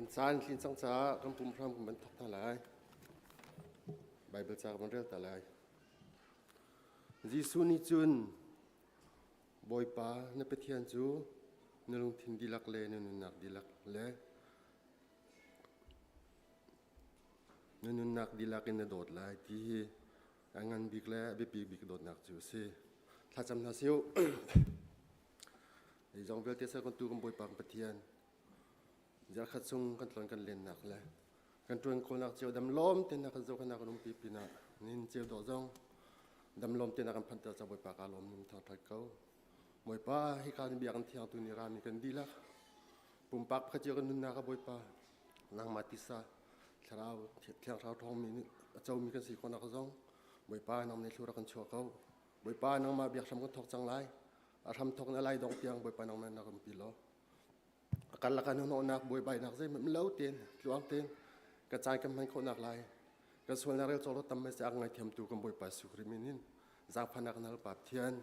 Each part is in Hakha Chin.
Kan caan tlin cang caah kan pum hram kan van thawk hna lai. Bible ca kan van rel ta lai. Jesuh nih cun Bawipa na Pathian cu na lungthin dihlak le na nunnak dihlak le na nunnak dihlak in na dawt lai ti hi a ngan bik le a biapi bik dawtnak cu a si. Thlacam hna sih u. Zeizong vialte ser kan tu kan Bawipa kan Pathian zarkhat chung kan tlon kan lennak le kan ṭuan khawhnak cio dam lawm tein kan zohkhenhnak kan umpi pinah nin cio dawh zong dam lawm tein kan phanter ca Bawipa ka lawm nim thangṭhat ko. Bawipa hika ni biakinn thiang tu ni rami kan dihlak pumpak pakhat cio kan nunnak ah Bawipa nangmah tisa thlarau thiang thlarau ṭhawngmi nih a comi kan si khawhnak zong Bawipa nang nih thlu rak kan chuah ko. Bawipa nangmah biak hram kan thawk cang lai. A hram thawk na lai dong tiang Bawipa nangmah na kan pi law. A karlak ah hnahnawhnak buaibainak zeihmanh lo tein tluang tein ka caan kan hman khawhnak lai kan sualnak rel cawk tam mai a ngaithiamtu kan Bawipa Jesuh Khrih min in zaangfahnak kan hal Pa Pathian.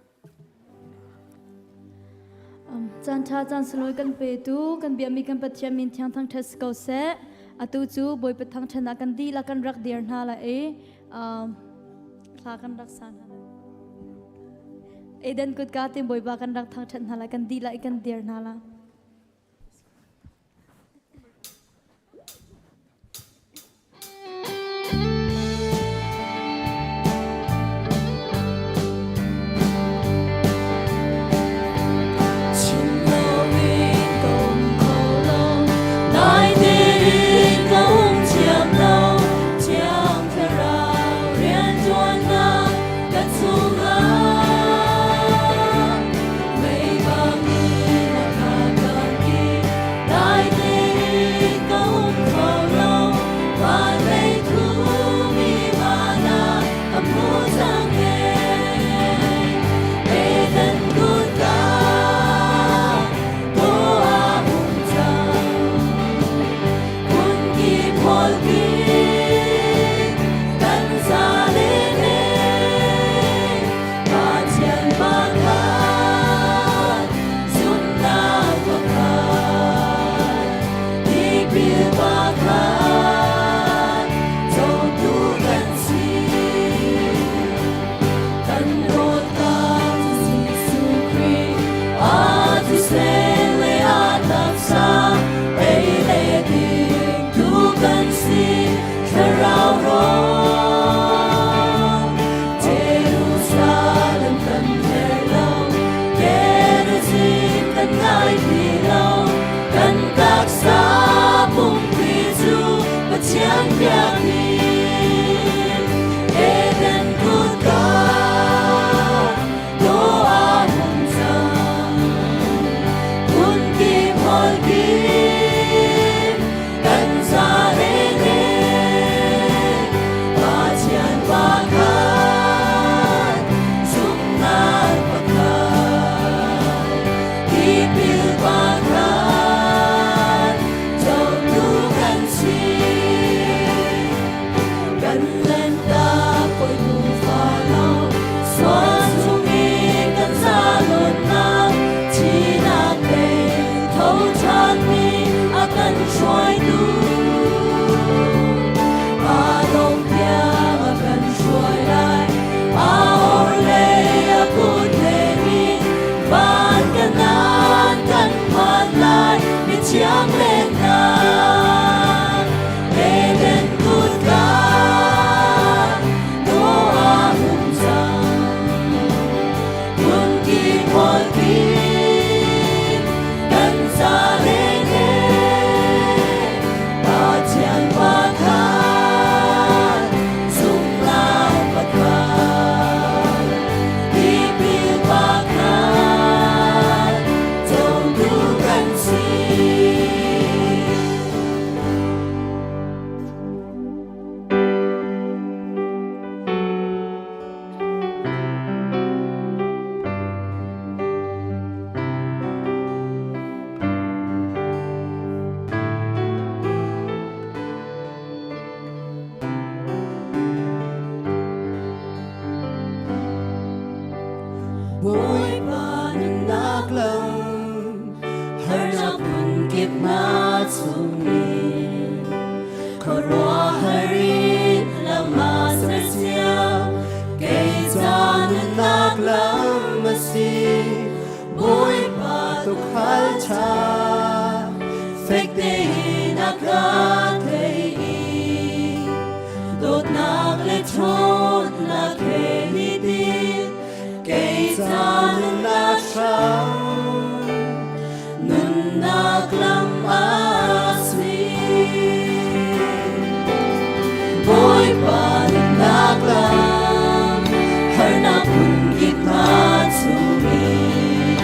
Caan ṭha caan sunglawi kan petu kan biakmi kan Pathian min thiang thangṭhat si ko seh. Atu cu Bawipa thangṭhatnak kan dihlak kan rak dir hna lai i thla kan rak sa hna lai. Eden kutka tin Bawipa kan rak thangṭhat hna lai kan dihlak i kan dir hna lai. a ka thei i dawtnak le ṭhawnnak he nitin kei ca nunnak hram nunnak lam a si. Bawipa nunnak lam harnak phunkip hna chungin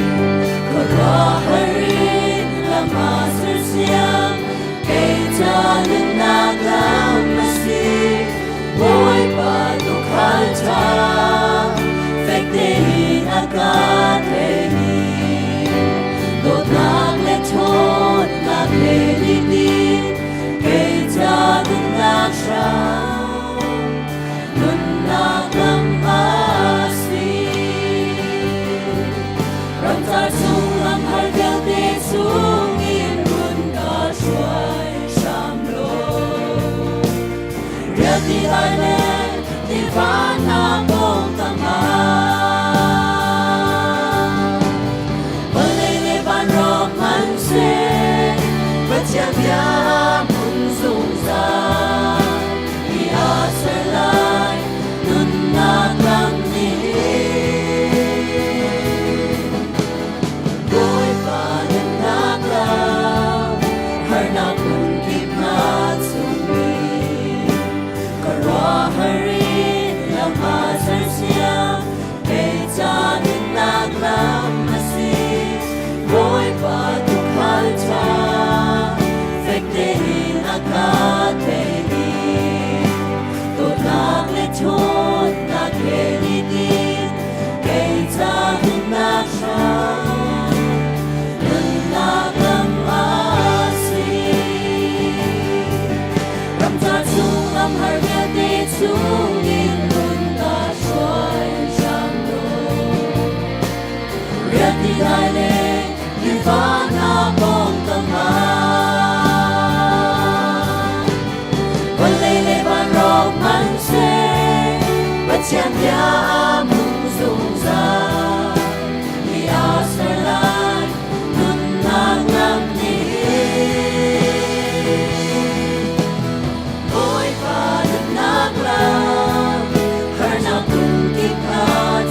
khuaruahhar in lam aa sersiam kei ca nunnak lam a si. Bawipa tuukhal ṭha fek tein a ka thei dawtnak le ṭhawnnak he nitin kei ca nunnak hram nunnak lam a si. Ramcar chung lamhar vialte chungin run ka hruai hram law. Rialti lai le tiva hna pawng tangah vawlei le vanrawk hmanhseh Pathian bia hmun zungzal i aa ser lai nunnak lam nih. Bawipa nunnak lam harnak phunkip hna chungin ka ruahhar in lam aa sersiam kei ca nunnak lam a si. Bawipa tuukhal ṭha fek tein a ka thei i dawtnak le ṭhawnnak he nitin kei ca nunnak hram nunnak lam a si. Ramcar chung lamhar vialte chungin nun ka hruai hram law. Rialti lai le tiva hna pawng tangah vawlei le vanrawk hmanhseh Pathian bia aa hmun zungzal i aa ser lai nunnak lam nih. Bawipa nunnak lam harnak phunkip hna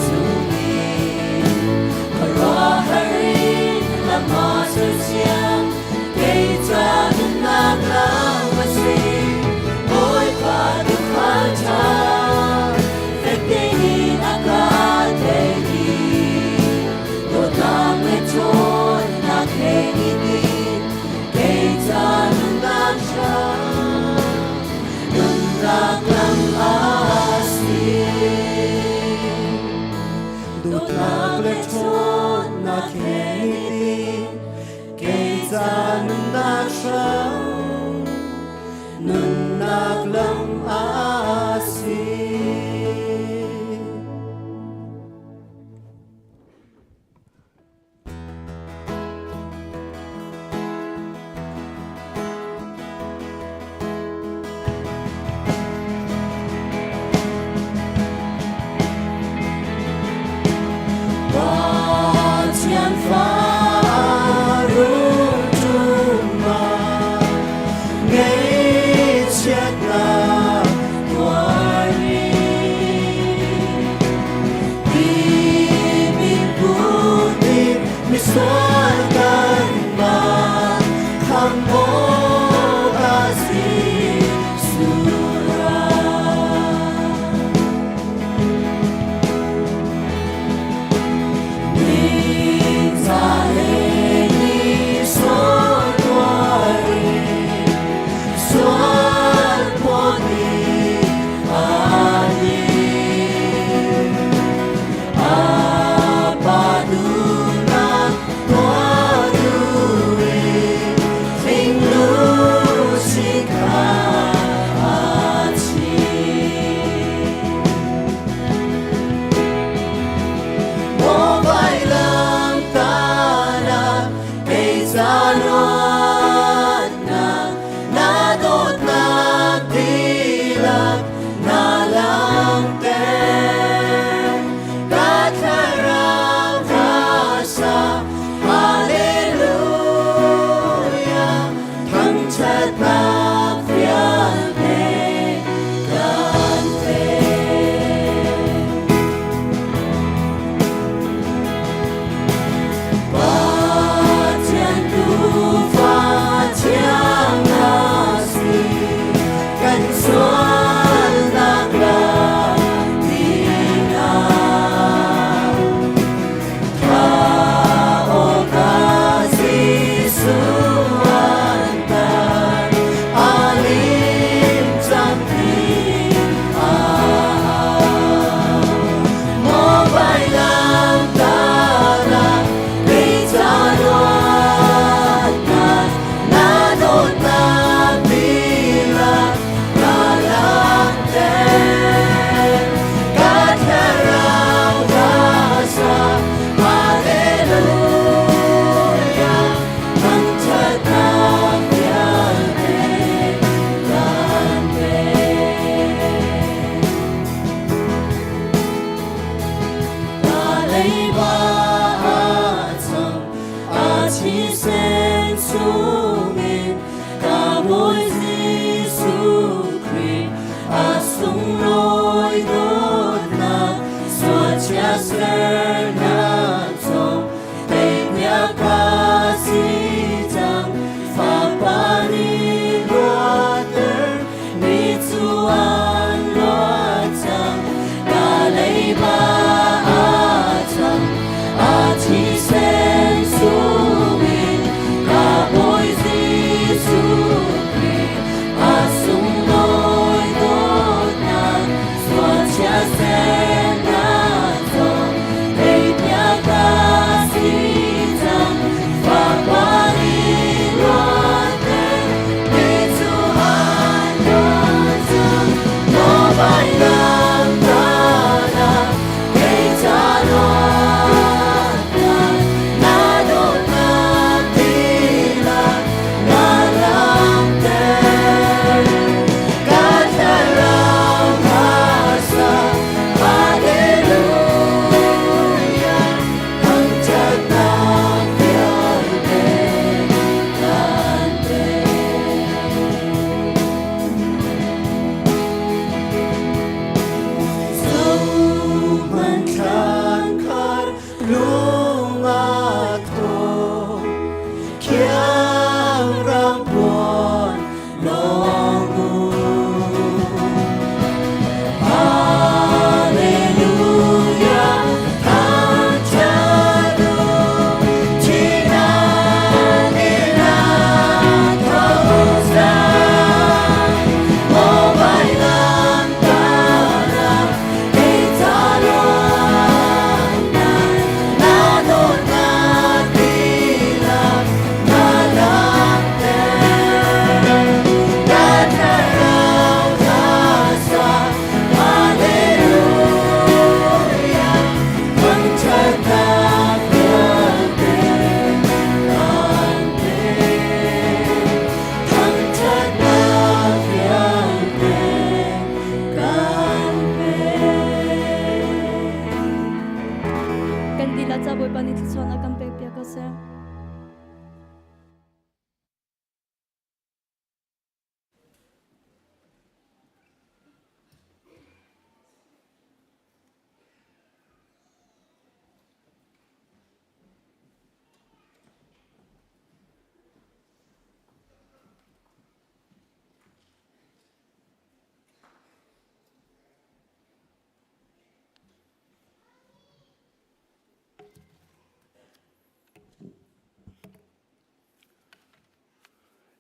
chungin khuaruahhar in lam aa sersiam kei ca nunnak lam a si. Bawipa tuukhal ṭha fek tein a ka thei i dawtnak le ṭhawnnak he nitin kei ca nunnak hram nunnak lam a si. Dawtnak le ṭhawnnak he nitin kei ca nunnak hram nunnak lam a si. Pathian fa rung ṭum ah ngeihchiatnak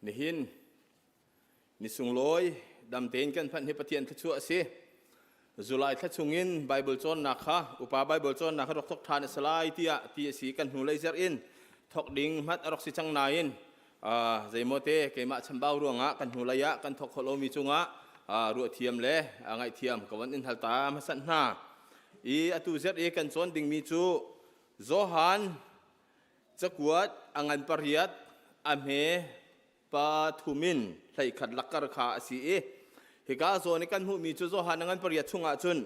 Nihin ni sunglawi dam tein kan phanh hi Pathian thluachuah a si. July thla chungin Bible cawnnak kha upa Bible cawnnak kha rak thok ṭhan a si lai tiah ti a si. Kan hnulei zarh in thok ding hmat a rak si cang nain zeimaw te keimah chambau ruangah kan hnulei ah kan thok khawh lomi cungah ruahthiam le ngaihthiam ka van in hal ta hmasat hna. I atu zarh i kan cawn dingmi cu Johan Cakuat a ngan pariat, a hme pathum in 11 lakkar kha a si i hika zawn i kan hmuhmi cu Johan a ngan pariat chungah cun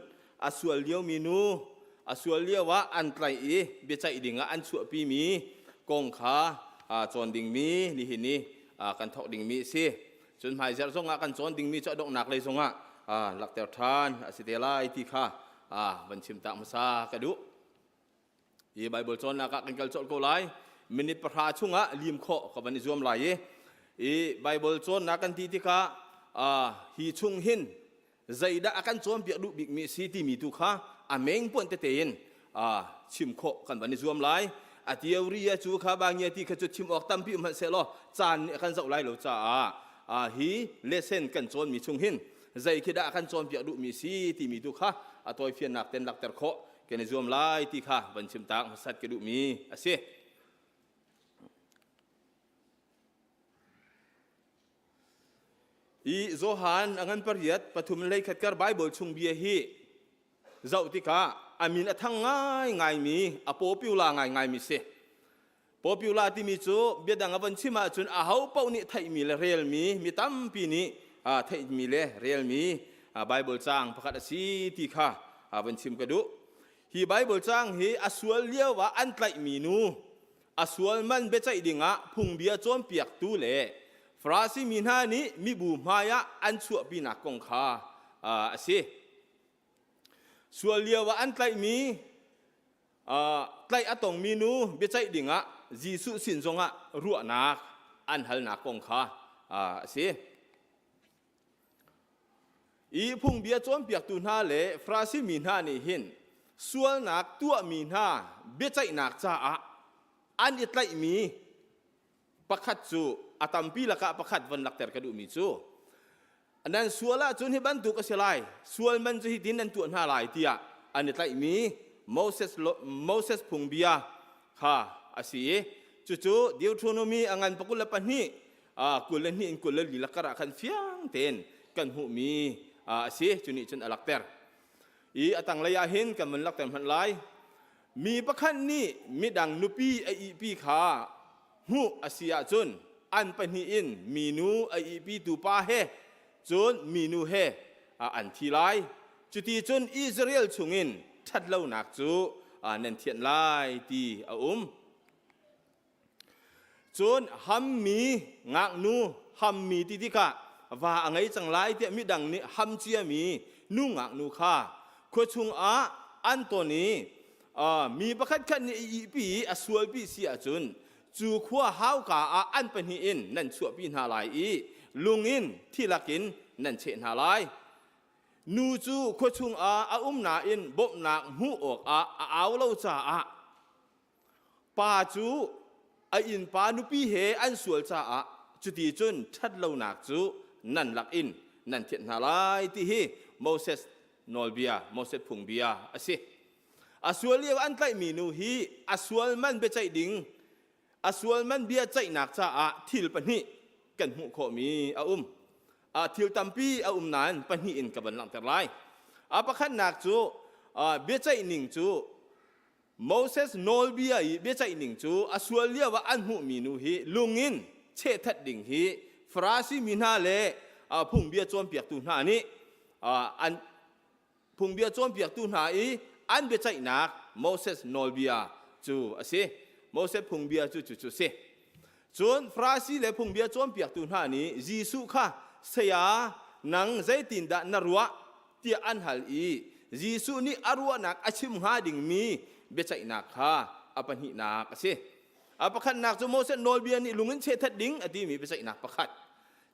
a sual liomi nu a sual lioah an tlaih i biaceih dingah an chuahpimi kong kha cawn dingmi nihin i kan thawk dingmi a si. Cun hmaizarh zongah kan cawn dingmi cu a donghnak lei zongah lakter ṭhan a si te lai ti kha van chim tak hmasa ka duh. Hi Bible cawnnak ah kan kal colh ko lai. Minute 10 chungah lim khawh ka van i zuam lai i i Bible cawnnak kan ti tikah hi chung hin zeidah a kan cawnpiak duh bikmi si timi tu kha a meng puan tete in chim khawh kan van i zuam lai. A theory a cu kha bangia ti kha cu chim awk tampi um hmanh sehlaw caan nih a kan zoh lai lo caah hi lesson kan cawnmi chung hin zei khi dah a kan cawnpiak duhmi si timi tu kha a tawifiannak ten lakter khawh kan i zuam lai ti kha van chim tak hmasat ka duhmi a si. I Johan a ngan pariat pathum lei khat kar Bible chung bia hi zoh tikah a min a thang ngai ngaimi a popular ngai ngaimi si. Popular timi cu biadang a von chim ahcun aho paoh nih theihmi le relmi, mi tampi nih theihmi le relmi Bible caang pakhat a si ti kha von chim ka duh. Hi Bible caang hi a sual lio ah an tlaihmi nu, a sual man biaceih dingah phungbia cawnpiaktu le Farasi mi hna nih mibu hmai ah an chuahpinak kong kha a si. Sual lio ah an tlaihmi tlaih a tongmi nu biaceih dingah Jesuh sin zongah ruahnak an halnak kong kha a si. I phungbia cawnpiaktu hna le Farasi mi hna nih hin sualnak tuahmi hna biaceihnak caah an i tlaihmi pakhat cu a tampi lakah pakhat von lakter ka duhmi cu nan sual ahcun hi bantuk a si lai sual man cu hitin nan tuah hna lai tiah an i tlaihmi Moses Moses phungbia kha a si i cucu Deuteronomy a ngan 22 22 in 24 lakar ah khan fiang tein kan hmuhmi a si cu nih cun a lakter i a tanglei ah hin kan vun lakter hmanh lai Mi pakhat nih midang nupi a ihpi kha hmuh a si ahcun an pahnih in minu a ihpitu pa he cun minu he an thi lai. Cuti cun Israel chungin ṭhatlonak cu nan thianh lai ti a um. Cun hammi ngaknu hammi ti tikah va a ngei cang lai tiah midang nih ham ciami nu ngaknu kha khua chungah an ton i mi pakhat khat nih a ihpi i a sualpi si ahcun cu khua hauka ah an pahnih in nan chuahpi hna lai i lung in thi lakin nan cheh hna lai. Nu cu khua chungah a um nain bawmhnak hmuh awkah a au lo caah Pa cu a innpa nupi he an sual caah cuti cun ṭhatlonak cu nan lak in nan thianh hna lai ti hi Moses nawlbia, Moses phungbia a si. A sual lio an tlaihmi nu hi a sual man biaceih ding, a sual man bia ceihnak caah thil pahnih kan hmuh khawhmi a um. A thil tampi a um nain pahnih in ka van langhter lai. A pakhatnak cu biaceih ning cu Moses nawlbia i biaceih ning cu a sual lio ah an hmuhmi nu hi lung in chehthat ding hi Farasi mi hna le phungbia cawnpiaktu hna nih an phungbia cawnpiaktu hna i an biaceihnak Moses nawlbia cu a si. Moses phungbia cu cucu a si. Cun Farasi le phungbia cawnpiaktu hna nih Jesuh kha saya nang zeitindah na ruah tiah an hal i Jesuh nih a ruahnak a chim hnga dingmi biaceihnak kha a pahnihnak a si. A pakhatnak cu Moses nawlbia nih lung in chehthat ding a timi biaceihnak pakhat.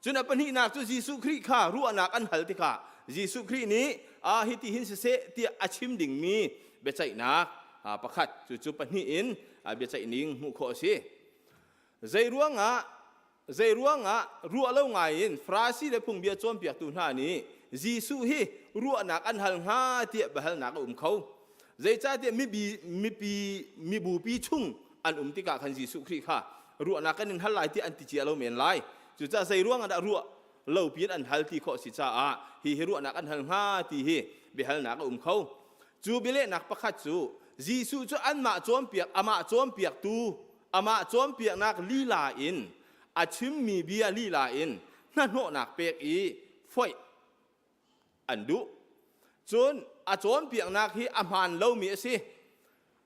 Cun a pahnihnak cu Jesuh Khrih kha ruahnak an hal tikah Jesuh Khrih nih a hiti hin siseh tiah a chim dingmi biaceihnak pakhat. Cucu pahnih in biaceih ning hmuh khawh a si. Zei ruangah? Zei ruangah ruah lo ngaiin Farasi le phungbia cawnpiaktu hna nih Jesuh hi ruahnak an hal hnga tiah biahalnak a um kho. Zeicahtiah mibi, mipi, mibupi chung an um tikah khan Jesuh Khrih kha ruahnak kan in hal lai tiah an ti cia lo men lai. Cucaah zei ruangah dah ruah lo piin an hal ti khawh a si caah hi hi ruahnak an hal hnga ti hi biahalnak a um kho. Cu bialehnak pakhat cu Jesuh cu anmah cawnpiak amah cawnpiaktu amah cawnpiaknak lila in a chimmi bia lila in hnahnawhnak pek i foih an duh. Cun a cawnpiaknak hi a hmaan lomi a si.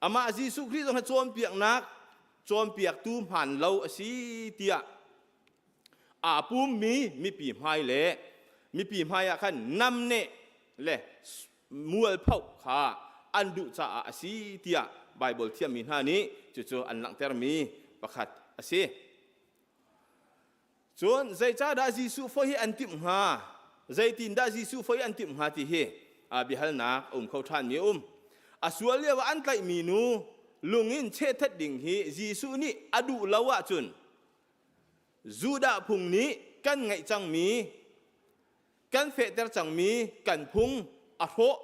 Amah Jesuh Khrih zong hi cawnpiaknak cawnpiaktu hmaan lo a si tiah aa pummi mipi hmai le mipi hmai ah khan namneh le mualphoh kha an duh caah a si tiah Baibal thiammi hna nih cucu an langhtermi pakhat a si. Cun zeicahdah Jesuh foi hi an timh hnga? Zeitindah Jesuh foi an timh hnga ti hi biahalnak a um kho ṭhanmi a um. A sual lio ah an tlaihmi nu lung in chehthat ding hi Jesuh nih a duh lo ahcun Judah phung nih kan ngeih cangmi kan fehter cangmi kan phung a hrawh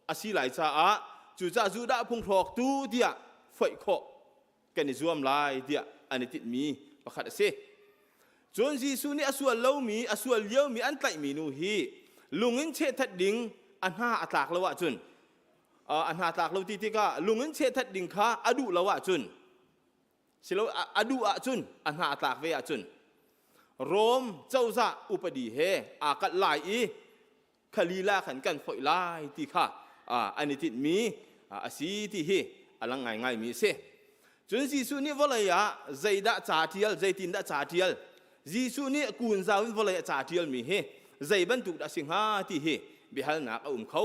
a si lai caah cucaah Judah phung hrawktu tiah foih khawh kan i zuam lai tiah an i tinhmi pakhat a si. Cun Jesuh nih a sual lomi, a sual liomi an tlaihmi nu hi lung in chehthat ding a hna a tlak lo ahcun a hna tlak lo ti tikah lung in chehthat ding kha a duh lo ahcun silo a duh ahcun a hna a tlak ve ahcun Rom cozah upadi he aa kalh lai i khalila khan kan foih lai ti kha an i tinhmi a si ti hi a lang ngaingaimi a si. Cun Jesuh nih vawlei ah zeidah ca ṭial, zeitindah ca ṭial, Jesuh nih kunzau in vawlei a ca ṭialmi hi zei bantuk dah a si hnga ti hi biahalnak a um kho.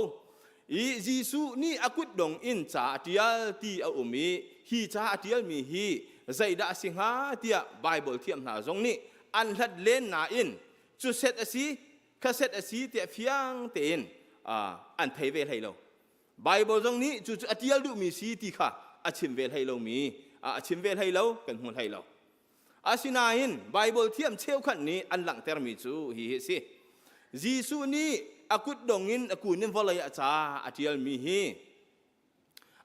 I Jesuh nih a kutdong in ca a ṭial ti a um i hi ca a ṭialmi hi zeidah a si hnga tiah Baibal thiam hna zong nih an hlat len nain cu set a si, kha set a si tiah fiang tein an thei ve hlei lo. Baibal zong nih cucu a ṭial duhmi si ti kha a chim ve hlei lomi a chim ve hlei lo, kan hmu hlei lo. Asinain Baibal thiam cheukhat nih an langhtermi cu hihi a si. Jesuh nih a kutdong in a kun in vawlei ah ca a ṭialmi hi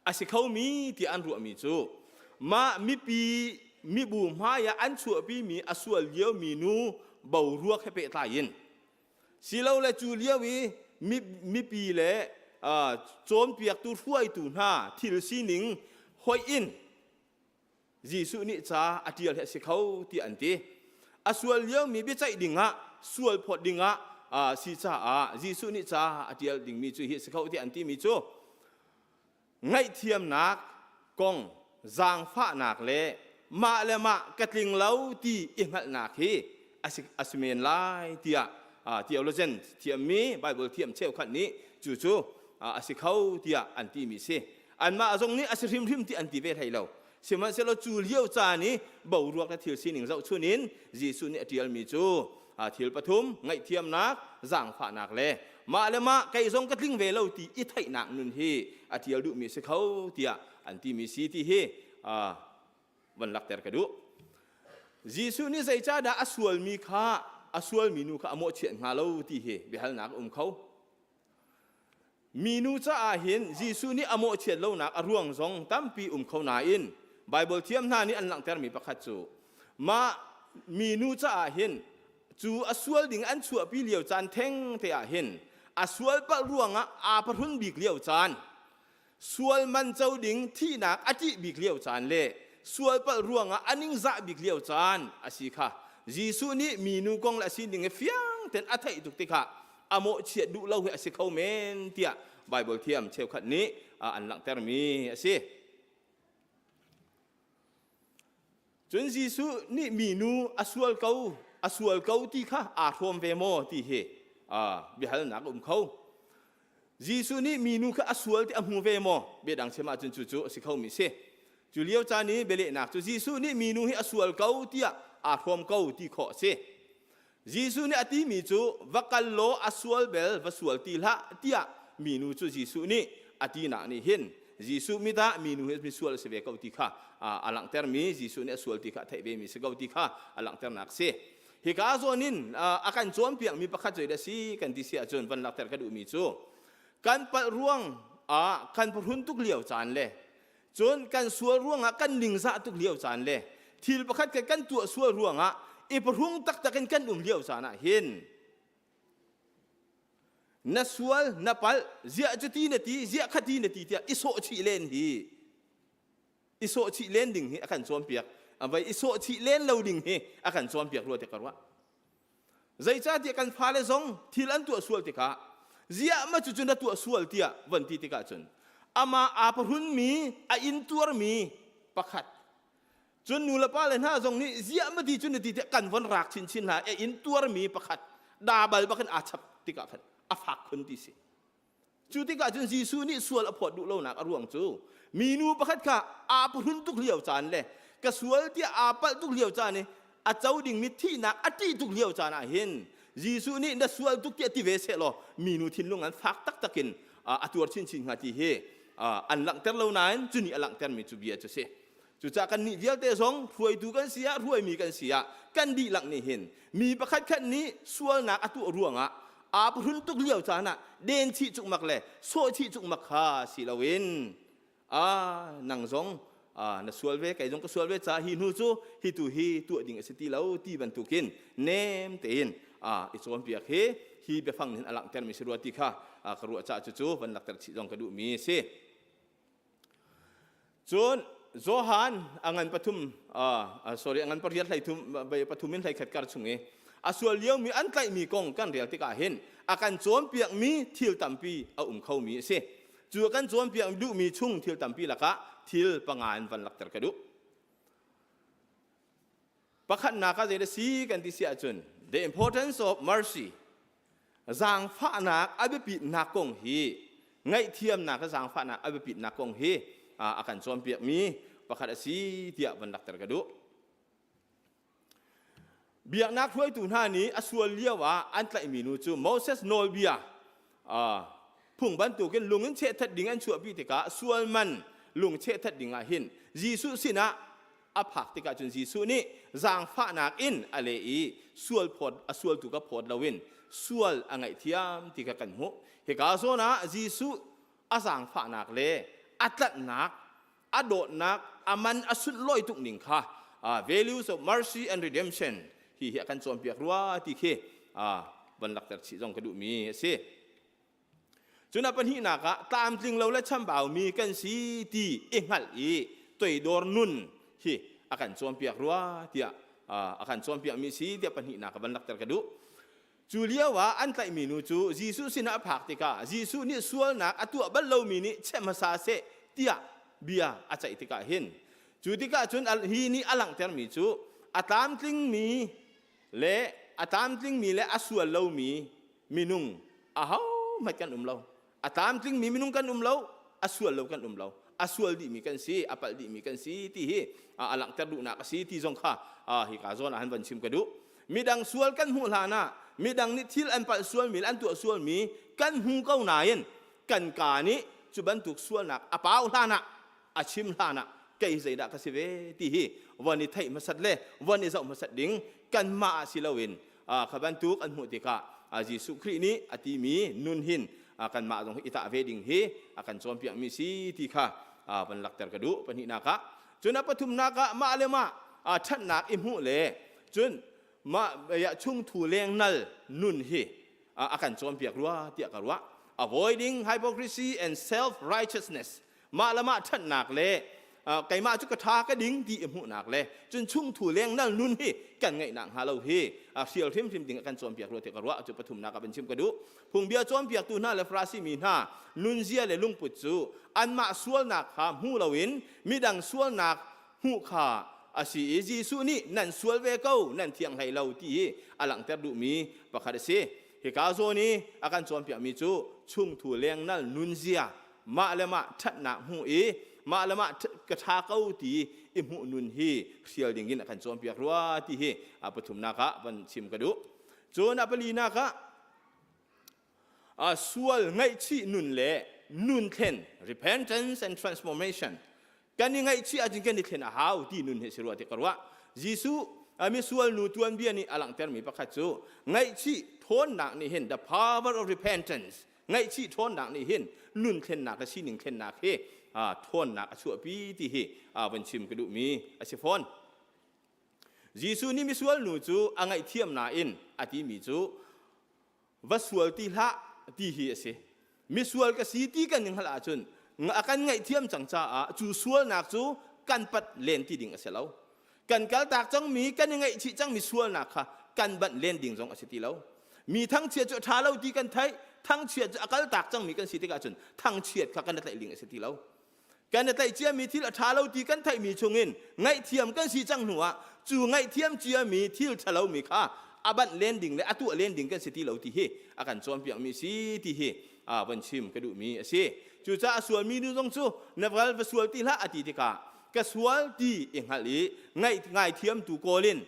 a si khomi tiah an ruahmi cu mah mipi mibu hmai ah an chuahpimi a sual liomi nu boruak he pehtlai in silole cu lio i mipi le cawnpiaktu hruaitu hna thil sining hoih in Jesuh nih ca a ṭial hi a si kho tiah an ti. A sual liomi biaceih dingah, sual phawt dingah si caah Jesuh nih ca a ṭial dingmi cu hi a si kho tiah an timi cu ngaihthiamnak kong zaangfahnak le mah le mah ka tling lo ti i hngalhnak hi a si men lai tiah theologian thiammi Bible thiam cheukhat nih cucu a si kho tiah an timi si. Anmah zong nih a si hrimhrim ti an ti ve hlei lo. Sihmanhsehlaw cu lio caan i boruak le thil sining zohchun in Jesuh nih a ṭialmi cu thil pathum ngaihthiamnak, zaangfahnak le mah le mah kei zong ka tling ve lo ti i theihnak nun hi a ṭial duhmi a si kho tiah an timi si ti hi van lakter ka duh. Jesuh nih zeicahdah a sualmi kha a sualmi nu kha a mawhchiat hnga lo ti hi biahalnak a um kho. Minu caah hin Jesuh nih a mawhchiat lonak a ruang zong tampi um kho nain Baibal thiam hna nih an langhtermi pakhat cu mah minu caah hin cu a sual ding an chuahpi lio caan theng te ah hin a sual palh ruangah aa pahrun bik lio caan sual man co ding thihnak a ṭih bik lio caan le sual palh ruangah a ningzah bik lio caan a si kha Jesuh nih minu kong le a sining hi fiang tein a theih tuk tikah a mawhchiat duh lo hi a si kho men tiah Baibal thiam cheukhat nih an langhtermi a si. Cun Jesuh nih minu a sual ko, a sual ko ti kha aa hrawm ve maw ti hi biahalnak a um kho. Jesuh nih minu kha a sual ti a hmu ve maw? Biadang chim ahcun cucu a si khomi a si. Cu lio caan i bialehnak cu Jesuh nih minu hi a sual ko tiah aa hrawm ko ti khawh a si. Jesuh nih a timi cu va kal law a sual bel va sual ti hlah tiah minu cu Jesuh nih a tinak nih hin Jesuh mit ah minu hi misual a si ve ko ti kha a langhtermi Jesuh nih a sual ti kha a theih vemi si ko ti kha a langhternak si. Hika zawn in a kan cawnpiakmi pakhat zei dah si kan ti si ahcun van langhter ka duhmi cu kan palh ruang ah kan phuhrun tuk lio caan le cun kan sual ruangah kan ningzah tuk lio caan le thil pakhat khat kan tuah sual ruangah i phuhrung taktak in kan um lio caan ah hin na sual na palh ziah cuti na ti ziah khati na ti tiah i sawh chih len hi i sawh chih len ding hi a kan cawnpiak vai i sawh chih len lo ding hi a kan cawnpiak rua tiah ka ruah. Zeicahtiah kan fale zong thil an tuah sual tikah ziah ma cucu na tuah sual tiah von ti tikah cun amah aa pahunmi a intuarmi pakhat cun nu le pa le hna zong nih ziah ma ti cu na ti tiah kan von rak chinchin hna a intuarmi pakhat dabal bakin aa chap tikah khan a fak khun ti si. Cu tikah cun Jesuh nih sual a phawt duh lonak a ruang cu minu pakhat kha aa phuhrun tuk lio caan le ka sual tiah aa palh tuk lio caan i a co dingmi thihnak a ṭih tuk lio caan ah hin Jesuh nih na sual tuk tiah ti ve seh law minu thinlung an fak taktak in a tuar chinchin hnga ti hi an langhter lo nain cu nih a langhtermi cu bia cu si. Cucaah kannih vialte zong hruaitu kan si ah hruaimi kan si ah kan dihlak nih hin mi pakhat khat nih sualnak a tuah ruangah aa phuhrun tuk lio caan ah den chih cukmak le sawh chih cukmak kha si loin a nang zong na sual ve kei zong ka sual ve ca hi hnu cu hi tu hi tuah ding a si ti lo ti bantukin nem tein i cawnpiak hi hi biafang nih a langhtermi si rua ti kha ka ruah caah cucu van lakter chih zong ka duhmi a si. Cun Johan a ngan pathum sorry a ngan pariat hlei thum pathum in hlei khat kar chung i a sual liomi an tlaihmi kong kan rel tikah hin a kan cawnpiakmi thil tampi a um khomi a si. Cu a kan cawnpiak duhmi chung thil tampi lakah thil panga in van lakter ka duh. Pakhatnak ah zei si kan ti si ahcun the importance of mercy zaangfahnak a biapitnak kong hi ngaihthiamnak le zaangfahnak a biapitnak kong hi a kan cawnpiakmi pakhat a si tiah van lakter ka duh. Biaknak hruaitu hna nih a sual lio ah an tlaihmi nu cu Moses nawlbia phung bantukin lung in chehthat ding an chuahpi tikah sual man lung chehthat ding ah hin Jesuh sinah a phak tikah cun Jesuh nih zaangfahnak in a leh i sual phawt a sualtu ka phawt loin sual a ngaihthiam ti kha kan hmuh. Hika zawn ah Jesuh a zaangfahnak le a tlanhnak, a dawtnak, a man a sunlawi tuk ning kha values of mercy and redemption hi hi a kan cawnpiak rua ti khi van lakter chih zong ka duhmi a si. Cun a pahnihnak ah tlamtling lo le chambaumi kan si ti i hngalh i toidor nun hi a kan cawnpiak rua tiah a kan cawnpiakmi si tiah pahnihnak ka van lakter ka duh. Cu lio ah an tlaihmi nu cu Jesuh sinah a phak tikah Jesuh nih sualnak a tuah bal lomi nih cheh hmasa seh tiah bia a ceih tikah hin cu tikah cun hi nih a langhtermi cu a tlamtlingmi le a tlamtlingmi le a sual lomi minung ahohmanh kan um lo. A tlamtlingmi minung kan um lo, a sual lo kan um lo. A sual dihmi kan si, a palh dihmi kan si ti hi a langhter duhnak a si ti zong kha hika zawn ah han van chim ka duh. Midang sual kan hmuh hlan ah midang nih thil an palh sualmi le an tuah sualmi kan hmu ko nain kan kaa nih cu bantuk sualnak a pau hlan ah a chim hlan ah kei zeidah ka si ve ti hi von i theih hmasat le von i zoh hmasat ding kanmah ah si loin kha bantuk an hmuh tikah Jesuh Khrih nih a timi nun hin kanmah zong hi i tah ve ding hi a kan cawnpiakmi si ti kha van lakter ka duh pahnihnak ah. Cun a pathumnak ah mah le mah ṭhatnak i hmuh le cun mah chungthu lengnal nun hi a kan cawnpiak rua tiah ka ruah. Avoiding hypocrisy and self righteousness, mah le mah ṭhatnak le keimah cu ka ṭha ka ding ti i hmuhnak le cun chungthu lengnal nun hi kan ngeihnak hnga lo hi hrial hrimhrim ding a kan cawnpiak rua ti ka ruah. Cu pathumnak ah van chim ka duh. Phungbia cawnpiaktu hna le Farasi mi hna nunzia le lungput cu anmah sualnak kha hmu loin midang sualnak hmuh kha a si i Jesuh nih nan sual ve ko, nan thiang hlei lo ti hi a langhter duhmi pakhat a si. Hika zawn i a kan cawnpiakmi cu chungthu lengnal nunzia, mah le mah ṭhatnak hmuh i mah le mah ka ṭha ko ti i hmuh nun hi hrial dingin a kan cawnpiak rua ti hi a pathumnak ah van chim ka duh. Cun a palinak ah sual ngaihchih nun le nun thlen repentance and transformation kan i ngaihchih ahcun kan i thlen a hau ti nun hi si rua ti ka ruah. Jesuh misual nu tuanbia nih a langhtermi pakhat cu ngaihchih thawnnak nih hin the power of repentance ngaihchih thawnnak nih hin nun thlennak le sining thlennak hi thawnnak a chuahpi ti hi van chim ka duhmi a si fawn. Jesuh nih misual nu cu a ngaihthiam nain a timi cu va sual ti hlah ti hi a si. Misual ka si ti kan i hngalh ahcun a kan ngaihthiam cang caah cu sualnak cu kan pat len ti ding a si lo. Kan kaltak cangmi, kan i ngaihchih cangmi sualnak kha kan banh len ding zong a si ti lo. Mi thangchiat cu a ṭha lo ti kan theih, thangchiat cu a kaltak cangmi kan si tikah cun thangchiat kha kan i tlaih ding a si ti lo. Kan i tlaih ciami thil a ṭha lo ti kan theihmi chungin ngaihthiam kan si cang hnuah cu ngaihthiam ciami thil ṭhalomi kha a banh len ding le a tuah len ding kan si ti lo ti hi a kan cawnpiakmi si ti hi van chim ka duhmi a si. Cucaah a sualmi nu zong cu na val va sual ti hlah a ti tikah ka sual ti i hngalh i ngaih ngaithiamtu kawl in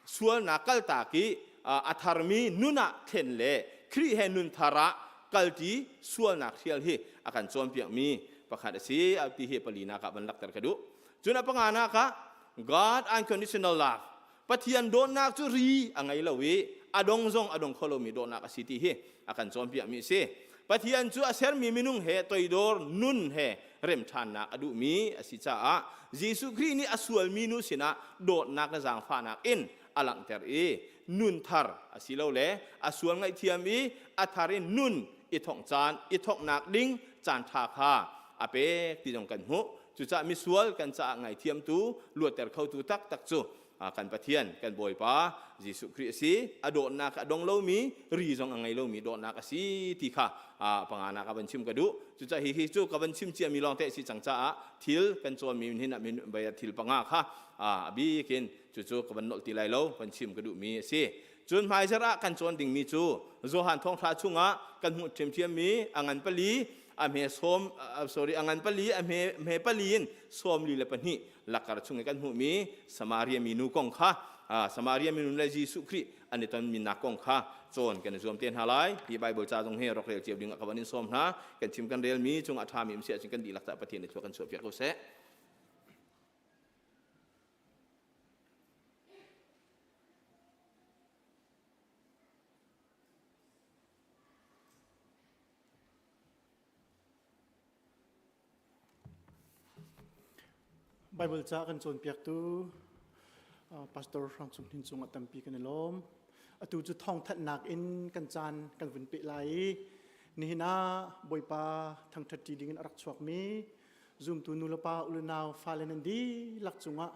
sualnak kaltak i a tharmi nun ah thlen le Khrih he nun thar ah kalṭi sualnak hrial hi a kan cawnpiakmi pakhat a si ti hi palinak ah van lakter ka duh. Cun a panganak ah God unconditional love Pathian dawtnak cu ri a ngei lo i a dong zong a dong kho lomi dawtnak a si ti hi a kan cawnpiakmi a si. Pathian cu a sermi minung he toidor nun he remṭhannak a duhmi a si caah Jesuh Khrih nih a sualmi nu sinah dawtnak le zaangfahnak in a langhter i nun thar asilole a sual ngaihthiam i a thar in nun i thongh caan i thonghnak ding caan ṭha kha a pek ti zong kan hmuh. Cucaah misual kan caah ngaithiamtu luatter khotu taktak cu kan Pathian kan Bawipa Jesuh Khrih a si. A dawtnak a dong lomi ri zong a ngei lomi dawtnak a si ti kha panganak ah van chim ka duh. Cucaah hihi cu ka van chim ciami lawng te a si cang caah thil kan cawnmi hin ah thil panga kha a bik in cucu ka van nolh ti lai lo van chim ka duhmi a si. Cun hmaizarh ah kan cawn dingmi cu Johan thawngṭha chungah kan hmuh ṭhiamṭhiammi a ngan pali a hme sawm sorry a ngan pali a hme hme pali in 42 lakar chung i kan hmuhmi Samaria minu kong kha Samaria minu le Jesuh Khrih an i tonmi nak kong kha cawn kan i zuam te hna lai. Hi Bible ca zong hi rak rel cio ding ah ka van in sawm hna. Kan chim kan relmi cung a ṭhami um si ahcun kan dihlak caah Pathian nih thlua kan chuahpiak ko seh. Bible ca kan cawnpiaktu Pastor Hrang Cung Hnin cungah tampi kan i lawm. Atu cu thawngthanhnak in kan caan kan vun peh lai i nihin ah Bawipa thangṭhat ṭi ding in a rak chuakmi zumtu nulepa ulenau fale nan dihlak cungah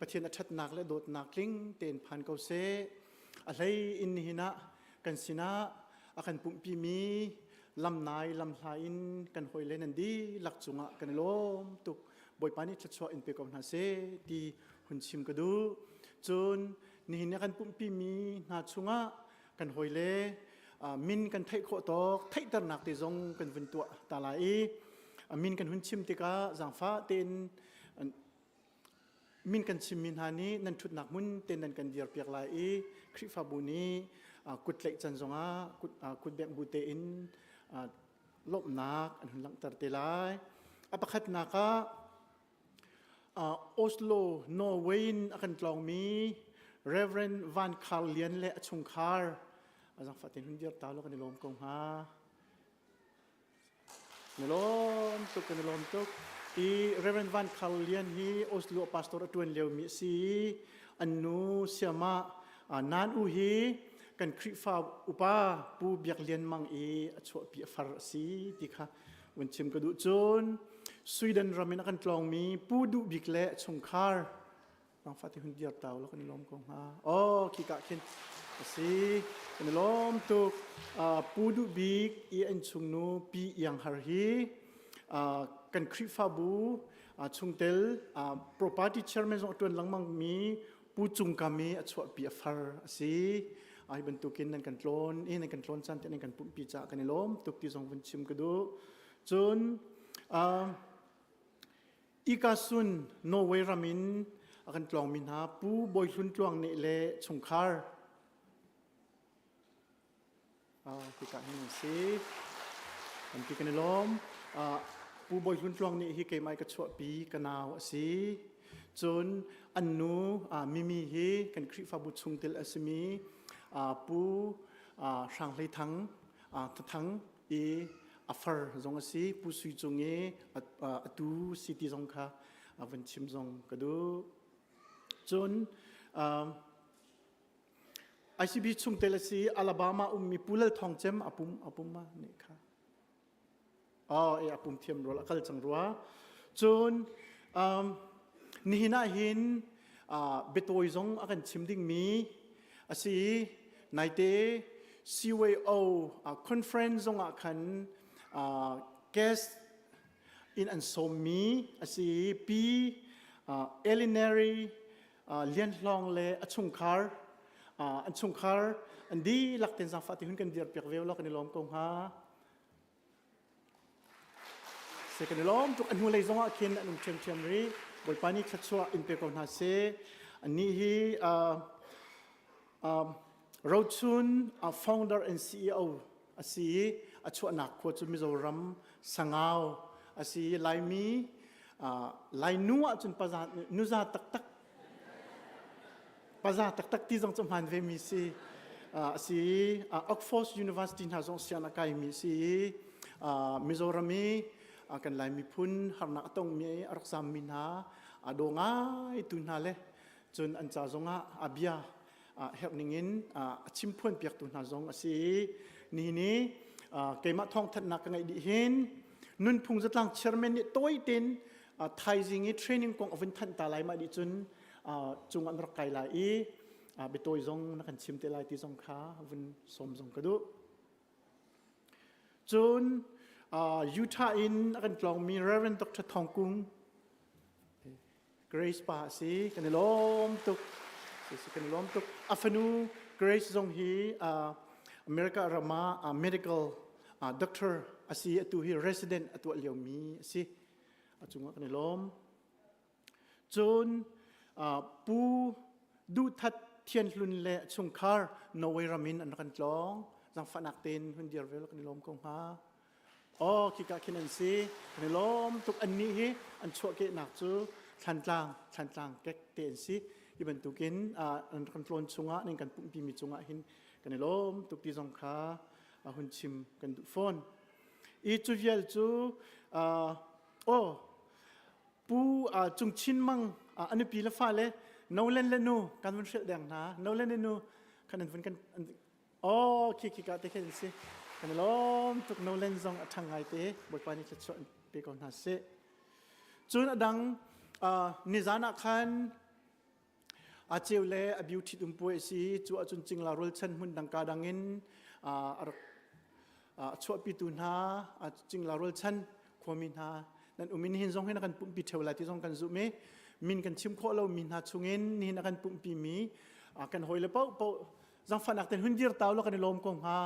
Pathian a ṭhatnak le dawtnak tling tein phan ko seh. A hlei in nihin ah kan sinah a kan pumhpimi lamnai lamhla in kan hawile nan dihlak cungah kan i lawm tuk. Bawipa nih thluachuah in pe ko hna seh ti hun chim ka duh. Cun nihin a kan pumhpimi hna chungah kan hawile min kan theih khawh tawk theihternak te zong kan vun tuah ta lai i min kan hun chim tikah zaangfah tein min kan chimmi hna nih nan ṭhutnak hmun te nan kan dirpiak lai i Khrihfabu nih kut tlaih can zongah kut bengh bu tein lawmhnak an hun langhter te lai. A pakhatnak ah Oslo, Norway in a kan tlawngmi Reverend Van Carl Lian le a chungkhar a zangfah tein hun dir ta law kan i lawm ko hnga. Na lawm tuk, kan i lawm tuk. I Reverend Van Khal Lian hi Oslo pastor a ṭuan liomi a si i an nu Siama Nan U hi kan Khrihfa upa Pu Biak Lian Mang i a chuahpi a far a si ti kha vun chim ka duh. Cun Sweden ram in a kan tlawngmi Pu Duh Bik le a chungkhar Nangfah ti hun dir tau lo kan i lawm ko hnga. Oh, khi ka khin a si. Kan i lawm tuk. Pu Duh Bik i an chungnu Pi Iang Har hi kan Khrihfabu chungtel property chairman zong a ṭuan lengmang mi Pu Cung Kam i a chuahpi a far a si. Hi bantukin nan kan tlawn i nan kan tlawn caan te nan kan pumhpi caah kan i lawm tuk ti zong vun chim ka duh. Cun Ikasun Norway ram in a kan tlawngmi hna Pu Bawi Hlun Tluang nih le chungkhar hika hin an si. Tampi kan i lawm. Pu Bawi Hlun Tluang nih hi keimah ka chuahpi ka nau a si. Cun an nu Mimi hi kan Khrihfabu chungtel a simi Pu Hrang Hlei Thang Thathang i a far zong a si. Pu Sui Cung i atu si ti zong kha van chim zong ka duh. Cun ICB chungtel a si Alabama ummi Pu Lal Thawng Cem a pum a pum ma nih kha. Oh, e a pum thiam rual a kal cang rua. Cun um, nihin ah hin uh, biatawi zong a kan chim dingmi a si naite CYO uh, conference zong ah khan uh, guest in an sawmmi a si Pi uh, Elinary Lian Hlawng le a chungkhar an chungkhar an dihlak ten zaangfah ti hun kan dir piak ve law kan i lawm ko hnga. Se kan i lawm tuk a hnulei zong ah khin an um ṭhiamṭhiam rih. Bawipa nih thluachuah in pe ko hna seh. Annih hi Rochun founder and CEO a si i a chuahnak khua cu Mizoram Sangau a si i Laimi Lainu ahcun paza nuza taktak paza taktak ti zong cu hmaan ve mi si a si i Oxford University hna zong sian a kaimi si i Mizoram i kan Lai miphun harnak a tongmi a rak zammi hna a daw ngai tu hna le cun an ca zongah a bia herh ningin a chimphuan piaktu hna zong a si i nihin i keimah thawngthanhnak ka ngeih dih hin nunphung zatlang chairman nih tawi tein thaizing i training kong a vun thanh ta lai mah dih cun cung an rak kai lai i biatawi zong na kan chim te lai ti zong kha vun sawm zong ka duh. Cun Utah in a kan tlawngmi Reverend Dr. Thong Kung Grace pa a si. Kan i lawm tuk. Kan i lawm tuk. A fanu Grace zong hi America ram ah medical doctor a si. Atu hi resident a tuah liomi a si. A cungah kan i lawm. Cun Pu Duh That Thian Hlun le chungkhar Norway ram in an rak kan tlawng. Zangfahnak tein hun dir ve kan i lawm ko hnga. Aw khika khin an si. Kan i lawm tuk. Annih hi an chuahkehnak cu Thlantlang, Thlantlang kek te an si. Hi bantukin an kan tlawn chungah nan kan pumhpimi cungah hin kan i lawm tuk ti zong kha hun chim kan duh fawn. I cu vial cu aw Pu Cung Chin Mang a nupi le fale Nolan le nu kan vun hrilh deng hna. Nolan le nu khan an vun kan Oh, khi khi ka te khin si. Kan i lawm tuk Nolan zong a ṭhang ngai te. Bawipa nih thluachuah in pe ko hna seh. Cun a dang nizan ah khan a ceu le a biu ṭhit um puai a si. Cu ahcun cingla rualchan hmun dang ka dang in a rak a chuahpitu hna cingla rualchan khuami hna nan um in hin zong hin a kan pumhpi ṭheo lai ti zong kan zumh i min kan chim khawh lomi hna chungin nihin a kan pumhpi mi kan hawile paohpaoh Zangfahnak ten hun dir tau law kan i lawm ko hnga.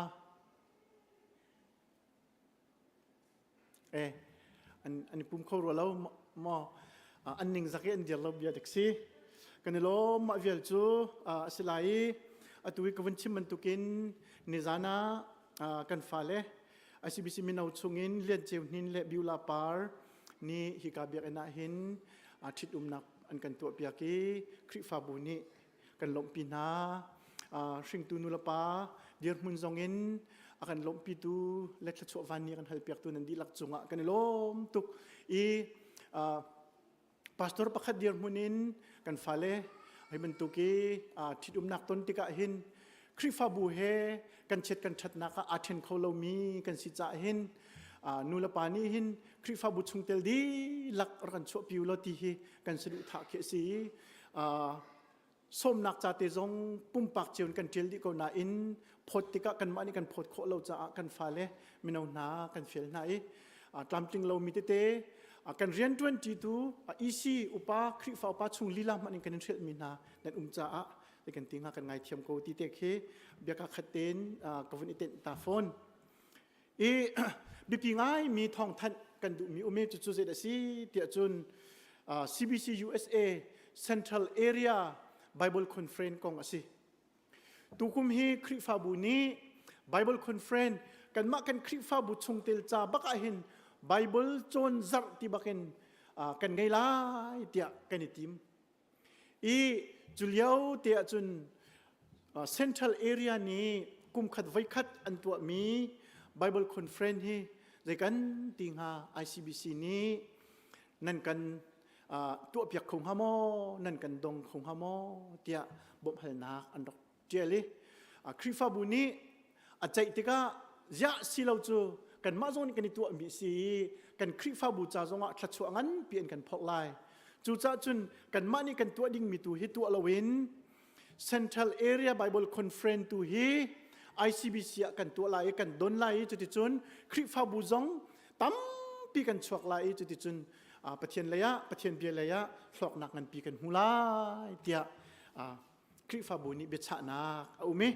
Eh, an an i pum kho rua lo maw? An ning zak i an dir lo bia dik si. Kan i lawm mah vial cu a si lai i atu i ka vun chim bantukin nizan ah kan fale ICBC mino chungin Lian Ceu Hnin le Biula Par nih hika biakinn ah hin ṭhitumnak an kan tuahpiak i Khrihfabu nih kan lawmhpi hna. Hringtu nulepa dirhmun zong in a kan lawmhpitu le thluachuah van nih a kan halpiaktu nan dihlak cungah kan i lawm tuk i pastor pakhat dirhmun in kan fale hi bantuk i ṭhitumnak ton tikah hin Khrihfabu he kan chiat kan ṭhatnak ah aa ṭhen kho lomi kan si caah hin nulepa nih hin Khrihfabu chungtel dihlak rak kan chuahpi u law ti hi kan saduhthah khi a si i sawmnak ca te zong pumpak cio in kan ṭial dih ko nain phawt tikah kanmah nih kan phawt khawh lo caah kan fale mino hna kan fial hna i tlamtling lomi tete kan rianṭuanṭitu EC upa Khrihfa upa chung lila hmanh in kan in hrilhmi hna nan um caah kan ti hnga kan ngaithiam ko ti te khi biaka khat tein ka vun i tenh ta fawn. I biapi ngaimi thawngthanh kan duhmi um i cucu zeidah a si tiah cun CBC USA Central Area Bible Conference kong a si. Tukum hi Khrihfabu nih Bible Conference Kanmah kan Khrihfabu chungtel ca bak ah hin Bible cawn zarh ti bakin kan ngei lai tiah kan i tim. I cu lio te ahcun Central Area nih kumkhat voikhat an tuahmi Bible Conference hi zei kan ti hnga ICBC nih nan kan tuahpiak kho hnga maw nan kan dong kho hnga maw tiah bawmhhalnak an rak ṭial i Khrihfabu nih a ceih tikah ziah si lo cu kanmah zong nih kan i tuahmi si i kan Khrihfabu ca zongah thluachuah nganpi an kan phorh lai. Cucaah cun kanmah nih kan tuah dingmi tu hi tuah loin Central Area Bible Conference tu hi ICBC ah kan tuah lai i kan don lai i cuticun Khrihfabu zong tampi kan chuak lai i cuticun Pathian lei ah Pathian bia lei ah hlawknak nganpi kan hmu lai tiah Khrihfabu nih biachahnak a um i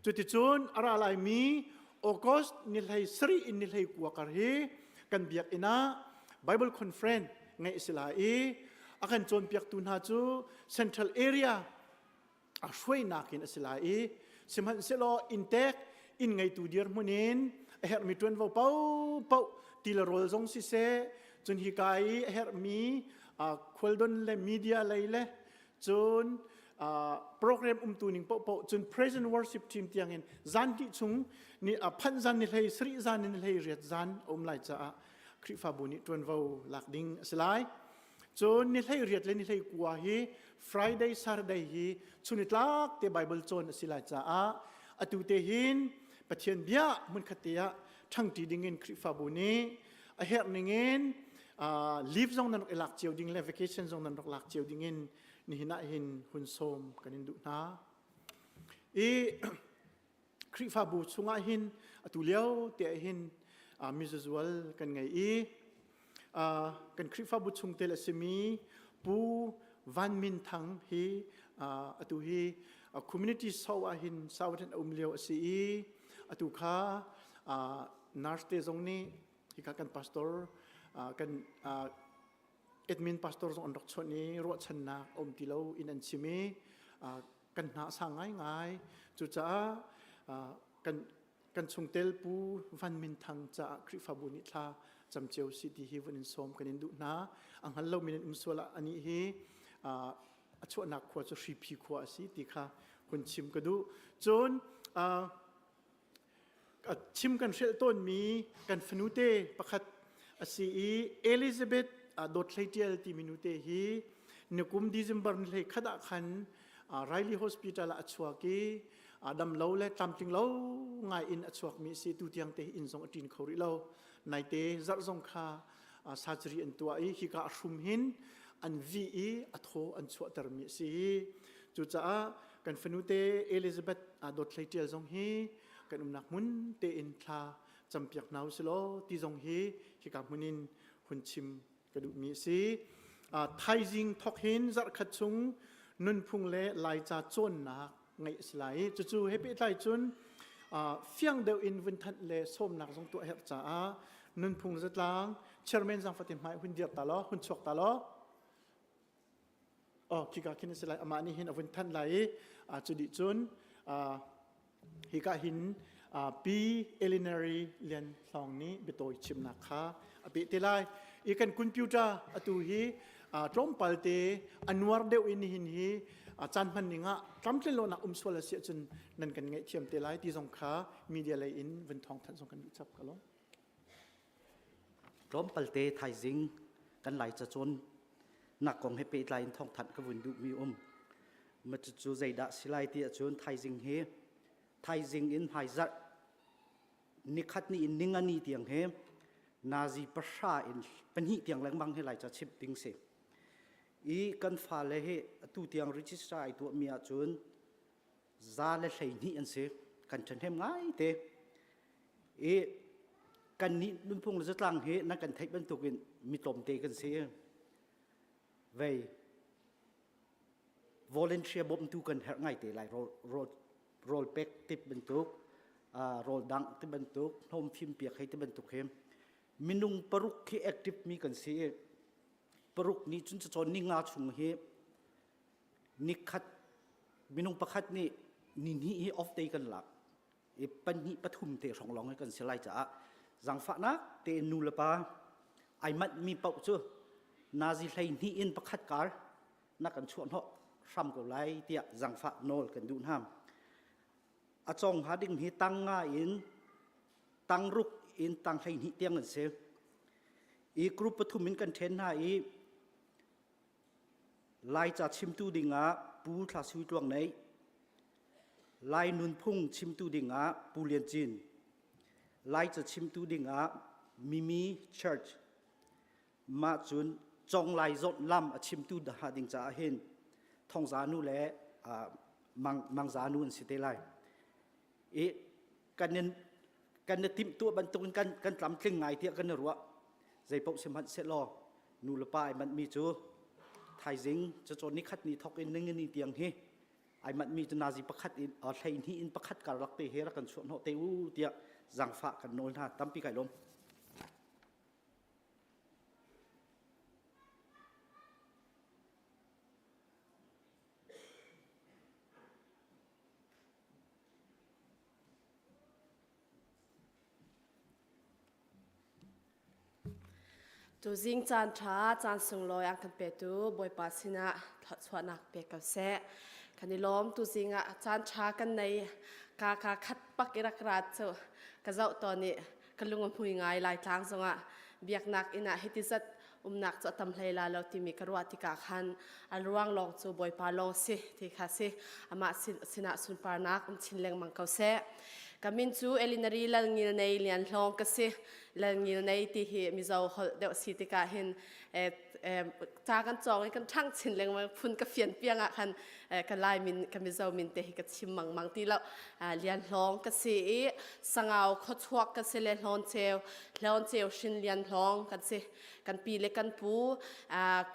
cuticun a ra laimi August ni hlei sarih in ni hlei kua kar hi kan biakinn ah Bible conference ngeih a si lai i a kan cawnpiaktu hna cu Central Area a hruainak in a si lai i sihmanhsehlaw inntek inn ngeitu dirhmun in a herhmi ṭuanvo paohpaoh ti le rawl zong siseh cun hika i a herhmi khualdon le media lei le cun program umtu ning paohpaoh cun present worship team tiangin zan hnih chung ni phanh zan ni hlei sarih zan ni hlei riat zan a um lai caah Khrihfabu nih ṭuanvo lak ding a si lai. Cun ni hlei riat le ni hlei kua hi Friday Saturday hi chunitlak te Bible cawn a si lai caah atu te hin Pathian bia hmunkhat te ah ṭhangṭi ding in Khrihfabu nih a herh ning in leave zong nan rak i lak cio ding le vacation zong nan rak lak cio ding in nihin ah hin hun sawm kan in duh hna. I Khrihfabu chungah hin atu lio te ah hin mizazual kan ngei i kan Khrihfabu chungtel a simi Pu Van Min Thang hi atu hi community show ah hin sautin a um lio a si i atu kha nurse te zong nih hika kan pastor kan admin pastor zong an rak chawnh i ruahchannak a um ti lo in an chim i kan hna a sang ngaingai. Cucaah kan kan chungtel Pu Van Min Thang caah Khrihfabu nih thla cam cio si ti hi vun in sawm kan in duh hna. A hngal lomi nan um sual ah anih hi a chuahnak khua cu Hriphi khua a si ti kha hun chim ka duh. Cun chim kan hrelh tawnmi kan fanute pakhat a si i Elizabeth Dawt Hlei Ṭial timi nute hi nikum December ni hlei khat ah khan Riley Hospital ah a chuak i dam lo le tlamtling lo ngai in a chuakmi a si. Tu tiang te inn zong a ṭin kho rih lo. Naite zarh zong kha surgery an tuah i hika a hrum hin an vih i a thaw an chuahtermi a si. Cucaah kan fanute Elizabeth Dawt Hlei Ṭial zong hi kan umnak hmun tein thla campiak hna usih law ti zong hi hika hmun in hun chim ka duhmi a si. Thaizing thok hin zarhkhat chung nunphung le Laica cawnnak ngeih a si lai i cucu he pehtlai cun fiang deuh in vun thanh le sawmnak zong tuah herh caah nunphung zatlang chairman zangfah hmai hun dir ta law hun chuak ta law Oh, khika khin a si lai. Amah nih hin a vun thanh lai i cu dih cun hika hin Pi Elinary Lian Hlawng nih biatawi chimnak kha a peh te lai. I kan computer atu hi tlawmpal te a nuar deuh in nihin hi caan hman ning ah tlamtlin lonak um sual a si ahcun nan kan ngaihthiam te lai ti zong kha media lei in vun thawng thanh zong kan duh chap ka lo. Tlawmpalte thaizing kan Laica cawn nak kong he pehtlai in thawngthanh ka vun duhmi um. Ma cucu zeidah si lai ti ahcun thaizing hi thaizing in hmaizarh nikhat ni in ningani tiang hi nazi pahra in pahnih tiang lengmang hi Laica chimh ding si. I kan fale hi atu tiang register ai tuahmi ahcun 112 an si. Kan ṭhahnem ngaite. I kannih nunphung le zatlang hi nan kan theih bantukin mi tlawmte kan si. Vei volunteer bawmtu kan herh ngaite lai rawl rawl pek ti bantuk rawl dangh ti bantuk hnawm fim piak hei ti bantuk hi minung paruk khi active mi kan si i paruk nih cun cacawn ni nga chung hi nikhat minung pakhat nih ni hnih hi off day kan lak. I panhnih pathum te hrong lawng kan si lai caah zangfahnak te nu le pa ai manh mi paoh cu nazi hlei hnih in pakhat kar na kan chuah hnawh hram ko lai tiah zangfah nawl kan duh hna. A cong hnga ding hi tang nga in tang ruk in tang 12 tiang an si. I group pathum in kan ṭhen hna i Laica chimtu dingah Pu Thla Sui Tluang Nei, Lai nunphung chimtu dingah Pu Lian Cin, Laica chimtu dingah Mimi Church, mah cun Cong Lai Zawt Lam a chimtu ha ding caah hin Thongza nu le Mang, Mangza nu an si te lai. I kan in kan na timhtuah bantukin kan kan tlamtling ngai tiah kan i ruah. Zeipaoh sihmanhsehlaw nu le pa ai manhmi cu thaizing cacawn ni khat ni thok in ningini tiang hi ai manhmi cu nazi pakhat in 12 in pakhat karlak te he rak kan chuah hnawh te u tiah zangfah kan nawl hna tampi kai lawm. Tuzing caan ṭha, caan sunglawi an kan petu Bawipa sinah thluachuahnak pe ko seh. Kan i lawm tuzing ah caan ṭha kan nei ka ka khat pak i rak rat cu ka zoh tawn i ka lung a hmui ngai Laitlang zongah biaknak inn ah hiti zat umnak cu a tam hlei la lo timi ka ruah tikah khan a ruang lawng cu Bawipa lawng si ti kha si amah sinah sunparnak um chin lengmang ko seh. Ka min cu Elinari Lalngil Nei Lian Hlawng ka si. Lalngil Nei ti hi Mizo holh deuh si tikah hin ca kan cawng i kan ṭhang chin lengmang phun ka fian piang ah khan ka Lai min ka Mizo min te hi ka chim mangmang ti lo. Lian Hlawng ka si i Sangau khuachuak ka si le Hlawn Ceu Hlawn Ceu hrin Lian Hlawng kan si. Kan pi le kan pu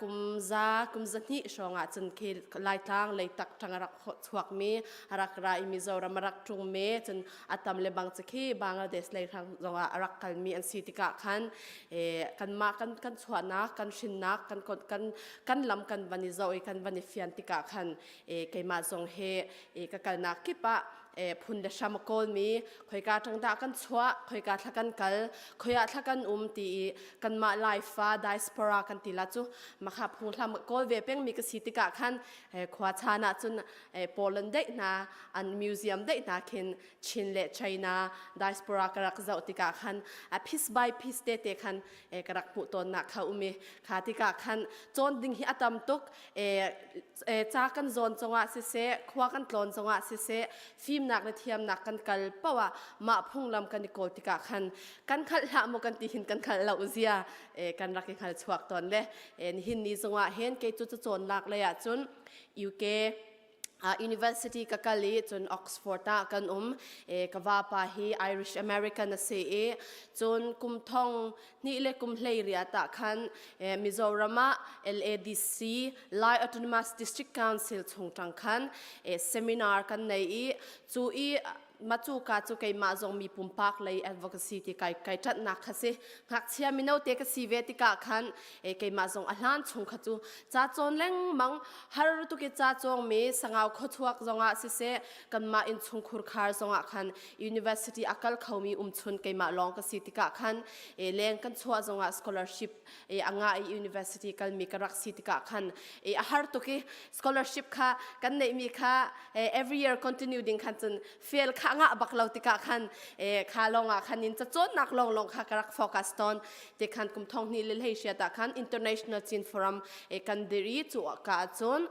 kum za kum za hnih hrawng ah cun khi Laitlang leitak ṭang a rak chuakmi a rak ra i Mizoram a rak ṭungmi cun a tam le bang cu khi Bangladesh lei hrang zongah a rak kalmi an si tikah khan kanmah kan kan chuahnak kan hrinnak kan kan kan lam kan van i zoh i kan van i fian tikah khan keimah zong hi ka kalnak kip ah phun le hram a kawlmi khoika ṭang dah kan chuah khoika thla kan kal khoi ah thla kan um ti i kanmah Laifa diaspora kan ti la cu makha phung hlam kawl ve pengmi ka si tikah khan khua chan ah cun Poland deih hna an museum deih hna khin Chin le China diaspora ka rak zoh tikah khan a piece by piece te te khan ka rak hmuh tawnnak kha um i kha tikah khan cawn ding hi a tam tuk ca kan zawn zongah siseh khua kan tlawn zongah siseh fimnak le thiamnak kan kal paoh ah mah phunglam kan i kawl tikah khan kan hngalh hlah maw kan ti hin kan hngalh lo zia kan rak i hngal chuak tawn le nihin ni zongah hin kei cu cawn lak lei ah cun UK university ka kal i cun Oxford ah kan um. Ka vapa hi Irish American a si i cun kum thong hnih le kum hlei riat ah khan Mizoram ah LADC Lai Autonomous District Council chung tang khan seminar kan nei i cu i macu ka cu keimah zong mi pumpak lei advocacy ti kai kai ṭanhnak kha si ngakchia mino te ka si ve tikah khan e keimah zong a hlan chung kha cu ca cawn lengmang har tuk i ca cawng mi sangau khuachuak zongah siseh kanmah in chungkhur khar zongah khan university a kal khomi umchun keimah lawng ka si tikah khan e leng kan chuah zongah scholarship e a ngah i university kalmi ka rak si tikah khan e a har tuk i scholarship kha kan neihmi kha every year continue ding khan cun fail kha ngah bak lo tikah khan kha lawng ah khan in cacawnnak lawng lawng kha ka rak focus tawn te khan kum thong hnih le hlei hriat ah khan international Chin forum kan diri cu ka cun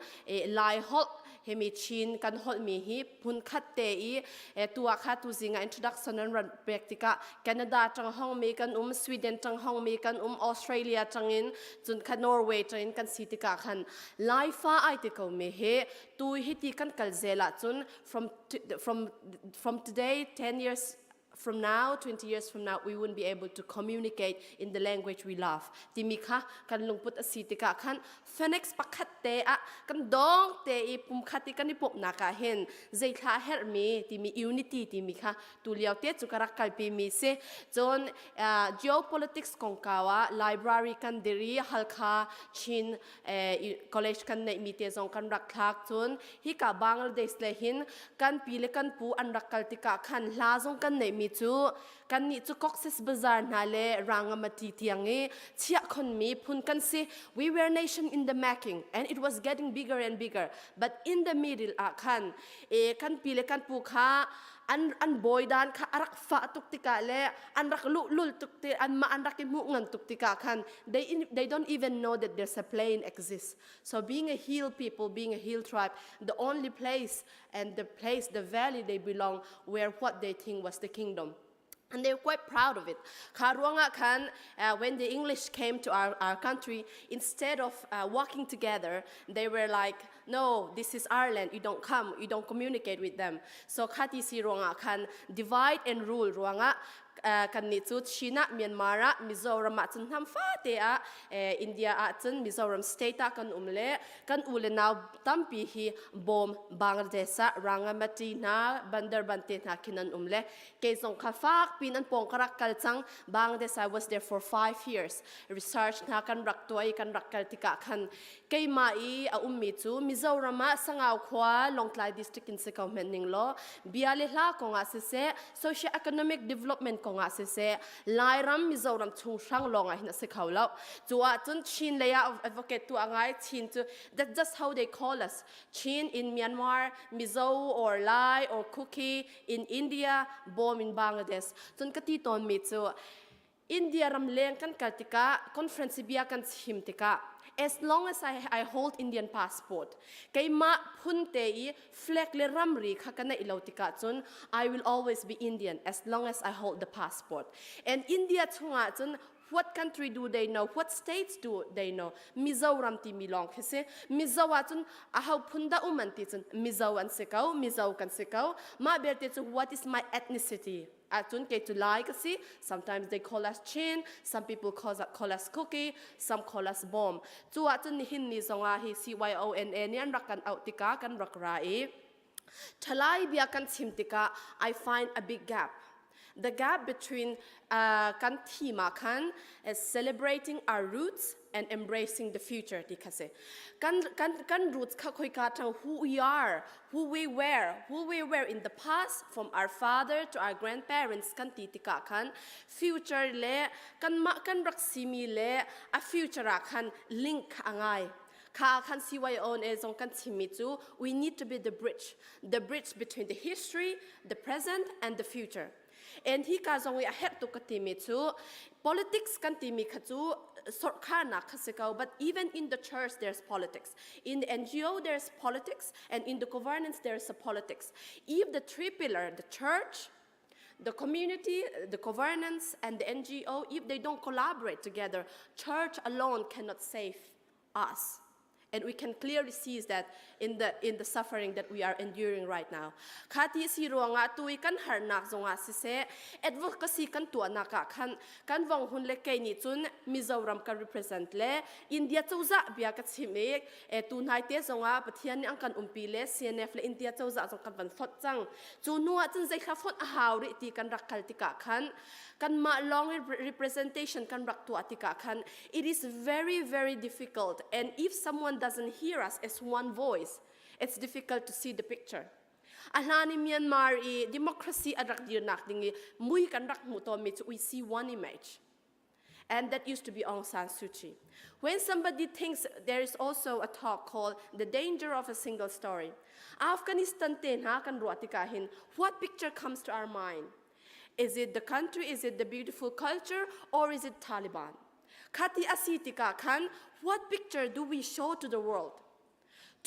lai holh hemi Chin kan holh mi hi phun khat te i tu ah kha tu zing ah introduction an ran pek tikah Canada tang hong mi kan um Sweden tang hong mi kan um Australia tang in cun kha Norway tang in kan si tikah khan Laifa ai te ko mi he tu hi ti kan kal zel ah cun from from from today 10 years. from now, 20 years from now, we wouldn't be able to communicate in the language we love. Timi kha kan lungput a si tikah khan Phoenix pakhat te ah kan dong te i pumkhat i kan i pumhnak ah hin zeithla herhmi timi unity timi kha tu lio te cu ka rak kalpi mi si. Cun uh, geopolitics kongkau ah library kan diri Halkha Chin eh, college kan neih mi te zong kan rak thlak cun hika Bangladesh le hin kan pi le kan pu an rak kal tikah khan hla zong kan neih mi cu kan nih cu Cox's Bazar hna le Rangamati tiang i chiah khon mi phun kan si we were nation in the making and it was getting bigger and bigger but in the middle ah khan e kan pi le kan pu kha an an bawi dan kha a rak fah tuk tikah le an rak luhlul tuk ti an mah an rak i hmuh ngan tuk tikah khan they in, they don't even know that there's a plane exists so being a hill people being a hill tribe the only place and the place the valley they belong where what they think was the kingdom and they were quite proud of it. Kha ruangah khan, uh, when the English came to our, our country, instead of uh, working together, they were like, no, this is our land, you don't come, you don't communicate with them. So khati si ruangah khan, divide and rule ruangah, uh, kan nih cu China, Myanmar ah, Mizoram ah cun hnam fate ah, eh, India ah cun Mizoram state ah kan um le kan u le nau tampi hi bawm Bangladesh ah Rangamati hna, Bandarban te hna khin an um le kei zong kha fak pin an pawng ka rak kal cang Bangladesh I was there for five years research hna kan rak tuah i kan rak kal tikah khan keimah i a ummi cu Mizoram ah Sangau khua Lawngtlai district in si ko hmenh ning law bia le hla kong ah siseh socio economic development kong ah siseh Lairam Mizoram chung hrang lawng ah hin a si kho lo cu ah cun Chin lei ah advocate tu a ngai Chin cu that's just how they call us Chin in Myanmar Mizo or Lai or Kuki in India, bawm in Bangladesh. Cun ka ti tawnmi cu India ram leng kan kal tikah conference bia kan chim tikah as long as I, I hold Indian passport keimah phun te i flag le ramri kha ka neih lo tikah cun I will always be Indian as long as I hold the passport and India chungah cun what country do they know what states do they know Mizoram timi lawng khi si Mizo ah cun aho phun dah um an ti cun Mizo an si ko Mizo kan si ko mah belte cu what is my ethnicity ahcun kei cu Lai ka si sometimes they call us Chin some people call, call us Kuki some call us Bawm cu ahcun nihin ni zongah hi CYONA nih an rak kan auh tikah kan rak ra i Ṭhalai bia kan chim tikah I find a big gap. The gap between uh, kan theme ah khan is celebrating our roots and embracing the future ti kha si. Kan, kan, kan roots kha khoika ṭang who we are, who we were, who we were in the past from our father to our grandparents kan ti tikah khan future le kanmah kan rak simi le a future ah khan link kha a ngai. Kha khan CYONA zong kan chimmi cu we need to be the bridge, the bridge between the history, the present and the future. And hi ka zong i a herh tuk ka timi cu politics kan timi kha cu sorkharnak kha si ko but even in the church there's politics in the NGO there's politics and in the governance there's a politics if the three pillar the church the community, the governance, and the NGO, if they don't collaborate together, church alone cannot save us. And we can clearly see that in the, in the suffering that we are enduring right now. Khati si ruangah tui kan harnak zongah siseh, advocacy kan tuahnak ah khan kan vong hun le kei nih cun Mizoram kan represent le India cozah bia ka chim i e tu hnai te zongah Pathian nih an kan umpi le CNF le India cozah zong kan van fonh cang. Cu hnu ah cun zeithla fonh a hau rih ti kan rak kal tikah khan kanmah lawng representation kan rak tuah tikah khan it is very very difficult and if someone doesn't hear us as one voice it's difficult to see the picture a hlan i Myanmar i democracy a rak dirnak ding i mui kan rak hmuh tawnmi cu we see one image and that used to be Aung San Suu Kyi. When somebody thinks there is also a talk called the danger of a single story. Afghanistan te hna kan ruah tikah hin what picture comes to our mind? Is it the country? Is it the beautiful culture? Or is it Taliban? Khati asi tikah khan, what picture do we show to the world?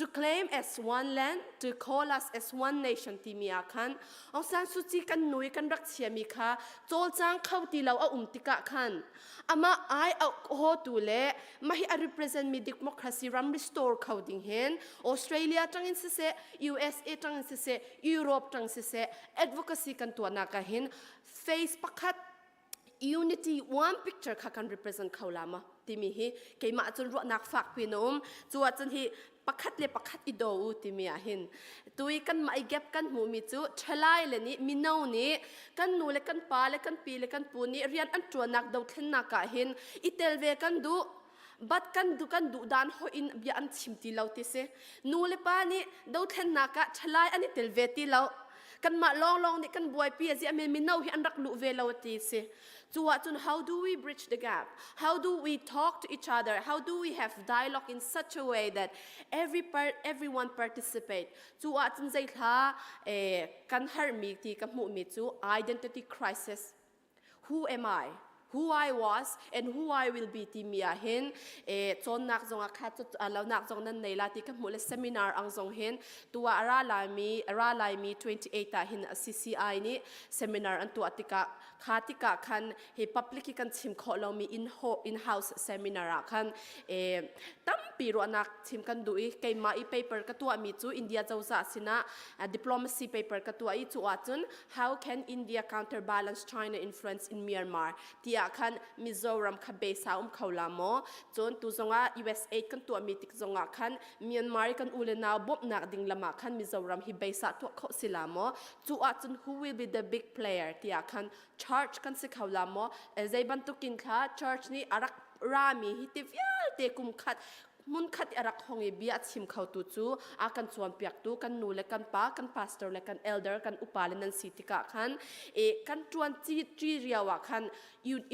To claim as one land, to call us as one nation timi ah khan Aung San Suu Kyi kan nu i kan rak chiami kha cawlcang kho ti lo a um tikah khan amah ai ho tu le mahi a represent mi democracy ram restore kho ding hin Australia tangin siseh USA tangin siseh Europe tang siseh advocacy kan tuahnak ah hin face pakhat unity one picture kha kan represent kho la ma timi hi keimah cun ruahnak fak pi na um cu ah cun hi pakhat le pakhat i do u timi ah hin tui kan mah i gap kan hmu mi cu thalai le nih mino nih kan nu le kan pa le kan pi le kan pu nih rian an tuannak dothlennak ah hin i tel ve kan duh but kan du kan duh dan ho in bia an chim ti lo ti si nu le pa nih dothlennak ah thalai an i tel ve ti lo kanmah lawnglawng nih kan buaipi a ziah men mino hi an rak luh ve lo ti si cu ahcun how do we bridge the gap how do we talk to each other how do we have dialogue in such a way that every part everyone participate cu ahcun zeithla eh, kan harmi ti ka hmuhmi cu identity crisis who am I who I was and who I will be timi ah hin e cawnnak zong ah kha lonak zong nan nei la ti ka hmuh le seminar ang zong hin tuah ra laimi ra laimi 28 ah hin CCI nih seminar an tuah tikah kha tikah khan hi public hi kan chim khawh lomi in in house seminar ah khan e tampi ruahnak chim kan duh i keimah i paper ka tuahmi cu India cozah sinah diplomacy paper ka tuah i cu ahcun How can India counterbalance China influence in Myanmar? tiah khan Mizoram kha base a um kho la maw? Cun tu zongah USAID kan tuahmi tik zongah khan Myanmar i kan u le nau bawmhnak ding lam ah khan Mizoram hi base ah tuah khawh si la maw? Cu ahcun who will be the big player tiah khan church kan si kho la maw? Zei bantukin kha church nih a rak rami hi ti vialte kum khat hmunkhat i a rak hong i bia a chim khotu cu a kan cawnpiaktu kan nu le kan pa kan pastor le kan elder kan upa le nan si tikah khan e kan ṭuan ci rio ah khan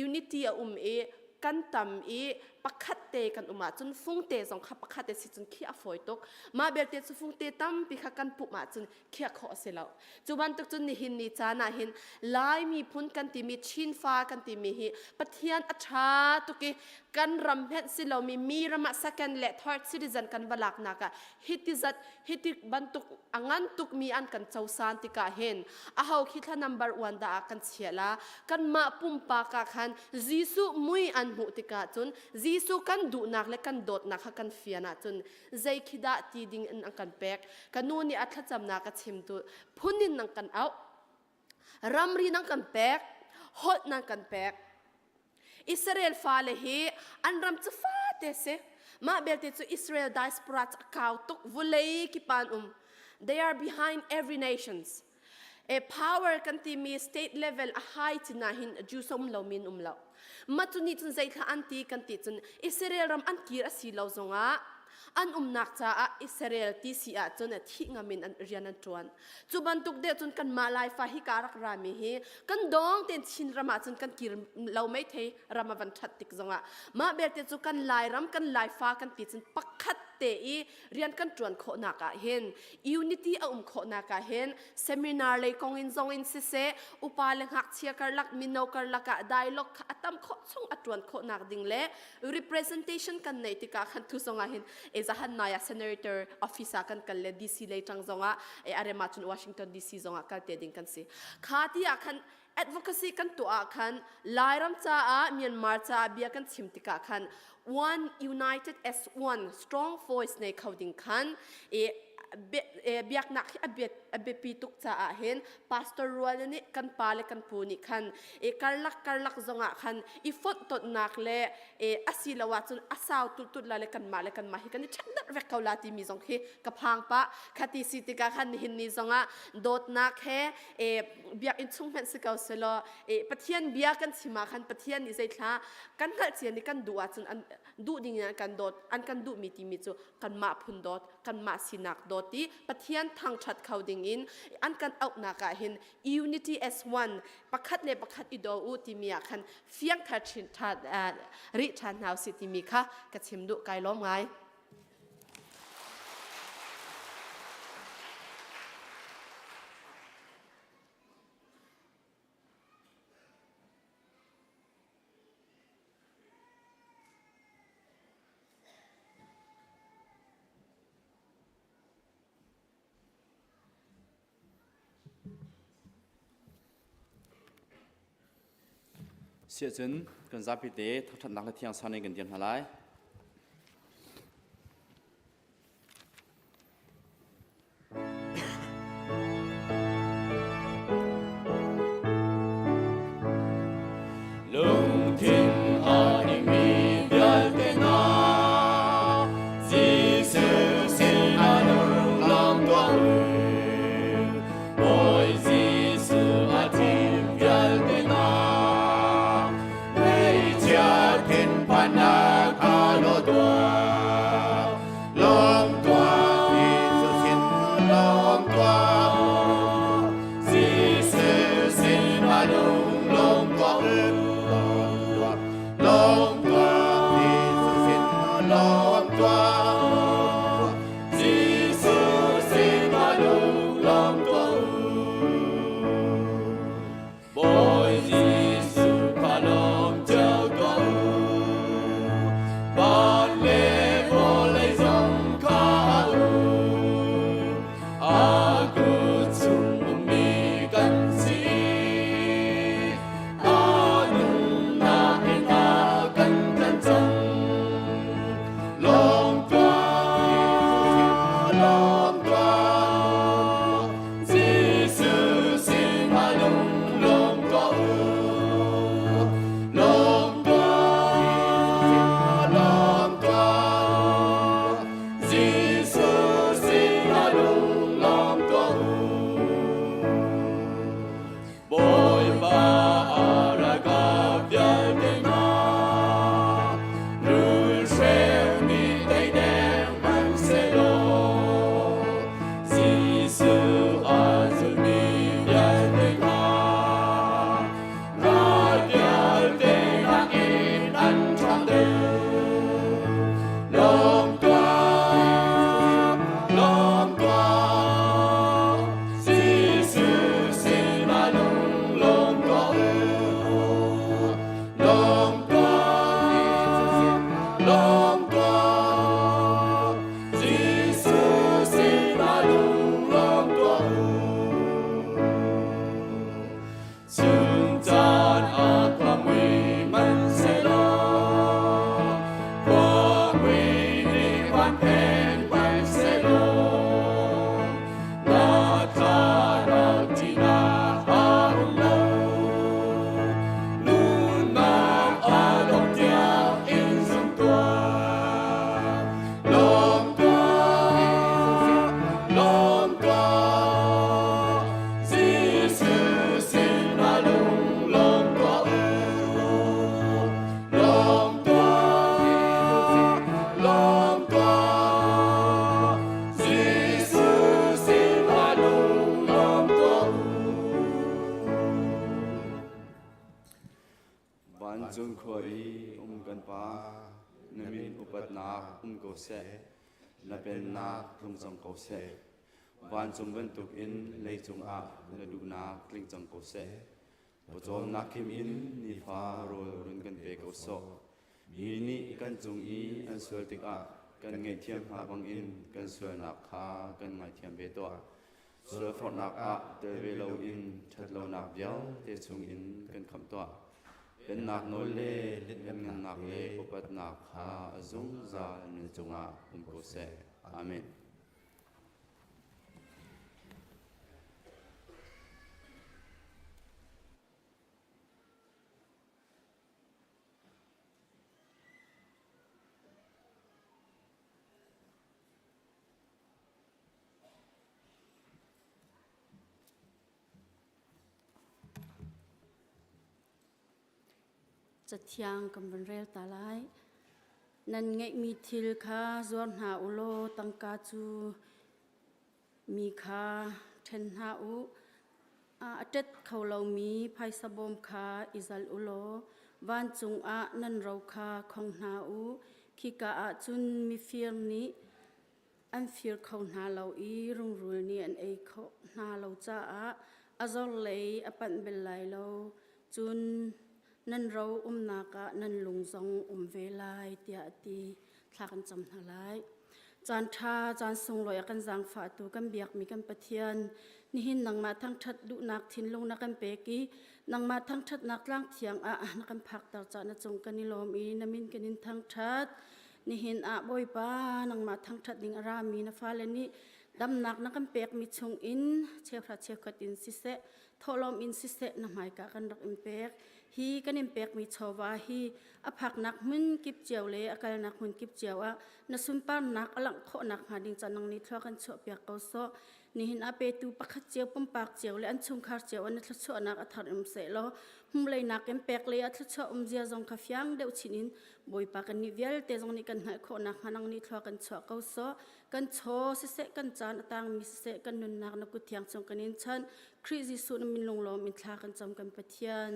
unity a um i kan tam i pakhat te kan um ahcun fungte zong kha pakhat te si cun khi a fawi tuk mah belte cu fungte tampi kha kan pumh ahcun khiah khawh a si lo cu bantuk cun nihin ni caan ah hin Lai miphun kan timi Chin fa kan timi hi Pathian a ṭha tuk i kan ram hmenh si lomi mi ram ah second le third citizen kan va laknak ah hiti zat hiti bantuk a ngan tukmi an kan cosan tikah hin aho khi thla number one dah ah kan chia la kanmah pumpak ah khan Jesuh mui an hmuh tikah cun Jesuh kan duhnak le kan dawtnak kha kan fian ahcun zei khi dah ti ding in an kan pek ka nu nih a thlacamnak a chim tu phun in nan kan auh ramri nan kan pek holh nan kan pek Israel fale hi an ram cu fate si mah belte cu Israel diaspora cu a kau tuk vulei kipan um they are behind every nations e power kan timi state level a high cina hin Jews um lo min um lo ma cu nih cun zeithla an ti kan ti cun Israel ram an kir a si lo zongah an umnak caah Israel ti si ahcun thih ngam in an rian an ṭuan cu bantuk deuh cun kanmah Laifa hi ka rak rami hi kan dawng ten Chin ram ah cun kan kir lo mei thei ram a van ṭhat tik zongah mah belte cu kan Lairam kan Laifa kan ti cun pakhat te i rian kan ṭuan khawhnak ah hin unity a um khawhnak ah hin seminar lei kong in zong in siseh upa le ngakchia karlak mino karlak ah dialogue kha a tam khawh chung a ṭuan khawhnak ding le representation kan neih tikah khan thu zong ah hin e zahan nai ah senator office ah kan kal le DC lei ṭang zong ah e arema cun Washington DC zong ah kal te ding kan si kha ti ah khan advocacy kan tuah ah khan Lairam caah Myanmar caah bia kan chim tikah khan one united as one strong voice nei kho ding khan e biaknak hi a biapi tuk caah hin pastor rual nih kan pa le kan pu nih khan e karlak karlak zongah khan i fonh tonnak le e asilo ahcun a sau tut tut la le kanmah le kanmah hi kan i ṭhen darh vek ko la timi zong khi ka phang pa khati si tikah khan nihin ni zongah dawtnak he e biakinn chung hmanh si ko selaw e Pathian bia kan chim ah khan Pathian nih zeithla kan hngalh cia nih kan duh ahcun an duh ding in an kan dawt an kan duhmi timi cu kanmah phun dawt kanmah sinak dawt i Pathian thangṭhat kho ding in an kan auhnak ah hin unity as one pakhat le pakhat i daw u timi ah khan fiang thar chin rih ṭhan hna usih timi kha ka chim duh kai lawm ngai. Siahcun kan zapi te thangṭhatnak le thiang san in kan dir hna lai. Lungthin a dingmi vialte hna, Jesuh sin a nung lawng tuah u. Bawi Jesuh a thim vialte hna, Hleicia thinphannak a lawh tuah. Lawm tuah, Jesuh sin lawm tuah. Jesuh sin a nung lawm tuah u. Lawm tuah, lawm tuah, Jesuh sin lawm tuah. Jesuh sin a nung lawm tuah u. Bawi Jesuh kha lawm cio tuah u. Van le vawlei zong kha a u. A kut chung ummi kan si. A nunnak in a kan tlan cang. Lawm tuah, lawm tuah. Jesuh sin ah lung lawm tuah u. Lawm tuah, lawm tuah. Jesuh sin ah lung lawm tuah u. Bawipa a ralkap vialte hna, rulhreu nih teideng hmanhsehlaw, Jesuh a zulmi vialte kha, ral vialte nakin an ṭhawng deuh. Lawm tuah, lawm tuah, Jesuh sinah lung lawm tuah u. Lawm tuah, lawm tuah, Jesuh sinah lung lawm tuah u. Chun caan ah khua mui hmanhsehlaw, khua mui nih van phen hmanhsehlaw, na thlarau ṭihnak a um lo. Nunnak a dongh tiang in zum tuah. Lawm tuah, lawm tuah, Jesuh sinah lung lawm tuah u. Lawm tuah, lawm tuah, Jesuh sinah lung lawm tuah u. Vancung khua i um kan Pa, na min upatnak um ko seh, na pennak tlung cang ko seh. Vancung bantukin leicung ah na duhnak tling cang ko seh. Pawcawmnak khim in nifa rawl run kan pe ko sawh. Mi nih kan cung i an sual tikah kan ngaihthiam hna bangin kan sualnak kha kan ngaithiam ve tuah. Sualforhnak ah tel ve loin ṭhatlonak vialte chungin kan khamh tuah. Pennak nawl le lianhngannak le upatnak kha a zungzal nan cungah um ko seh. Amen. Cathiang kan van rel ta lai. Nan ngeihmi thil kha zuar hna u law tangka cu mi kha ṭhen hna u. A ṭet kho lomi phaisa bawm kha i zal u law vancung ah nan ro kha khong hna u. Khika ah cun mifir nih an fir kho hna lo i rungrul nih an ei kho hna lo caah a zor lei a panh bel lai lo. Cun nan ro umnak ah nan lung zong um ve lai tiah a ti. Thla kan cam hna lai. Caan ṭha, caan sunglawi a kan zaangfahtu kan biakmi kan Pathian, nihin nangmah thangṭhat duhnak thinlung na kan pek i nangmah thangṭhatnak tlang thiang ah na kan phakter caah na cung kan i lawm i na min kan in thangṭhat. Nihin ah Bawipa, nangmah thangṭhat ding a rami na fale nih damnak na kan pekmi chung in cheuhra cheukhat in siseh, thawhlawm in siseh na hmaika kan rak in pek. Hi kan in pekmi chawva hi a phaknak hmun kip cio le a kalnak hmun kip cio ah na sunparnak a langh khawhnak hnga ding ca nang nih thlua kan chuahpiak ko sawh. Nihin a petu pakhat cio pumpak cio le an chungkhar cio an thluachuahnak a thar um seh law hmuhleinak in pek le a thluachuah um zia zong kha fiang deuh chin in Bawipa kan nih vialte zong nih kan hngalh khawhnak hnga nang nih thlua kan chuah ko sawh. Kan chaw siseh kan caan a tangmi siseh kan nunnak na kut thiang chung kan in chanh. Khrih Jesuh na min lunglawm in thla kan cam kan Pathian.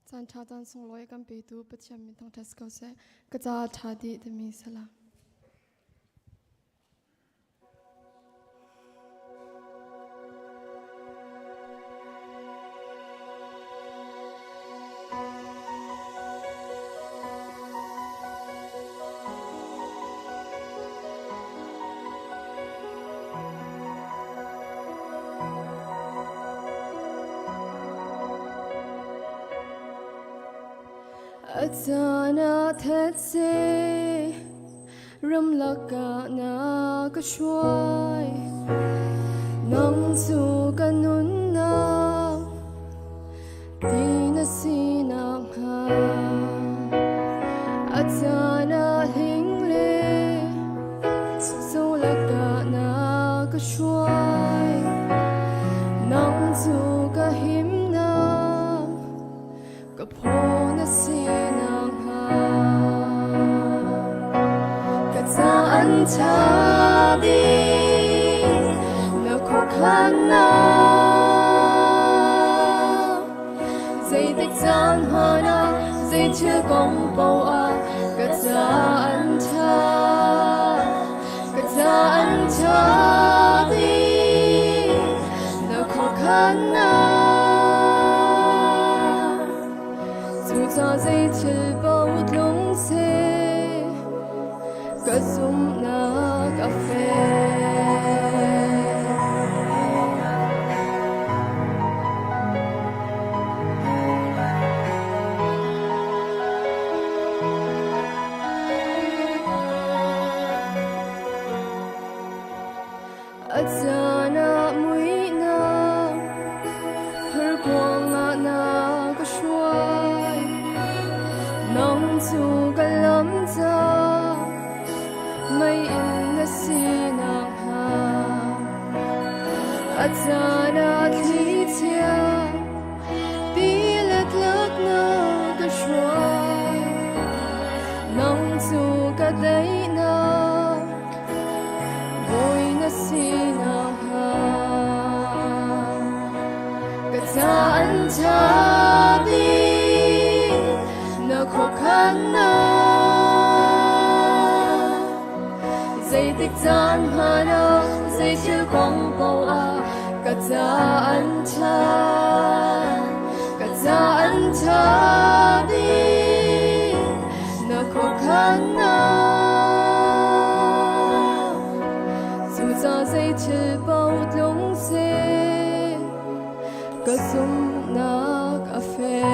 Caan ṭha caan sunglawi kan petu Pathian min thangṭhat si ko seh. Ka caah ṭha dih timi salam. A caan ah thetse ramlak ah na ka hruai nang cu ka nunnak ti na sinak hnga a caan ah hling le solak ah na ka hruai nang cu ka himnak ka phaw na sinak hnga ka ca an ṭha ding na khuakhannak zeitik caan hmanh ah zei thil kong paoh ah ka ca an ṭha ka ca an ṭha ding na khuakhannak cucaah zei thil paoh tlung seh ka zumhnak a fek. A caan ah muihnak hurkuang ah na ka hruai nang cu ka lam ca mei in na sinak hnga a caan ah thlichia tilet lak na ka hruai nang cu ka daihnak Bawi na sinak hnga ka ca an ṭha ding na khuakhannak zeitik caan hmanh ah zei thil kong paoh ah ka ca an ṭha ka ca an ṭha ding na khuakhannak cucaah zei thil paoh tlung seh ka zumhnak a fek.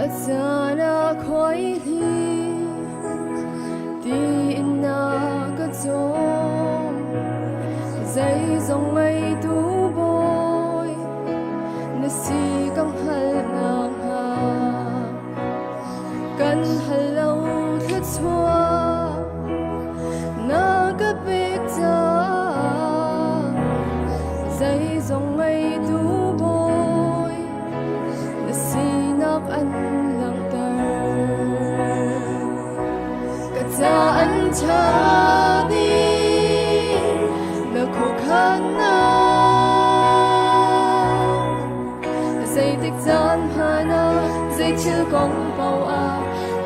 A caan ah khuaihli ca an ṭha dih na khuakhannak. Zeitik caan hmanh ah zei thil kong paoh ah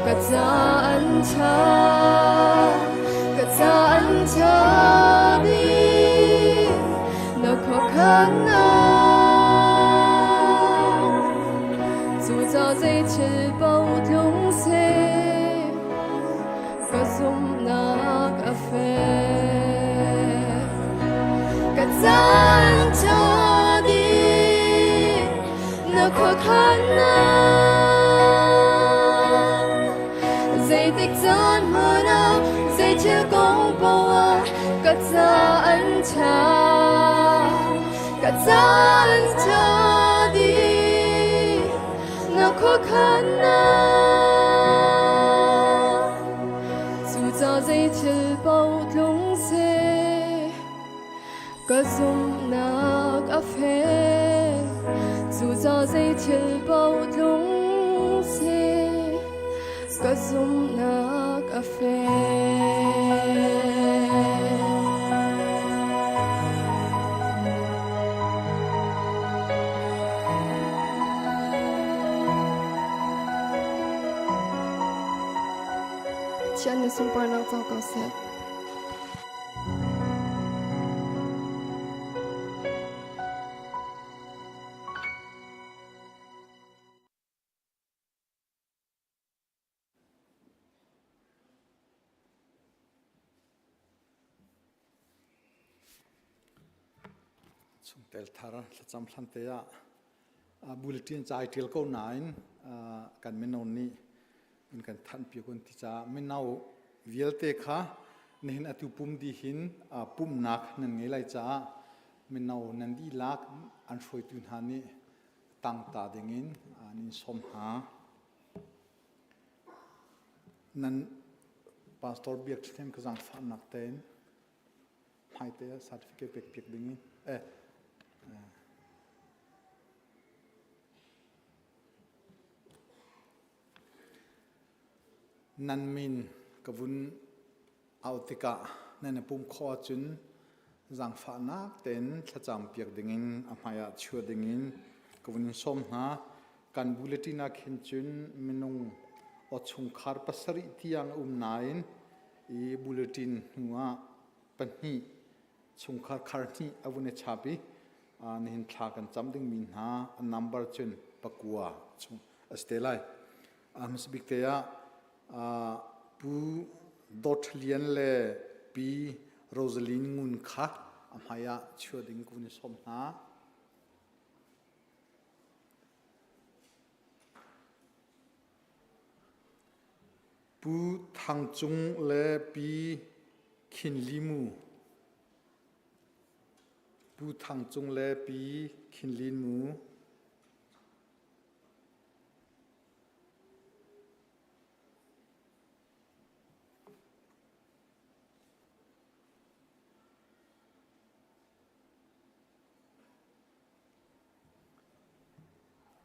ka ca an ṭha, ka ca an ṭha dih na khuakhannak. Cucaah zei thil paoh tlung seh, ka zumhnak a fek. Ka caan ṭha dih na khuakhannak. Zeitik caan hmanh ah, zei thil kong paoh ah, ka ca an ṭha. Ka caan ṭha dih na khuakhannak. Cucaah zei thil paoh tlung seh, ka zumhnak a fek. Cucaah zei thil paoh tlung seh, ka zumhnak a fek. Pathian nih sunparnak co ko seh. Chungtel thar thlacam hlan te ah bulletin ca ai ṭial ko nain kan mino nih an kan thanhpi kun ti caah mino vialte kha nihin atu pum dihin pumhnak nan ngei lai caah mino nan dihlak an hruaitu hna nih tangta dingin an in sawm hna. Nan pastor biak ṭhim ka zaangfahnak tein hmaite ah certificate pek piak ding in eh nan min ka vun auh tikah nan i pum khawh ahcun zaangfahnak tein thlacam piak dingin a hmaiah chuah dingin ka vun in sawm hna. Kan bulletin ah khin cun minung aw chungkhar pasarih tiang a um nain i bulletin hnu ah pahnih chungkhar khar hnih a vun i chap i nihin thla kan cam dingmi hna a number cun pakua chung a si te lai. A hmasa bik te ah Pu Dawt Lian le Pi Rosaline Ngun kha a hmai ah chuah ding ka vun i sawm hna. Pu Thang Cung le Pi Khin Li Mu. Pu Thang Cung le Pi Khin Lin Mu.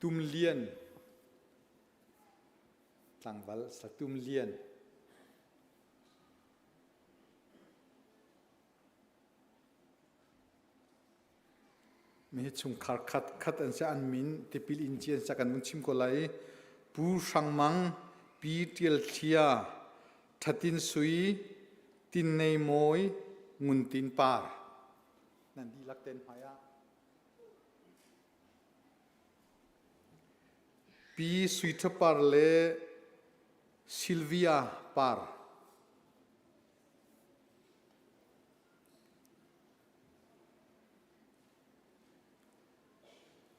Tum Lian tlangval Satum Lian Mi hi chungkhar khat khat an si an min tipil in ci an sak an vun chim ko lai. Pu Hrang Mang, Pi Ṭial Thlia, Ṭhatin Sui, Tin Nei Mawi, Ngun Tin Par. Nan dihlak ten hmai ah. Pi Sui Ṭha Par le Sylvia Par.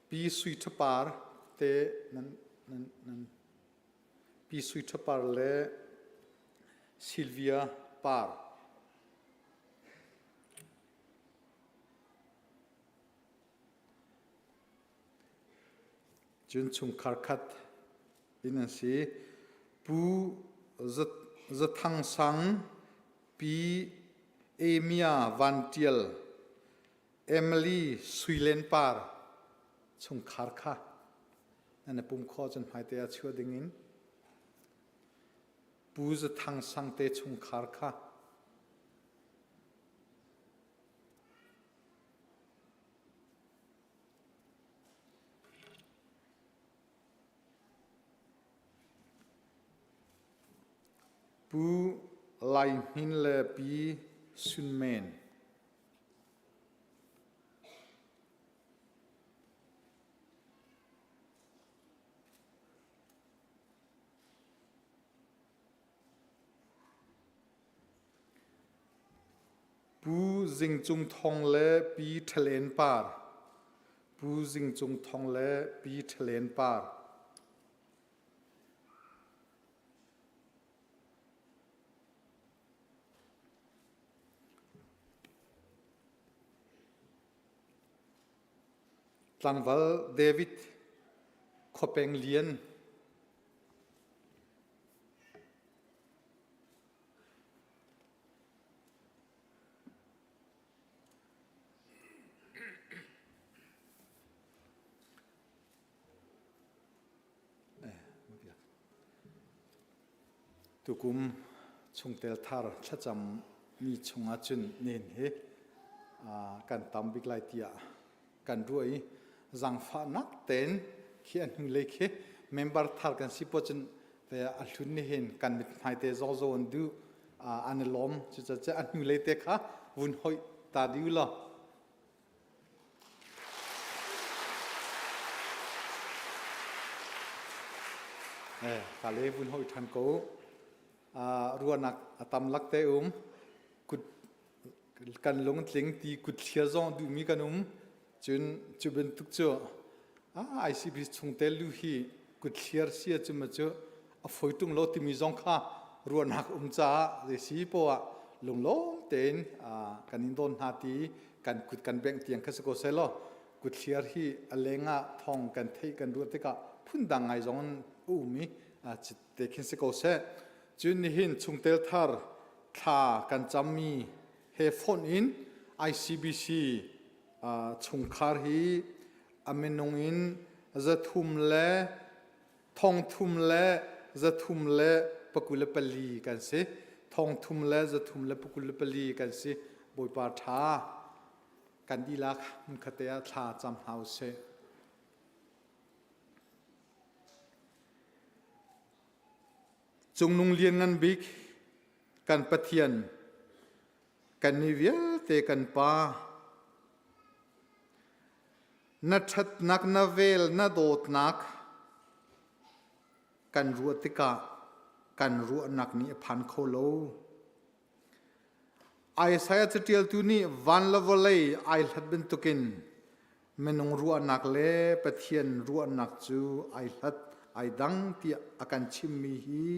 Pi Sui Ṭha Par te nan nan nan Pi Sui Ṭha Par le Sylvia Par. Cun chungkhar khat in an si. Pu Zathang Sang Pi Emia Van Ṭial, Emily Sui Len Par chungkhar kha nan i pum khawh cun hmaite ah chuah dingin. Pu Zathang Sang te chungkhar kha. Pu Lai Hnin le Pi Sun Men. Pu Zing Cung Thong le Pi Ṭhalen Par. Pu Zing Cung Thong le Pi Ṭhalen Par. Tlangval David Khuapeng Lian. Tukum chungtel thar thlacam mi chungah cun nen hi kan tam bik lai tiah kan ruah i zaangfahnak tein khi a hnulei khi member thar kan si poh cun te a hlun nih hin kan mithmai te zozo an duh an i lawm cucaah a hnulei te kha vun hoih ta dih u law Eh, ka le vun hoi ṭhan ko. Ruahnak a tam lak te um. Kut kan lungtling ti kut thlia zong duhmi kan um. Cun cu bantuk cu ah ICB chungtel lu hi kut thliar sia cu ma cu a foi tung lo timi zong kha ruahnak um caah zei si poah lunglawm tein kan in dawn hna ti kan kut kan bengh tiang kha si ko seh law kutthliar hi a leng ah thong kan theih kan ruah tikah phundang ngai zong in a um i te khin si ko seh. Cun nihin chungtel thar thla kan cammi he fonh in ICBC chungkhar hi a minung in 300 le 300 le 324 kan si. 300 le 324 kan si. Bawipa ṭha kan dihlak hmunkhat te ah thla cam hna usih. Cungnung lianngan bik kan Pathian kan mi vialte kan Pa na ṭhatnak na vel na dawtnak kan ruah tikah kan ruahnak nih a phan kho lo. Isaiah caṭialtu nih van le vawlei ai hlat bantukin minung ruahnak le Pathian ruahnak cu ai hlat ai dang tiah a kan chimmi hi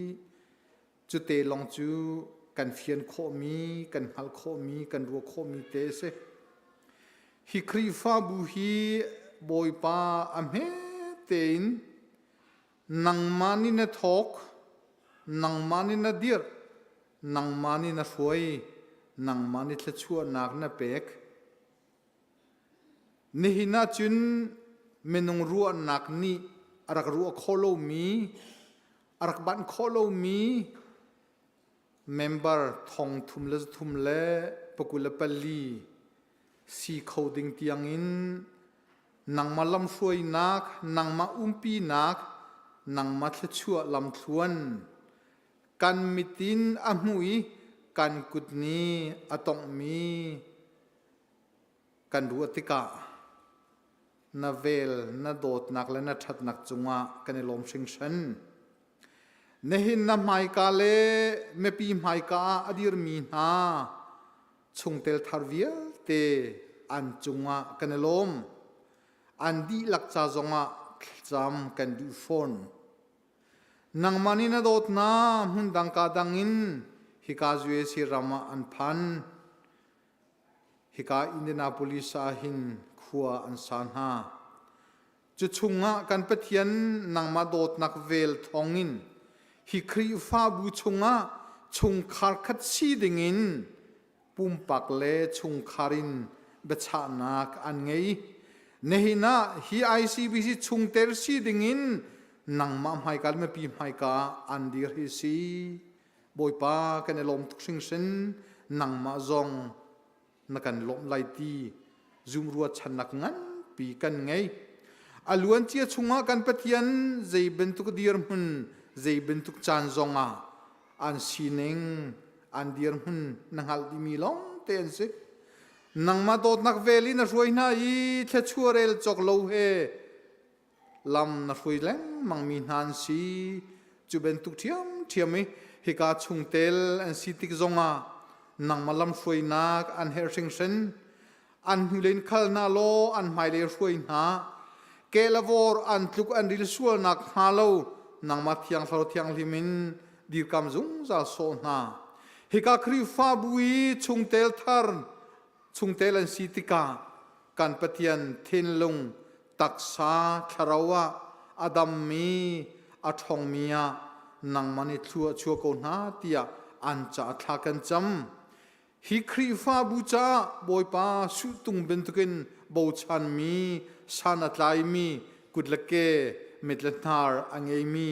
cute lawng cu kan fian khawhmi, kan hngalh khawhmi, kan ruah khawhmi te a si. Hi Khrihfabu hi Bawipa a hme tein nangmah nih na thawk, nangmah nih na dirh, nangmah nih na hruai, nangmah nih thluachuahnak na pek. Nihin ah cun minung ruahnak nih a rak ruah khawh lomi, a rak banh khawh lomi member thong thum le 300 le 24 si kho ding tiangin nangmah lamhruainak, nangmah umpinak, nangmah thluachuah lamthluan kan mit in a hmuh i kan kut nih a tonghmi kan ruah tikah na vel, na dawtnak le na ṭhatnak cungah kan i lawm hringhran. Nihin na hmaika le mipi hmaika ah a dirmi hna chungtel thar vialte an cungah kan i lawm. An dihlak ca zongah thlacam kan duh fawn. Nangmah nih na dawt hna hmundang ka dang in hika USA ram ah an phan. Hika Indianapolis ah hin khua an sa hna. Cu chungah kan Pathian nangmah dawtnak vel thawngin hi Khrihfabu chungah chungkhar khat si dingin pumpak le chungkhar in biachahnak an ngei. Nihin ah hi ICBC chungtel si dingin nangmah hmaika le mipi hmaika an dir hi si. Bawipa kan i lawm tuk hringhran nangmah zong na kan lawmh lai ti zumrua channak nganpi kan ngei. A luancia chungah kan Pathian zei bantuk dirhmun, zei bantuk caan zongah an sining, an dirhmun na hngalh dihmi lawng te an si. Nangmah dawtnak vel in na hruai hna i thluachuah rel cawk lo he lam na hruai lengmang mi hna an si. Cu bantuk ṭhiamṭhiam i hika chungtel an si tik zongah nangmah lamhruainak an herh hringhran. An hnulei in khal hna law an hmailei hruai hna. Ke le vor an tluk an ril sualnak hnga lo nangmah thiangthlar thianghlim in dirkam zungzal sawh hna. Hika Khrihfabu i chungtel thar chungtel an si tikah kan Pathian thinlung taksa thlarau ah a dammi a ṭhawngmi ah nangmah nih thlua chuah ko hna tiah an caah thla kan cam. Hi Khrihfabu caah Bawipa suhtung bantukin bochanmi, san a tlaimi, kut le ke, mit le hnar a ngeimi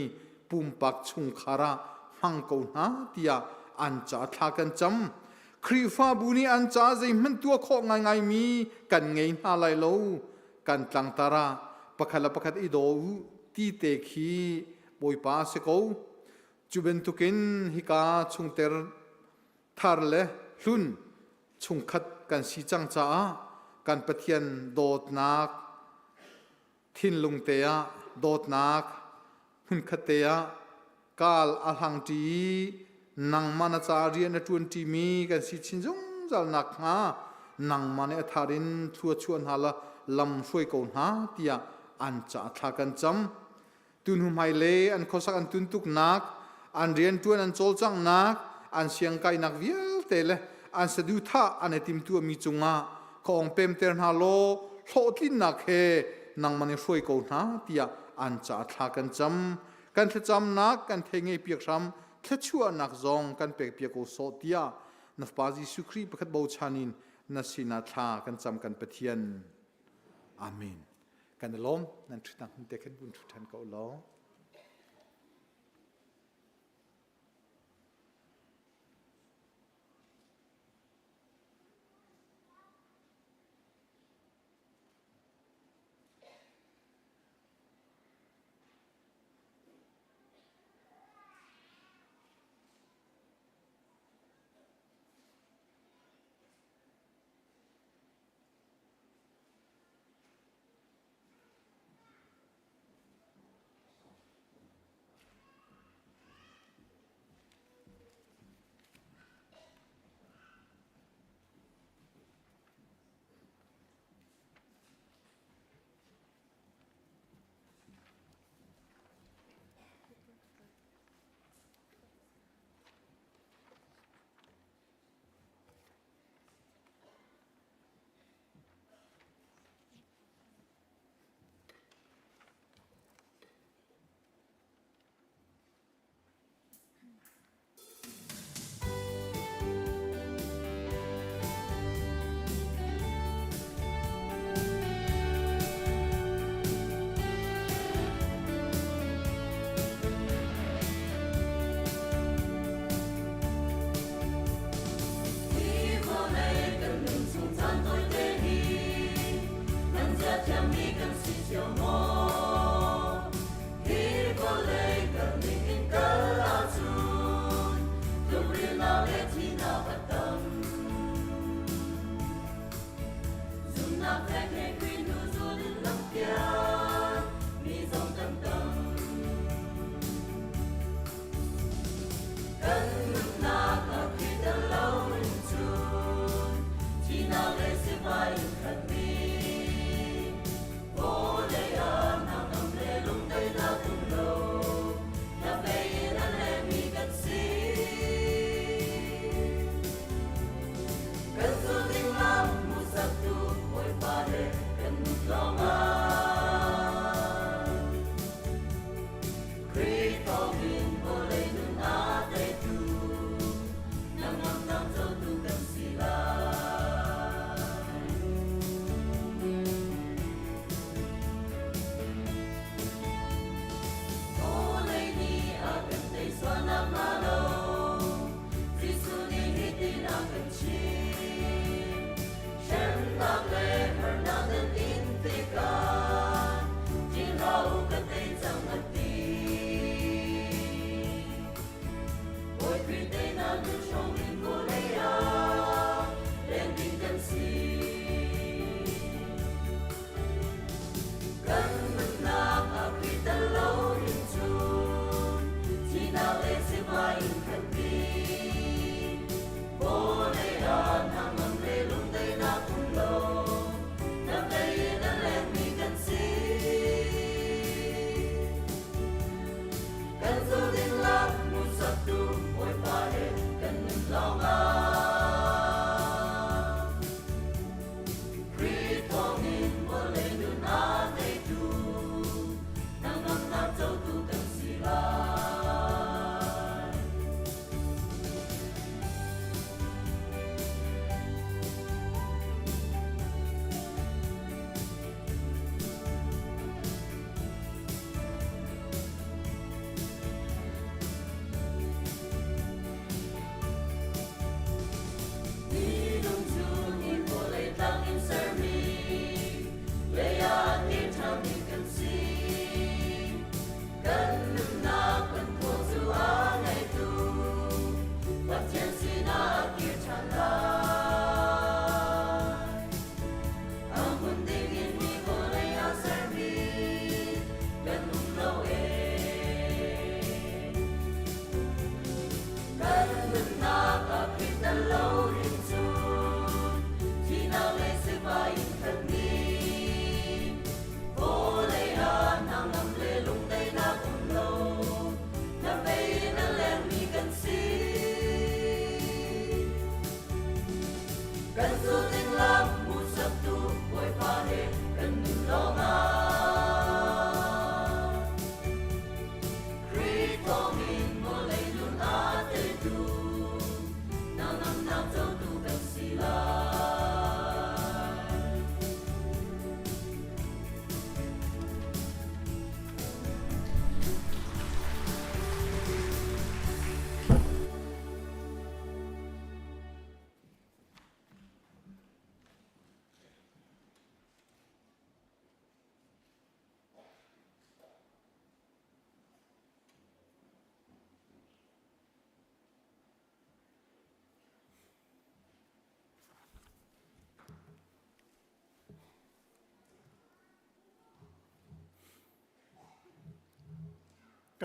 pumpak chungkhar ah hmang ko hna tiah an caah thla kan cam. Khrihfabu nih an caah zeihmanh tuah khawh ngaingaimi kan ngei hna lai lo. Kan tlangtar ah pakhat le pakhat i daw u ti te khi Bawipa a si ko. Cu bantukin hika chungter thar le hlun chungkhat kan si cang caah kan Pathian dawtnak thinlung te ah dawtnak hmunkhat te ah kaal a hlangṭi i nangmah na ca rian a ṭuanṭimi kan si chin zungzal nakhnga nangmah nih a thar in thlua chuah hna la lam hruai ko hna tiah an caah thla kan cam. Tuhnu hmailei an khuasak an tuntuknak, an rianṭuan an cawlcanghnak, an siangkainak vialte le an saduhthah an i timtuahmi cungah ka ong pemter hna law hlawhtlinnak he nangmah nih hruai ko hna tiah an caah thla kan cam. Kan thlacamnak kan thei ngei piak hram thluachuahnak zong kan pek piak ko sawh tiah na Fapa Jesuh Khrih pakhat bochan in na sinah thla kan cam kan Pathian. Amen. Kan i lawm nan ṭhutnak hmun te khan vun ṭhu ṭhan ko law.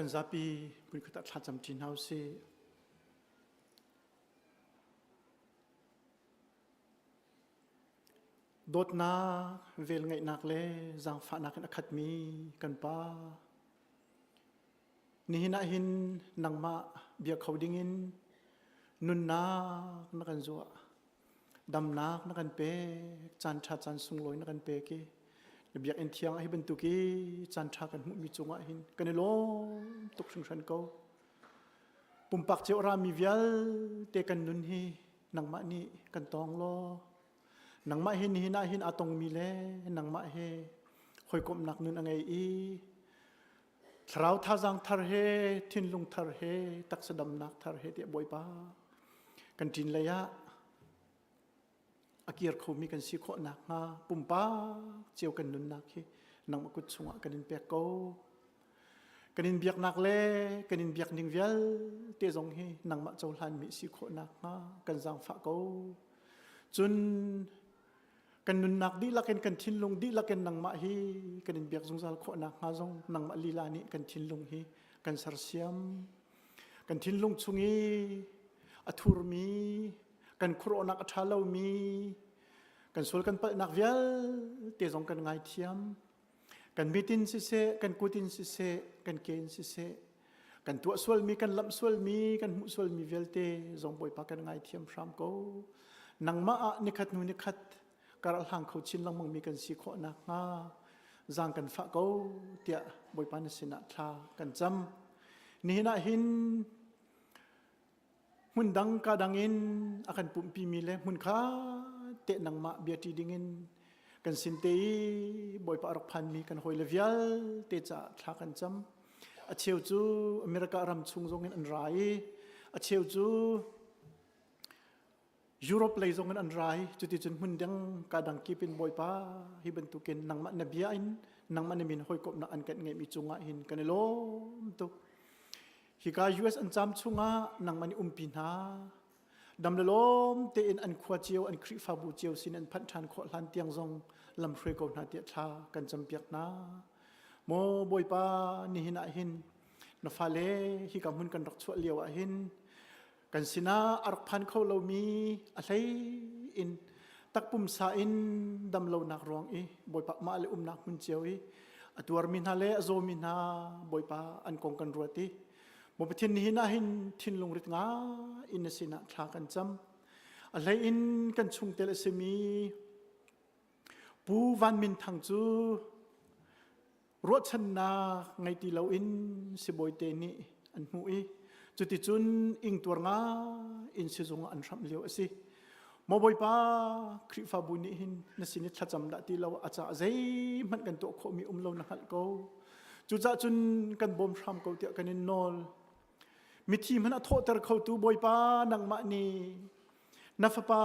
Kan zapi hmunkhat ah thlacam ṭi hna usih. Dawtnak, velngeihnak le zaangfahnak in a khatmi kan Pa. Nihin ah hin nangmah bia kho dingin nunnak na kan zuah. Damnak na kan pek, caan ṭha caan sunglawi na kan pek i na biakinn thiang ah hi bantuk i caan ṭha kan hmuhmi cungah hin kan i lawm tuk hringhran ko. Pumpak cio rami vialte kan nun hi nangmah nih kan tawng law nangmah he nihin ah hin aa tongmi le nangmah he hawikomhnak nun a ngei i thlarau thazaang thar he thinlung thar he taksa damnak thar he tiah Bawipa kan ṭin lei ah a kir khomi kan si khawh nakhnga pumpak cio kan nunnak hi nangmah kut chungah kan in pek ko. Kan in biaknak le kan in biak ning vialte zong hi nangmah cohlanmi si khawh nakhnga kan zaangfah ko. Cun kan nunnak dihlak in kan thinlung dihlak in nangmah hi kan in biak zungzal khawh nakhnga zong nangmah lila nih kan thinlung hi kan sersiam. Kan thinlung chung i a thurmi kan khuaruahnak a ṭha lomi kan sual kan palhnak vialte zong kan ngaithiam. Kan mit in siseh, kan kut in siseh, kan ke in siseh, kan tuah sualmi, kan lamh sualmi, kan hmuh sualmi vialte zong Bawipa kan ngaithiam hram ko. Nangmah ah nikhat hnu nikhat kar a hlang kho chin lengmangmi kan si khawh nakhnga zaang kan fah ko tiah Bawipa na sinah thla kan cam. Nihin ah hin hmun dang ka dang in a kan pumhpimi le hmun kha te nangmah bia ṭi dingin kan sin te i Bawipa a rak phanmi kan hawile vialte caah thla kan cam. A cheu cu America ram chung zongin an ra i a cheu cu Europe lei zongin an ra i cuticun hmun dang ka dang kip in Bawipa hi bantukin nangmah na bia in nangmah na min hawikomhnak an kan ngeihmi cungah hin kan i lawm tuk. Hika US an caam chungah nangmah nih umpi hna. Dam le lawm tein an khua cio an Khrihfabu cio sin an phanh ṭhan khawh hlan tiang zong lam hruai ko hna tiah thla kan campiak hna. Maw Bawipa nihin ah hin na fale hika hmun kan rak chuah lio ah hin kan sinah a rak phan kho lomi a hlei in takpumsa in dam lonak ruang i Bawipa mah le umnak hmun cio i a tuarmi hna le a zawmi hna Bawipa an kong kan ruat i Maw Pathian nihin ah hin thinlung rit nga in na sinah thla kan cam a hlei in kan chungtel a simi Pu Van Min Thang cu ruahchannak ngei ti loin sibawite nih an hmuh i cuticun ingtuar ngai in sizung ah an hramh lio a si. Maw Bawipa Khrihfabu nih hin na sin i thlacam dah ti lo a caah zeihmanh kan tuah khawhmi um lo na hngalh ko. Cucaah cun kan bawm hram ko tiah kan in nawl. Mithi hmanh a thawhter khotu Bawipa nangmah nih Na fapa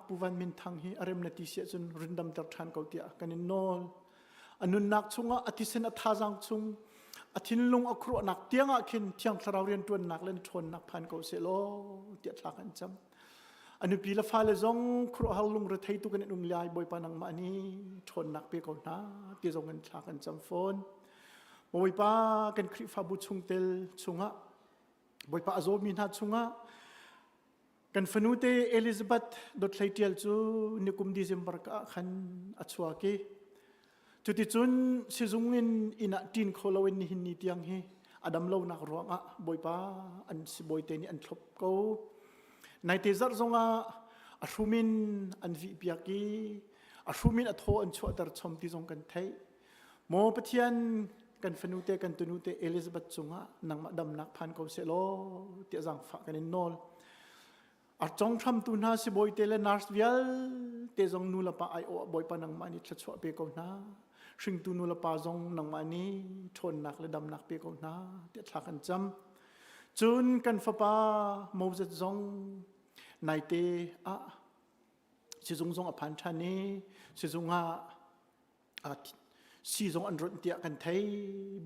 Pu Van Min Thang hi a rem na ti si ahcun run damter ṭhan ko tiah kan in nawl. A nunnak chungah a thisen a thazaang chung a thinlung a khuaruahnak tiangah khin Thiang Thlarau rianṭuannak le ṭhawnnak phan ko seh law tiah thla kan cam. A nupi le fale zong khuaruahhar lungrethei tuk in an um lai Bawipa nangmah nih ṭhawnnak pe ko hna ti zong in thla kan cam fawn. Bawipa kan Khrihfabu chungtel chungah Bawipa a zawmi hna chungah Kan fanute Elizabeth Dawthlei Ṭial cu nikum December ka ah khan a chuak i cuticun sizung in inn ah ṭin kho loin nihin ni tiang hi a dam lonak ruangah Bawipa an sibawite nih an thlop ko. Naite zarh zongah a hrum in an vihpiak i a hrum in a thaw an chuahter chom ti zong kan theih. Maw Pathian kan fanute kan tunute Elizabeth cungah nangmah damnak phan ko seh law tiah zaangfah kan in nawl. A conghramtu hna sibawi te le nurse vialte zong nu le pa ai awh Bawipa nangmah nih thluachuah pe ko hna. Hringtu nu le pa zong nangmah nih ṭhawnnak le damnak pe ko hna tiah thla kan cam. Cun kan fapa Moses zong naite ah sizung zong a phan ṭhan i sizung ah si zong an runh tiah kan thei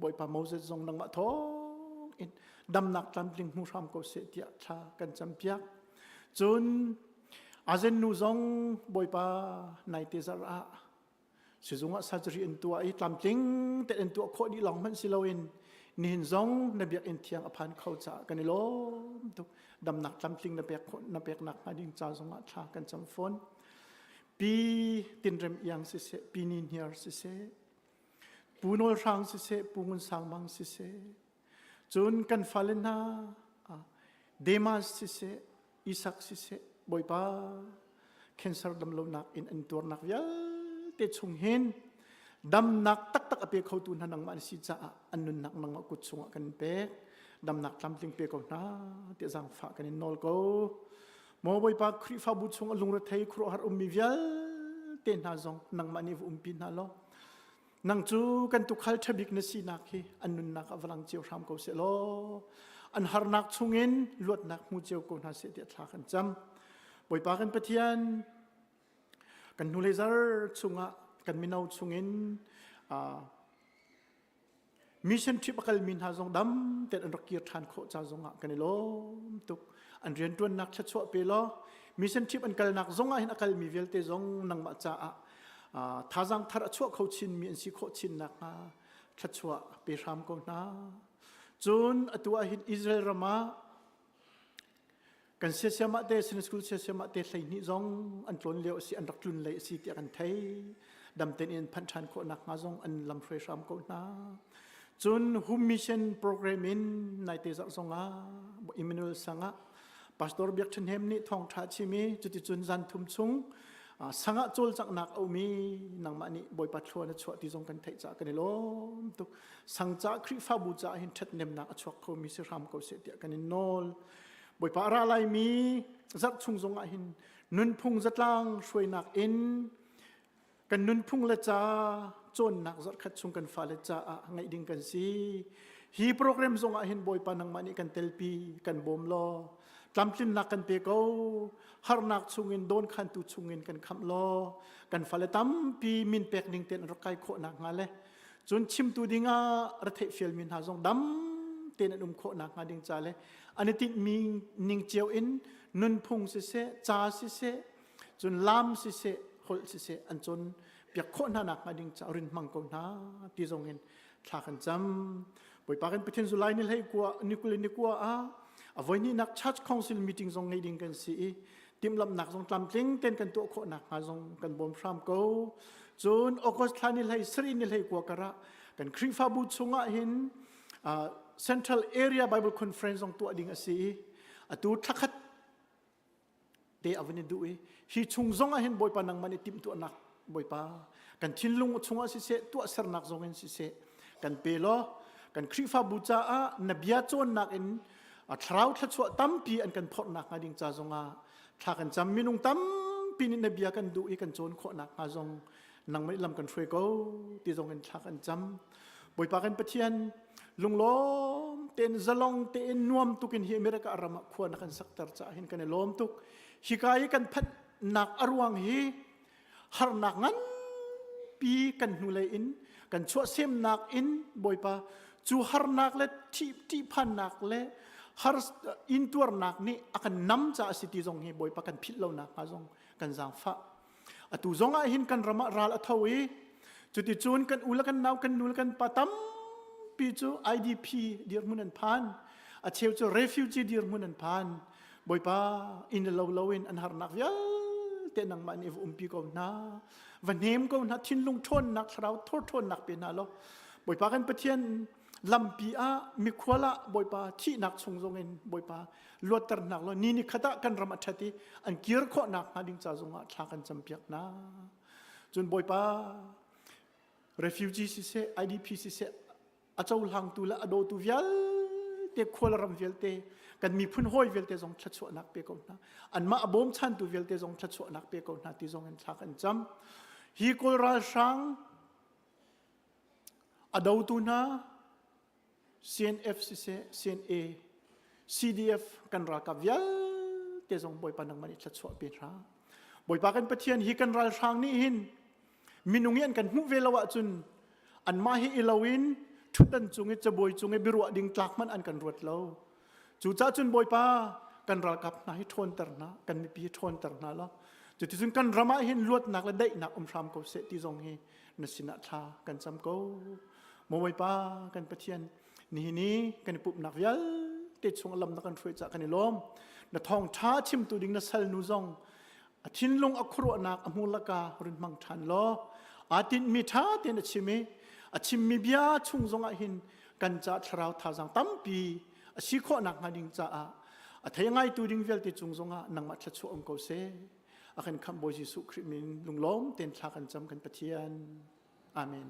bawipa Moses zong nangmah thawng in damnak tlamtling hmu hram ko seh tiah thla kan campiak cun azen nu zong bawipa naite zarh ah sizung ah surgery an tuah i tlamtling te an tuah khawh dih lawng hmanh si loin. Nihin zong na biakinn thiang a phan kho caah kan i lawm tuk. Damnak tlamtling na pek na peknak hnga ding ca zongah thla kan cam fawn. Pi Tinrem Iang siseh, Pi Ni Hniar siseh, Pu Nawl Hrang siseh, Pu Ngun Sang Mang siseh, cun kan fale hna Demas siseh, Isak siseh, Bawipa cancer damlonak in an tuarnak vialte chung hin damnak taktak a pe khotu hna nangmah an si caah an nunnak nangmah kut chungah kan pek damnak tlamtling pe ko hna tiah zaangfah kan in nawl ko maw Bawipa Khrihfabu chung a lungrethei khuaruahhar ummi vialte hna zong nangmah nih va umpi hna law Nang cu kan tukhal ṭhabik na sinak hi an nunnak ah va lang cio hram ko seh law an harnak chungin luatnak hmu cio ko hna seh tiah thla kan cam. Bawipa kan Pathian kan hnulei zar chungah kan mino chungin mission trip a kalmi hna zong dam tein an rak kir ṭhan khawh ca zongah kan i lawm tuk. An rianṭuannak thluachuah pe law mission trip an kalnak zongah hin a kalmi vialte zong nangmah caah thazaang thar a chuah kho chinmi an si khawh chin nakhnga thluachuah pe hram ko hna. Cun atu ah hin Israel ram ah kan siasiamah te Sunday school siasiamah te 12 zong an tlawn lio a si an rak tlun lei a si tiah kan thei damten in phanh ṭhan khawh nakhnga zong an lam hruai hram ko hna. Cun Home Mission program in naite zarh zong ah Emmanuel sang ah Pastor Biak Ṭhan Hem nih thawngṭha chim i cuticun zan thum chung sangah cawlcanghnak a um i nangmah nih Bawipa thlua na chuah ti zong kan theih caah kan i lawm tuk. Sang caah Khrihfabu caah hin ṭhathnemnak a chuak khomi si hram ko seh tiah kan in nawl. Bawipa a ra laimi zarh chung zong ah hin nunphung zatlang hruainak in kan nunphung le ca cawnnak zarhkhat chung kan fale caah ngaih ding kan si. Hi program zong ah hin Bawipa nangmah nih kan telpi, kan bawm law tlamtlinnak kan pe ko harnak chungin dawnkhantu chungin kan khamh law kan fale tampi min pek ning tein rak kai khawh nak hnga le cun chimtu dingah ra theih fialmi hna zong dam tein an um khawh nak hnga ding ca le an i tinhmi ning cio in nunphung siseh ca siseh cun lam siseh holh siseh an cawn piak khawh hna nak hnga ding ca rin hmang ko hna ti zong in thla kan cam Bawipa kan Pathian July ni hlei kua ni kul ni kua ah a voihnihnak church council meeting zong ngei ding kan si i timhlamhnak zong tlamtling ten kan tuah khawh nakhnga zong kan bawm hram ko cun August thla ni hlei sarih ni hlei kua karah kan Khrihfabu chungah hin Central Area Bible Conference zong tuah ding a si i atu thlakhat te a vun i duh i hi chung zong ah hin Bawipa nangmah nih timhtuahnak Bawipa kan thinlung chungah siseh tuahsernak zong in siseh kan pe law kan Khrihfabu caah na bia cawnnak in thlarau thluachuah tampi an kan phorhnak hnga ding ca zongah thla kan cam minung tampi nih na bia kan duh i kan cawn khawhnak hnga zong nangmah lam kan hruai ko ti zong in thla kan cam Bawipa kan Pathian lunglawm tein zalong tein nuam tukin hi America ram ah khua na kan sakter caah hin kan i lawm tuk hika i kan phanhnak a ruang hi harnak nganpi kan hnulei in kan chuahsemnak in Bawipa cu harnak le ṭihphannak le har intuarnak nih a kan nam caah si ti zong hi Bawipa kan philh lonak hnga zong kan zaangfah Atu zong ah hin kan ram ah ral a tho i cuticun kan u le kan nau kan nu le kan pa tampi cu IDP dirhmun an phan. A cheu cu refugee dirhmun an phan. Bawipa inn le lo lo in an harnak vialte nangmah nih va umpi ko hna. Va hnem ko hna thinlung ṭhawnnak thlarau thor ṭhawnnak pe hna law Bawipa kan Pathian lampi ah mikhual ah Bawipa thihnak chung zong in Bawipa luatter hna law ni ni khat ah kan ram a ṭhat i an kir khawh nakhnga ding ca zongah thla kan campiak hna. Cun Bawipa refugee siseh IDP siseh a cohlangtu le a dawtu vialte khual ram vialte kan miphun hawi vialte zong thluachuahnak pe ko hna anmah a bawmchantu vialte zong thluachuahnak pe ko hna ti zong in thla kan cam hi kawl ralhrang a dotu hna CNF siseh, CNA, CDF kan ralkap vialte zong Bawipa nangmah nih thluachuah pe hna. Bawipa kan Pathian hi kan ralhrang nih hin minung hi an kan hmuh ve lo ahcun anmah hi i loin ṭhutdan cung i cabuai cung i biaruah ding tlak hmanh an kan ruat lo. Cucaah cun Bawipa kan ralkap hna hi ṭhawnter hna, kan mipi hi ṭhawnter hna law cuticun kan ram ah hin luatnak le daihnak um hram ko seh ti zong hi na sinah thla kan cam ko. Maw Bawipa kan Pathian. Nihin i kan i pumhnak vialte chung lam na kan hruai cah kan i lawm. Na thawngṭha chimtu ding na salnu zong a thinlung a khuaruahnak a hmu laka run hmang ṭhan law aa tinhmi ṭha tein a chim i a chimmi bia chung zongah hin kan ca thlarau thazaang tampi a si khawhnak hnga ding caah a thei ngaitu ding vialte cung zongah nangmah thluachuah um ko seh. A kan khamh Bawi Jesuh Khrih min lunglawm tein thla kan cam kan Pathian. Amen.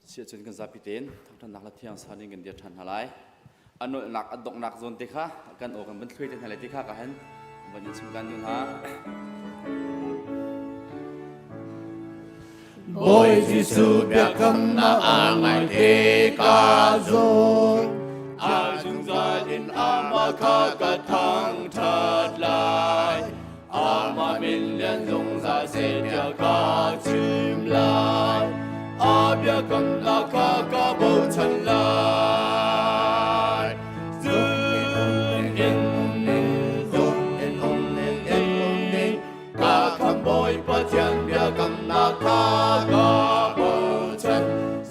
Siahcun kan zapi tein thangṭhatnak le thiang san in kan dir ṭhan hna lai. A nolhnak a donghnak zawn te kha kan aw kan van thluai te hna lai ti kha ka han van in chim kan duh hna. Bawi Jesuh biakamnak a ngai te ka zawn. A zungzal in amah kha ka thangṭhat lai. Amah min lian zungzal seh tiah ka chim lai. A biakamnak kha ka bochan lai. Zum in zum in um in um ding ka khambawi Pathian biakamnak kha ka bochan.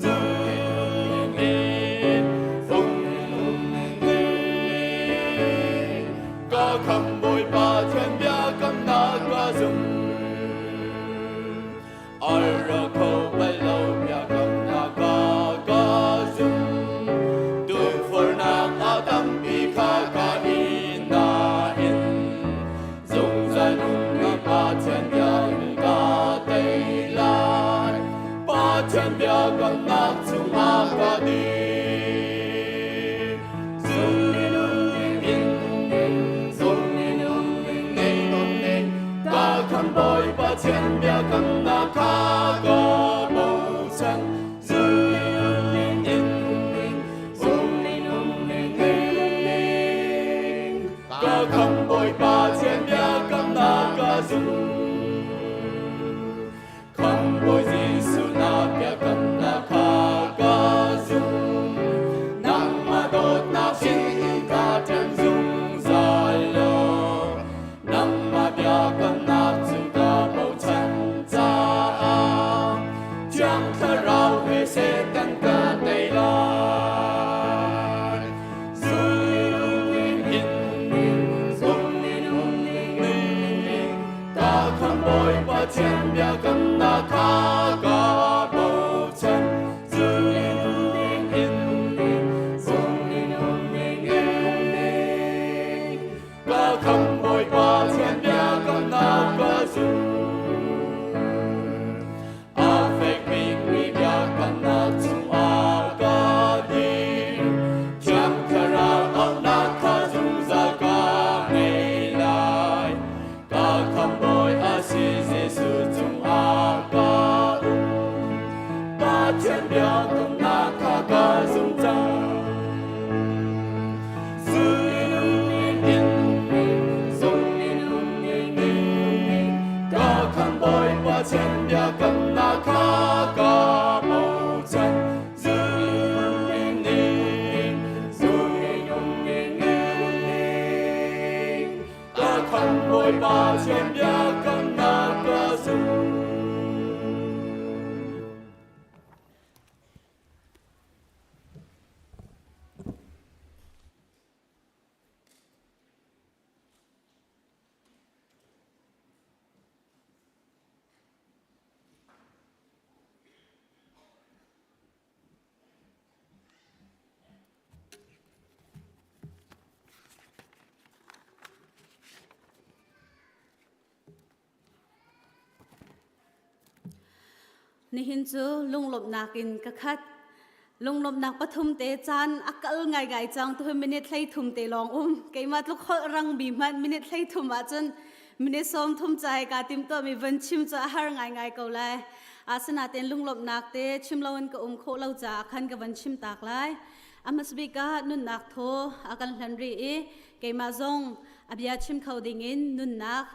Zum in zum in um ding Ka khamh Bawipa Thian biakamnak ka zum. Ar ra kho bal lo biakamnak ka ka zum. Tukforhnak a tampi kha ka in nain zungzal nunmi Pathian bia in ka tei lai. Pathian biakamnak chungah ka dir. Pathian biakamnak kha ka bochan zum in zum in ka kham Bawipa Pathian biakamnak ka zum Khamhbawi Jesuh na biakamnak kha ka zum. Nangmah dawtnak sin ka ṭan zungzal law, nangmah biakamnak cu ka bochan caah Thiang Thlarau he Satan ka tei lai. Zum in zum in Ka khamhbawi Pathian biakamnak kha ka bochan. Zum in zum in ka khamhbawi Pathian biakamnak ka zum. A fek bikmi biakamnak chungah ka dir. Thiang Thlarau auhnak kha zungzal ka ngei lai. Ka khamhbawi a si Jesuh cungah ka um. Pathian biakamnak kha ka zum cang. Ka khamhbawi Pathian biakamnak kha ka bochan. Ka khamhbawi Pathian biakamnak ka zum. Nihin cu lunglawmhnak in ka khat. Lunglawmhnak pathum te caan a kal ngaingai cang tu minute 33 te lawng um. Keimah tluk holh rang bi hmanh minute 33 ahcun minute 30 cai ka tim to mi van chim cu a har ngaingai ko lai. Asinain lunglawmhnak te chim loin ka um khawh lo caah khan ka van chim tak lai. A hmasabik ah nunnak thaw a kan hlan rih i keimah zong a bia chim kho dingin nunnak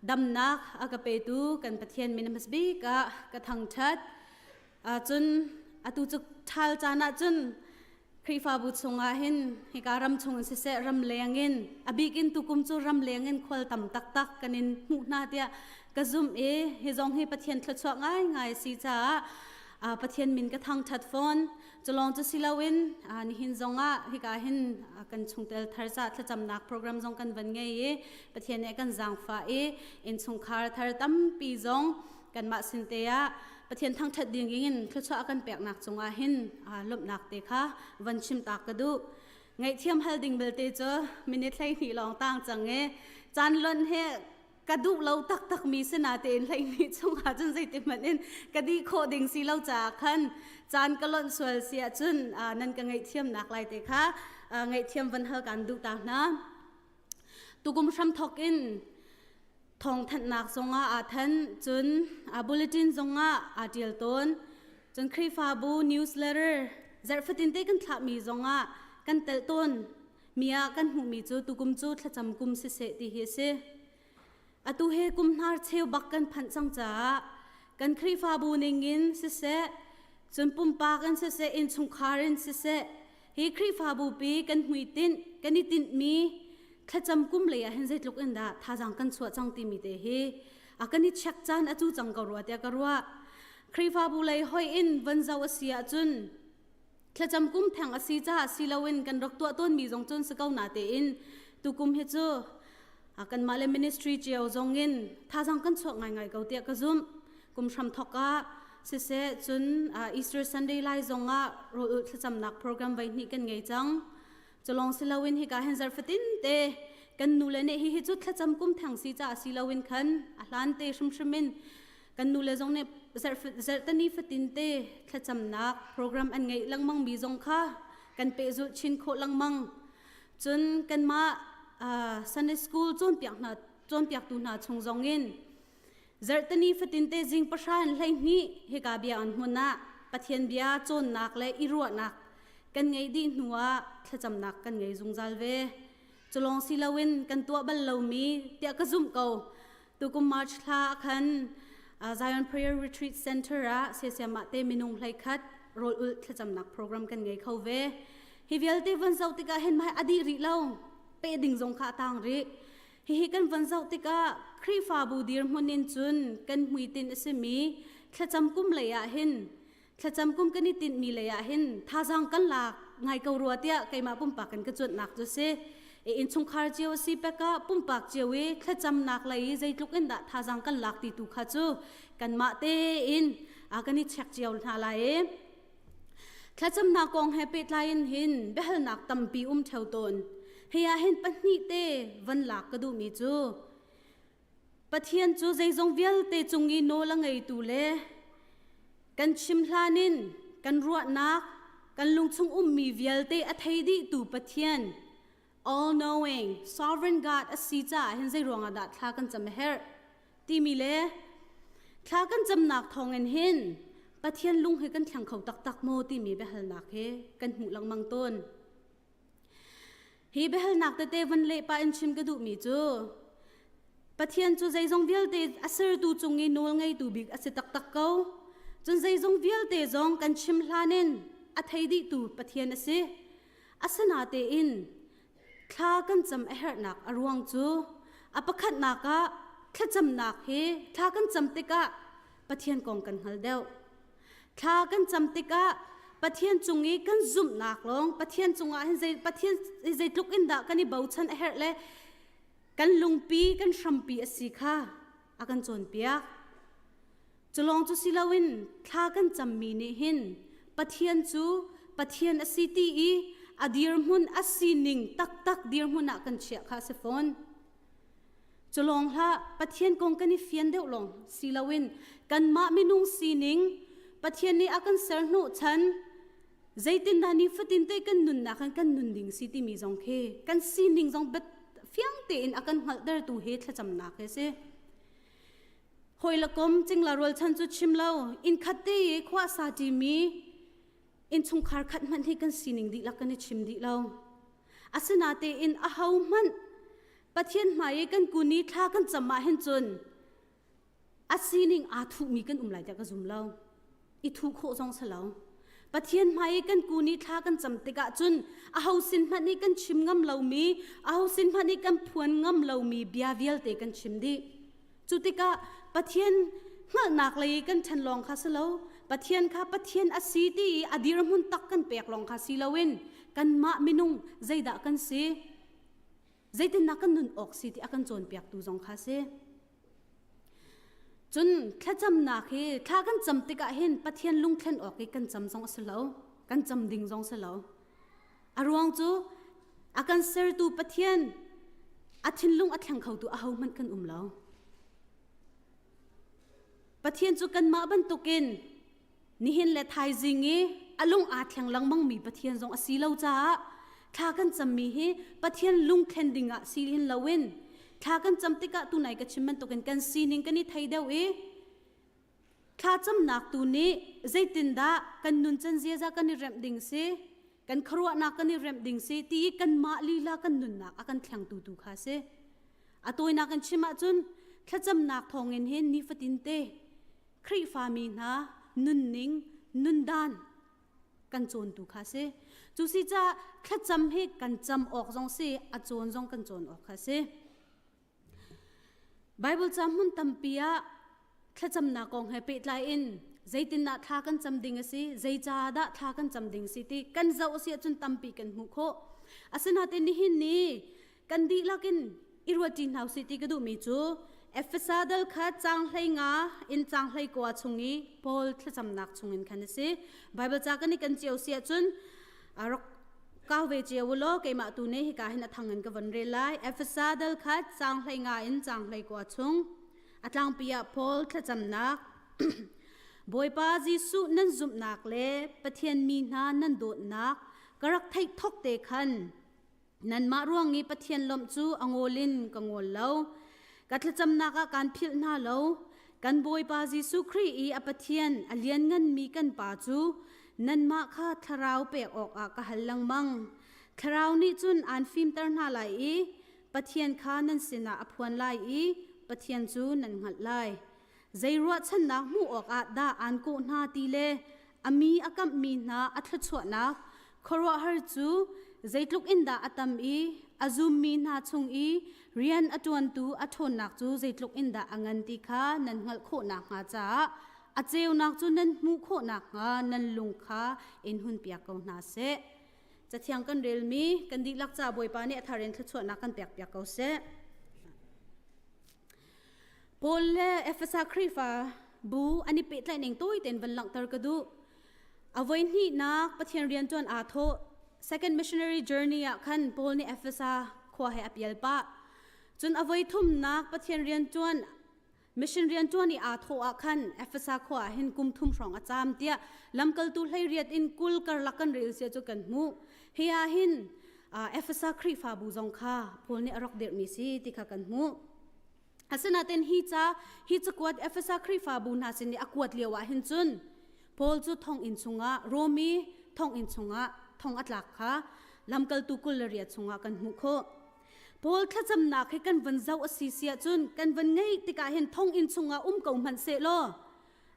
damnak a ka petu kan Pathian min hmasabik ah ka thangṭhat. Cun atu cu ṭhal caan ah cun Khrihfabu chungah hin hika ram chung in siseh ram leng in a bik in tukum cu ram leng in khual tam taktak kan in hmuh hna tiah ka zumh i hi zong hi Pathian thluachuah ngaingai a si caah Pathian min ka thangṭhat fawn. Culawng cu si loin nihin zongah hika hin kan chungtel thar ca thlacamnak program zong kan van ngei i Pathian nih kan zaangfah i innchungkhar thar tampi zong kanmah sin te ah Pathian thangṭhat ding in thluachuah kan peknak cungah hin lawmhnak te kha van chim ta ka duh. Ngaihthiam hal ding belte cu minute 12 lawng tang cang i caan lonh he Ka duh lo taktak mi si natein 12 chungah cun zeiti hmanh in ka dih khawh ding si lo caah khan caan ka lonh sual si ahcun nan ka ngaihthiamnak lai te kha ngaihthiam van hal kan duh ta hna. Tukum hramthok in thawngthanhnak zongah aa thanh, cun bulletin zongah aa ṭial tawn. Cun Khrihfabu newsletter zarh fatin te kan thlahmi zongah kan telh tawn. Mi ah kan hmuhmi cu tukum cu thlacam kum siseh ti hi a si. Atu he kum hnar cheu bak kan phanh cang caah kan Khrihfabu ningin siseh, cun pumpak in siseh, innchungkhar in siseh, hi Khrihfabu pi kan hmuitinh, kan i tinhmi thlacam kum lei ah hin zeitluk in dah thazaang kan chuah cang timi te hi a kan i check caan a cu cang ko rua tiah ka ruah. Khrihfabu lei hoi in van zoh a si ahcun thlacam kum theng a si caah si loin kan rak tuah tawnmi zong cun si ko na tein tukum hi cu kanmah le ministry cio zong in thazaang kan chuak ngaingai ko tiah ka zumh. Kum hram thok ah siseh cun Easter Sunday lai zong ah rawl ulh thlacamnak program voi hnih kan ngei cang. Culong si loin hika hin zarfatin te kan nu le nih hihi cu thlacam kum theng si caah si loin khan a hlan te hrimhrim in kan nu le zong nih zarhtani fatin te thlacamnak program an ngeih lengmang mi zong kha kan pehzulh chin khawh lengmang. Cun kanmah Sunday school cawnpiak hna cawnpiaktu hna chung zong in zarhtani fatin te zing pahra in 12 hika bia an hmun ah Pathian bia cawnnak le i ruahnak kan ngeih dih hnu ah thlacamnak kan ngei zungzal ve. Culong si loin kan tuah bal lomi tiah ka zumh ko. Tukum March thla khan Zion Prayer Retreat Center ah siasiamah te minung 11 rawl ulh thlacamnak program kan ngei kho ve. Hi vialte von zoh tikah hin mai a dih rih lo. Pe ding zong kha a tang rih. Hihi kan von zoh tikah Khrihfabu dirhmun in cun kan hmuitinh a simi thlacam kum lei ah hin thlacam kum kan i tinhmi lei ah hin thazaang kan lak ngai ko rua tiah keimah pumpak in ka cuanhnak cu si. I innchungkhar cio a si pek ah pumpak cio i thlacamnak lei i zeitluk in dah thazaang kan lak ti tu kha cu kanmah tein a kan i check cio hna lai i thlacamnak kong he pehtlai in hin biahalnak tampi um theo tawn. Hi ah hin pahnih te van lak ka duhmi cu Pathian cu zeizong vialte cung i nawl a ngeitu le kan chim hlan in kan ruahnak, kan lungchung ummi vialte a thei dihtu Pathian, all knowing, sovereign God a si caah hin zei ruangah dah thla kan cam a herh timi le thla kan camnak thawngin hin Pathian lung hi kan thleng kho taktak maw timi biahalnak hi kan hmuh lengmang tawn. Hi biahalnak tete van leh pah in chim ka duhmi cu Pathian cu zeizong vialte a sertu cung i nawl ngeitu bik a si taktak ko. Cun zeizong vialte zong kan chim hlan in a thei dihtu Pathian a si. Asinatein thla kan cam a herhnak a ruang cu a pakhatnak ah thlacamnak hi thla kan cam tikah Pathian kong kan hngal deuh. Thla kan cam tikah Pathian cung i kan zumhnak lawng Pathian cungah hin zei Pathian zeitluk in dah kan i bochan a herh le kan lungpi kan hrampi a si kha a kan cawnpiak. Culawng cu si loin thla kan cammi nih hin Pathian cu Pathian a si ti i a dirhmun a sining taktak dirhmun ah kan chiah kha a si fawn. Culawng hlah Pathian kong kan i fian deuh lawng si loin kanmah minung sining Pathian nih a kan ser hnawh chan zeitindah nifatin te kan nunnak in kan nun ding si timi zong khi kan sining zong bet fiang tein a kan hngalhtertu hi thlacamnak hi si. Hawi le kom cingla rualchan cu chim lo inn khat te i khua sa ṭimi innchungkhar khat hmanh hi kan sining dihlak kan i chim dih lo. Asinatein aho hmanh Pathian hmai i kan kun i thla kan cam ah hin cun a sining aa thuhmi kan um lai tiah ka zum lo. I thuh khawh zong si lo. Pathian hmai i kan kun i thla kan cam tikah cun aho sin hmanh i kan chim ngam lomi, aho sin hmanh i kan phuan ngam lomi bia vialte kan chim dih. Cu tikah Pathian hngalhnak lei i kan ṭhen lawng kha si lo, Pathian kha Pathian a si ti i a dirhmun tak kan pek lawng kha si loin kanmah minung zeidah kan si, zeitindah kan nun awk si ti a kan cawnpiaktu zong kha si. Cun thlacamnak hi thla kan cam tikah hin Pathian lungthlen awk i kan cam zong a si lo, kan cam ding zong si lo. A ruang cu a kan sertu Pathian a thinlung a thleng khotu ahohmanh kan um lo. Pathian cu kanmah bantukin nihin le thaizing i a lung aa thleng lengmang mi Pathian zong a si lo caah thla kan cammi hi Pathian lungthlen ding ah si hin loin thla kan cam tikah tunai ka chim bantukin kan sining kan i thei deuh i thlacamnak tu nih zeitindah kan nuncan ziaza kan i remh ding si kan khuaruahnak kan i remh ding si ti i kanmah lila kan nunnak a kan thlengtu tu kha si. A tawinak in chim ahcun thlacamnak thawngin hin nifatin te Khrihfami hna nunning, nundan kan cawntu kha si. Cu si caah thlacam hi kan cam awk zong si, a cawn zong kan cawn awk kha si. Bible ca hmun tampi ah thlacamnak kong he pehtlai in zeitindah thla kan cam ding a si, zeicah dah thla kan cam ding si ti kan zoh a si ahcun tampi kan hmuh khawh. Asinain nihin ni kan dihlak in i ruatṭi hna usih ti ka duhmi cu Efesa dal kha caang 15 in caang 19 chung i Paul thlacamnak chungin khan a si. Bible ca kan i kan cio si ahcun rak kau ve cio u law keimah tu nih hika hin a thang in ka von rel lai. Efesa dal kha caang 15 in caang 19 chung a tlangpi ah Paul thlacamnak Bawipa Jesuh nan zumhnak le Pathian mi hna nan dawtnak ka rak theih thok te khan Nanmah ruang i Pathian lawmh cu a ngawl in ka ngawl lo. Ka thlacamnak ah kaan philh hna lo. Kan Bawipa Jesuh Khrih i a Pathian a liannganmi kan Pa cu nanmah kha thlarau pek awkah ka hal lengmang. Thlarau nih cun aan fimter hna lai i Pathian kha nan sinah a phuan lai i Pathian cu nan hngalh lai. Zei ruahchannak hmuh awkah dah aan kawh hna ti le a mi a kamhmi hna a thluachuahnak khuaruahhar cu zeitluk in dah a tam i a zummi hna chung i rian a ṭuantu a ṭhawnnak cu zeitluk in dah a ngan ti kha nan hngalh khawh nakhnga caah a ceunak cu nan hmuh khawh nakhnga nan lung kha in hunpiak ko hna seh. Cathiang kan relmi kan dihlak ca Bawipa nih a thar in thluachuahnak kan pekpiak ko seh. Paul le Efesa Khrihfa bu an i pehtlaih ning tawi tein van langhter ka duh. A voi hnihnak Pathian rian ṭuan aa thawh. Second missionary journey ah khan Paul nih Efesa khua he a pial pah. Cun a voi thumnak Pathian rian ṭuan mission rian ṭuan i aa thawh ah khan Efesa khua ah hin kum thum hrawng a caam tiah lamkaltu 18 in 20 karlak kan rel sia cu kan hmuh. Hi ah hin Efesa Khrihfabu zong kha Paul nih a rak dirhmi si ti kha kan hmuh. Asinain hi ca hi cakuat Efesa Khrihfabu hna sin i a kuat lio ah hin cun Paul cu thonginn chungah Romi thonginn chungah thong a tlak kha lamkaltu 28 chungah kan hmuh khawh. Paul thlacamnak hi kan van zoh a si si ahcun kan van ngeih tikah hin thonginn chungah um ko hmanh seh law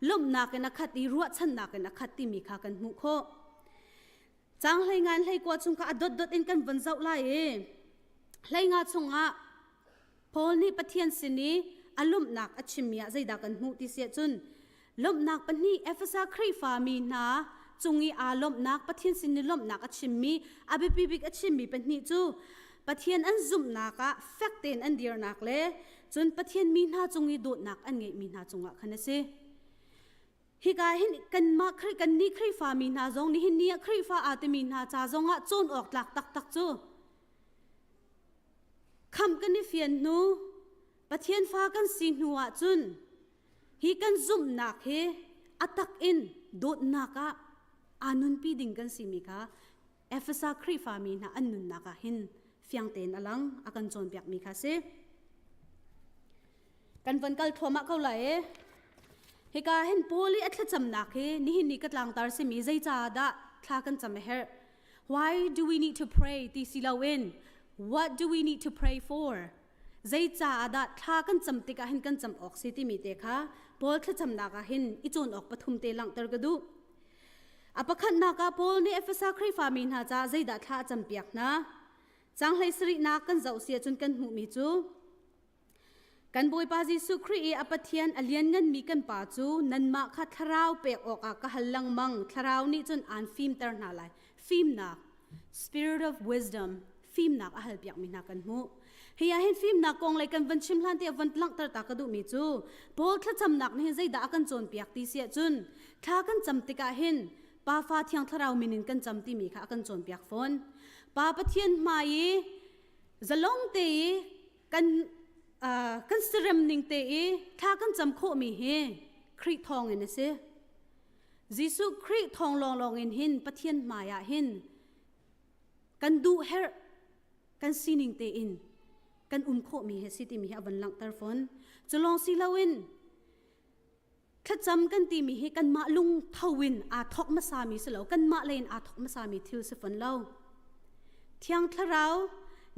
lawmhnak in a khat i ruahchannak in a khat timi kha kan hmuh khawh. Caang 15 in 19 chung kha a dotdot in kan van zoh lai i 15 chungah Paul nih Pathian sin i a lawmhnak a chimmi ah zeidah kan hmuh ti si ahcun lawmhnak pahnih Efesa Khrihfa mi hna cung i aa lawmhnak Pathian sin i lawmhnak a chimmi a biapi bik a chimmi pahnih cu Pathian an zumhnak ah fek tein an dirnak le cun Pathian mi hna cung i dawtnak an ngeihmi hna cungah khan a si. Hika hin kanmah kannih Khrihfa mi hna zong nihin ni ah Khrihfa aa timi hna ca zongah cawn awk tlak taktak cu khamh kan i fian hnu Pathian fa kan si hnu ah cun hi kan zumhnak hi a tak in dawtnak ah aa nunpi ding kan simi kha Efesa Khrihfa mi hna an nunnak ah hin fiang tein a lang a kan cawnpiakmi kha si. Kan von kal thluahmah ko lai e. Hika hin Paul i a thlacamnak hi nihin ni ka tlangtar simi zeicaah dah thla kan cam a herh? Why do we need to pray ti si loin what do we need to pray for? Zeicaah dah thla kan cam tikah hin kan cam awk si timi te kha Paul thlacamnak ah hin i cawn awk pathum te langhter ka duh. A pakhatnak ah Paul nih Efesa Khrihfa mi hna caah zeidah thla a campiak hna? Caang 17nak kan zoh si ahcun kan hmuhmi cu Kan Bawipa Jesuh Khrih i a Pathian a liannganmi kan Pa cu nanmah kha thlarau pek awkah ka hal lengmang. Thlarau nih cun aan fimter hna lai. Fimnak, spirit of wisdom, fimnak a halpiakmi hna kan hmuh. Hi ah hin fimnak kong lei kan van chim hlan tiah van langhter ta ka duhmi cu Paul thlacamnak nih hin zeidah a kan cawnpiak ti si ahcun thla kan cam tikah hin Pa Fa Thiang Thlarau min in kan cam timi kha a kan cawnpiak fawn. Pa Pathian hmai i zalong te i kan uh, kan sirem ning te i thla kan cam khawhmi hi. Khrih thawng in a si. Jesuh Khrih thawng lawnglawng in hin Pathian hmai ah hin kan duh herh kan sining tein kan um khawhmi hi si timi hi a van langhter fawn. Cu lawng si loin thlacam kan timi hi kanmah lungtho in aa thawk hmasami si lo kanmah lei in aa thawk hmasami thil si fawn lo thiang thlarau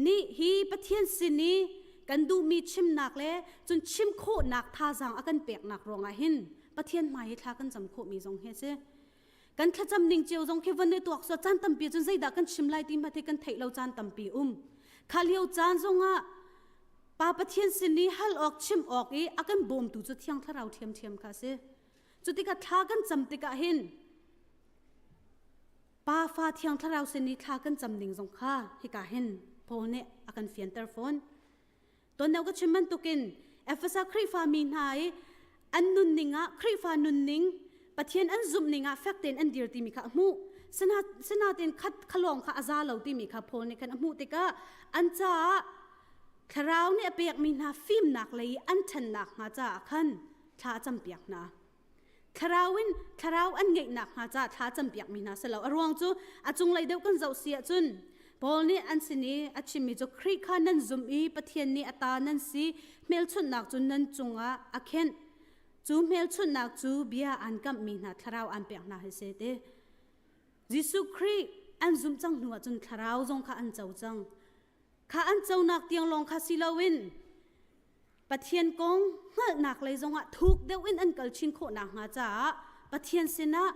nih hi pathian sin i kan duhmi chimnak le cun chim khawhnak thazaang a kan peknak ruangah hin pathian hmai hi thla kan cam khawhmi zong hi a si kan thlacam ning cio zong khi van i tuak so caan tampi cun zeidah kan chim lai ti hmanh hi kan theih lo caan tampi um kha lio caan zongah Pa Pathian sin i hal awk chim awk i a kan bawmtu cu Thiang Thlarau ṭhiamṭhiam kha a si. Cu tikah thla kan cam tikah hin Pa Fa Thiang Thlarau sin i thla kan cam ning zong kha hika hin Paul nih a kan fianter fawn. Tuan deuh ka chim bantukin Efesa Khrihfa mi hna i an nunning ah Khrihfa nunning Pathian an zumhning ah fek tein an dir timi kha a hmuh. Sinain khat khalawng kha a za lo timi kha Paul nih khan a hmuh tikah an caah Thlarau nih a pekmi hna fimnak lei i an ṭhannak hnga caah khan thla a campiak hna. Thlarau in thlarau an ngeihnak hnga caah thla a campiakmi hna si lo. A ruang cu a cunglei deuh kan zoh si ahcun Paul nih an sin i a chimmi cu Khrih kha nan zumh i Pathian nih a ta nan si hmelchunhnak cu nan cungah a khenh. Cu hmelchunhnak cu bia aan kamhmi hna thlarau aan pek hna hi si ti. Jesuh Khrih an zumh cang hnu ahcun thlarau zong kha an co cang. Kha an conak tiang lawng kha si loin Pathian kong hngalhnak lei zongah thuk deuh in an kal chin khawh nakhnga caah Pathian sinah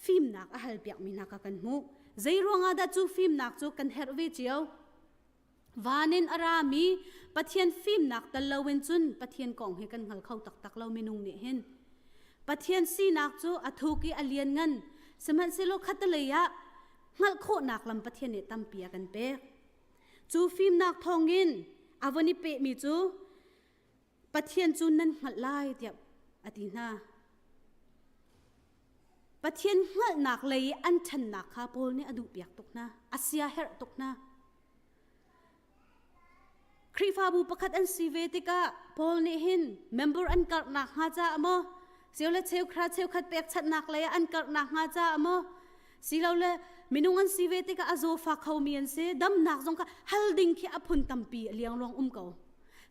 fimnak a halpiakmi hna kha kan hmuh. Zei ruangah dah cu fimnak cu kan herh ve cio? Van in a rami Pathian fimnak tal loin cun Pathian kong hi kan hngal kho taktak lo minung nih hin. Pathian sinak cu a thuk i a lianngan. Sihmanhsehlaw khatalei ah hngalh khawhnak lam Pathian nih tampi a kan pek. Cu fimnak thawngin a von i pehmi cu Pathian cu nan hngalh lai tiah a ti hna. Pathian hngalhnak lei i an ṭhannak kha Paul nih a duhpiak tuk hna, a sia herh tuk hna. Khrihfabu pakhat an si ve tikah Paul nih hin member an karhnak hnga caah maw cheu le cheukhra cheukhat pekchanhnak lei ah an karhnak hnga caah maw silole minung an si ve tikah a zawfa khomi an si damnak zong kha hal ding khi a phun tampi a liangluang um ko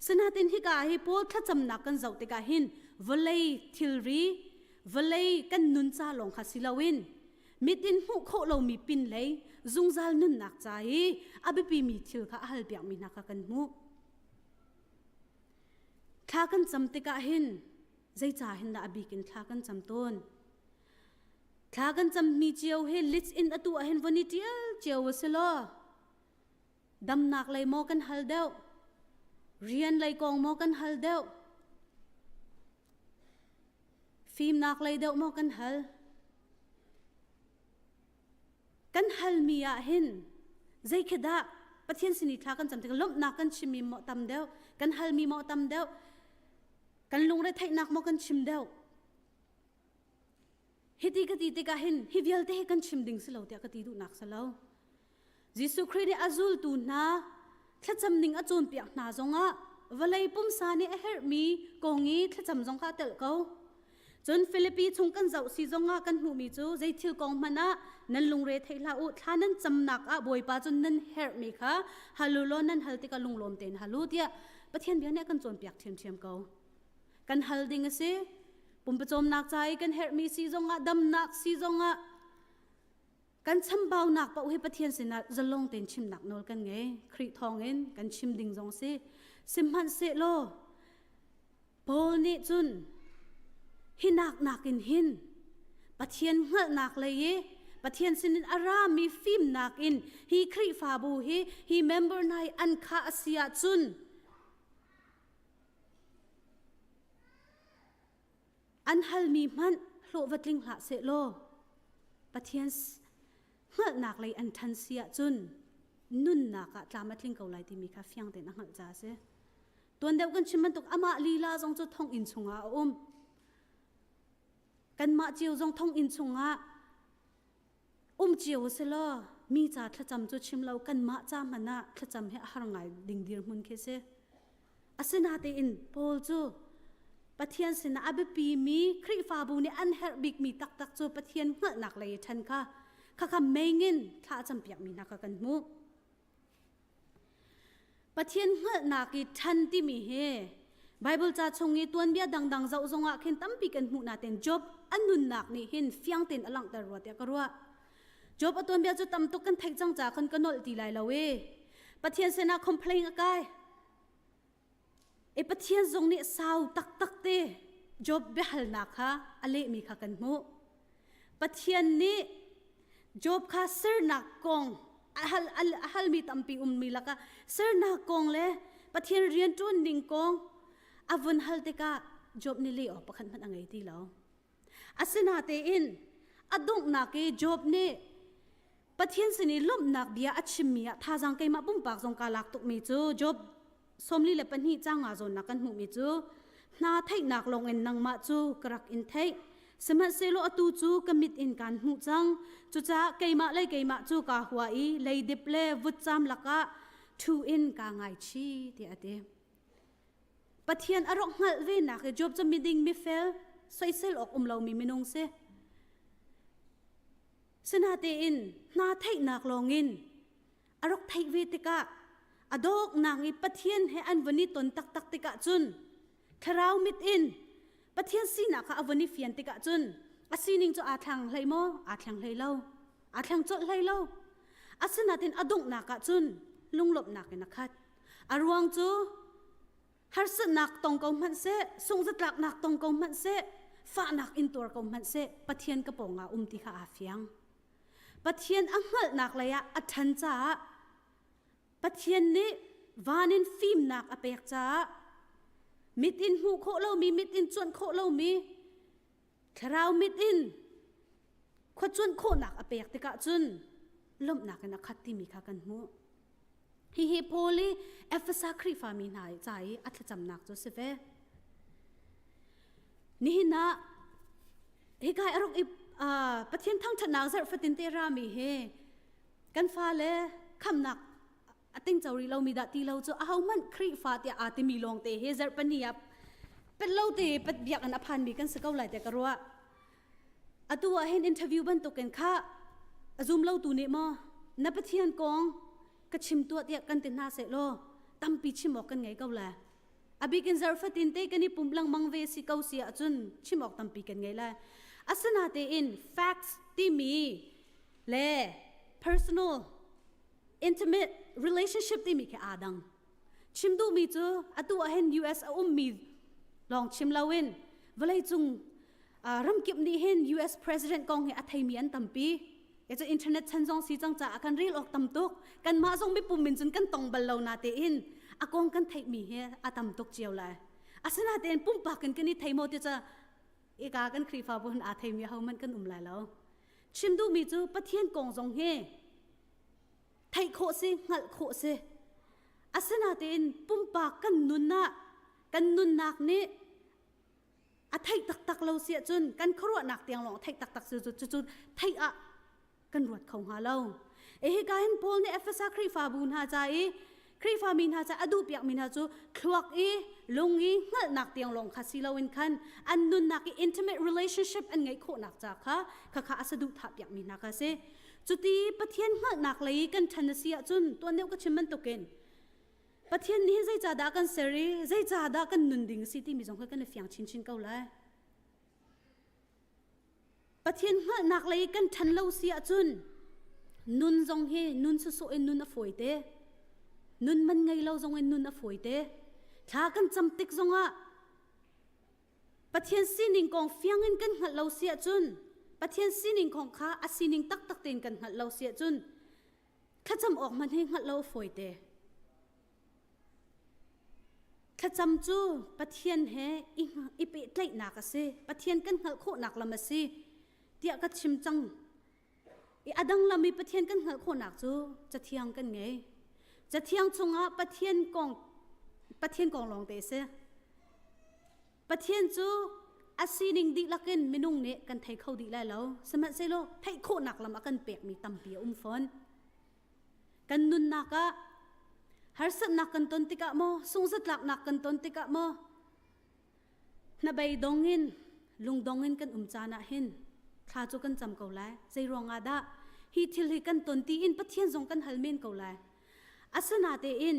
sinatin hika hi Paul thlacamnak kan zoh tikah hin vawlei thilri vawlei kan nun ca lawng kha si loin mit in hmuh khawh lomi pinlei zungzal nunnak ca i a biapimi thil kha a halpiakmi hna kha kan hmuh. Thla kan cam tikah hin zeica hin dah a bik in thla kan cam tawn? Thla kan cammi cio hi list in atu ah hin von i ṭial cio a si law damnak lei maw kan hal deuh rian lei kong maw kan hal deuh Fimnak lei deuh maw kan hal? Kan halmi ah hin zei khi dah Pathian sin i thla kan cam tikah lawmhnak kan chimmi maw tam deuh, kan halmi maw tam deuh, kan lungre theihnak maw kan chim deuh? Hiti ka ti tikah hin hi vialte hi kan chim ding si lo tiah ka ti duhnak si lo. Jesuh Khrih nih a zultu hna thlacam ning a cawnpiak hna zongah vawlei pumsa nih a herhmi kong i thlacam zong kha a telh ko. Cun Filipi chung kan zoh si zongah kan hmuhmi cu zei thil kong hmanh ah nan lungre thei hlah u thla nan camnak ah Bawipa cu nan herhmi kha hal u law nan hal tikah lunglawm tein hal u tiah Pathian bia nih a kan cawnpiak ṭhiamṭhiam ko. Kan hal ding a si. Pumpacawmnak ca i kan herhmi si zongah damnak si zongah kan chambaunak paoh hi Pathian sinah zalong tein chimnak nawl kan ngei. Khrih thawngin kan chim ding zong si. Sihmanhsehlaw Paul nih cun hi nak nakin hin Pathian hngalhnak lei i Pathian sinin a rami fimnak in hi Khrihfabu hi hi member hna hi an khah a si ahcun An halmi hmanh hlawh va tling hlah sehlaw Pathian hngalhnak lei an ṭhan si ahcun nunnak ah tlam a tling ko lai timi kha fiang tein a hngalh caah a si. Tuan deuh kan chim bantuk amah lila zong cu thonginn chungah a um. Kanmah cio zong thonginn chungah um cio a si law mi ca thlacam cu chim lo kanmah ca hmanh ah thlacam hi a har ngai ding dirhmun khi si. Asinatein Paul cu. Pathian sinah a biapimi Khrihfabu nih an herh bikmi taktak cu Pathian hngalhnak lei i ṭhan kha khakha meingin thla a campiakmi hna kha kan hmuh. Pathian hngalhnak i ṭhan timi hi Baibal ca chung i tuanbia dangdang zoh zongah khin tampi kan hmuh nain Job a nunnak nih hin fiang tein a langhter rua tiah ka ruah. Job a tuanbia cu tam tuk kan theih cang caah khan ka nolh ti lai lo i Pathian sinah complain a kai. E Pathian zong nih sau taktak te Job biahalnak kha a lehmi kha kan hmuh. Pathian nih Job kha sernak kong a hal, a halmi tampi ummi lakah sernak kong le Pathian rianṭuan ning kong a vun hal tikah Job nih leh awk pakhat hmanh a ngei ti lo. Asinatein a donghnak i Job nih Pathian sin i lawmhnak bia a chimmi ah thazaang keimah pumpak zong kaa lak tukmi cu Job 42 caang nga zawnnak kan hmuhmi cu hna theihnak lawngin nangmah cu ka rak in theih sihmanhsehlaw atu cu ka mit in kaan hmuh cang cucaah keimah le keimah cu kaa hua i leidip le vutcam lakah ṭhu in kaa ngaichih tiah a ti. Pathian a rak hngalh ve nak i Job cu miding mifel soisel awk um lomi minung si. Sinatein hna theihnak lawngin a rak theih ve tikah a dawknak i Pathian he an von i ton taktak tikah cun thlarau mit in Pathian sinak kha a von i fian tikah cun a sining cu aa thlang hlei maw? Aa thleng hlei lo. Aa thleng colh hlei lo. Asinain a donghnak ah cun lunglawmhnak in a khat. A ruang cu harsatnak tong ko hmanh seh, sungzatlaknak tong ko hmanh seh, fahnak in tuar ko hmanh seh, Pathian ka pawngah um ti kha aa fiang. Pathian a hngalhnak lei ah a ṭhan caah Pathian nih van in fimnak a pek caah mit in hmuh khawh lomi, mit in cuanh khawh lomi, thlarau mit in khua cuanh khawhnak a pek tikah cun lawmhnak in a khat timi kha kan hmuh. Hihi Paul i Efesa Khrihfami hna ca i a thlacamnak cu a si ve. Nihin ah hika a rak i Pathian thangṭhatnak zarh fatin te rami hi kan fale khamnak a tingco rih lomi dah ti lo cu ahohmanh Khrihfa tiah aa timi lawng te hi zarh pahnih ah pet lo te pat biakinn a phanmi kan si ko lai tiah ka ruah. Atu ah hin interview bantukin kha a zum lo tu nih maw na Pathian kong ka chim tuah tiah kan ti hna seh law tampi chim awk kan ngei ko lai. A bikin zarhfatin te kan i pumh lengmang ve si ko si ahcun chim awk tampi kan ngei lai. Asinatein facts timi le personal intimate relationship timi khi aa dang. Chim duhmi cu atu ah hin US a ummi lawng chim loin vawleicung ramkip nih hin US president kong hi a theimi an tampi. E cu internet chan zong si cang caah kan rel awk tam tuk. Kanmah zong mipum min cun kan tong bal lo na tein a kong kan theihmi hi a tam tuk cio lai. Asinatein pumpak in kan i thei maw ti ca ika kan Khrihfabu hin aa theimi ahohmanh kan um lai lo. Chim duhmi cu Pathian kong zong hi theih khawh si, hngalh khawh si. Asinatein pumpak kan nun ah kan nunnak nih a theih taktak lo si ahcun kan khuaruahnak tiang lawng theih taktak cu cu cu theih ah kan ruat kho hnga lo. E hika hin Paul nih Efesa Khrihfabu hna ca i Khrihfami hna ca a duhpiakmi hna cu thluak i lung i hngalhnak tiang lawng kha si loin khan an nunnak i intimate relationship an ngeih khawhnak ca kha khakha a saduhthah piakmi hna kha si. Cuti Pathian hngalhnak lei kan ṭhan a si ahcun tuan deuh ka chim bantukin Pathian nih zeicahdah kan ser i zeicahdah kan nun ding a si timi zong kha kan i fiang chinchin ko lai. Pathian hngalhnak lei kan ṭhan lo si ahcun nun zong hi nun sawsawh in nun a fawi te. Nun man ngei lo zong in nun a fawi te. Thla kan cam tik zongah Pathian sining kong fiang in kan hngalh lo si ahcun Pathian sining kong kha a sining taktak tein kan hngalh lo si ahcun thlacam awk hmanh hi hngalh lo a fawi te. Thlacam cu Pathian he i pehtlaihnak a si. Pathian kan hngalh khawhnak lam a si tiah ka chim cang. I a dang lam i Pathian kan hngalh khawhnak cu Cathiang kan ngei. Cathiang chungah Pathian kong Pathian kong lawng te a si. Pathian cu a sining dihlak in minung nih kan thei kho dih lai lo. Sihmanhsehlaw theih khawhnak lam a kan pekmi tampi a um fawn. Kan nunnak ah harsatnak kan ton tikah maw, sungzatlaknak kan ton tikah maw, Hnabei dong in lungdong in kan um caan ah hin thla cu kan cam ko lai. Zei ruangah dah hi thil hi kan ton ti in Pathian zong kan hal men ko lai. Asinatein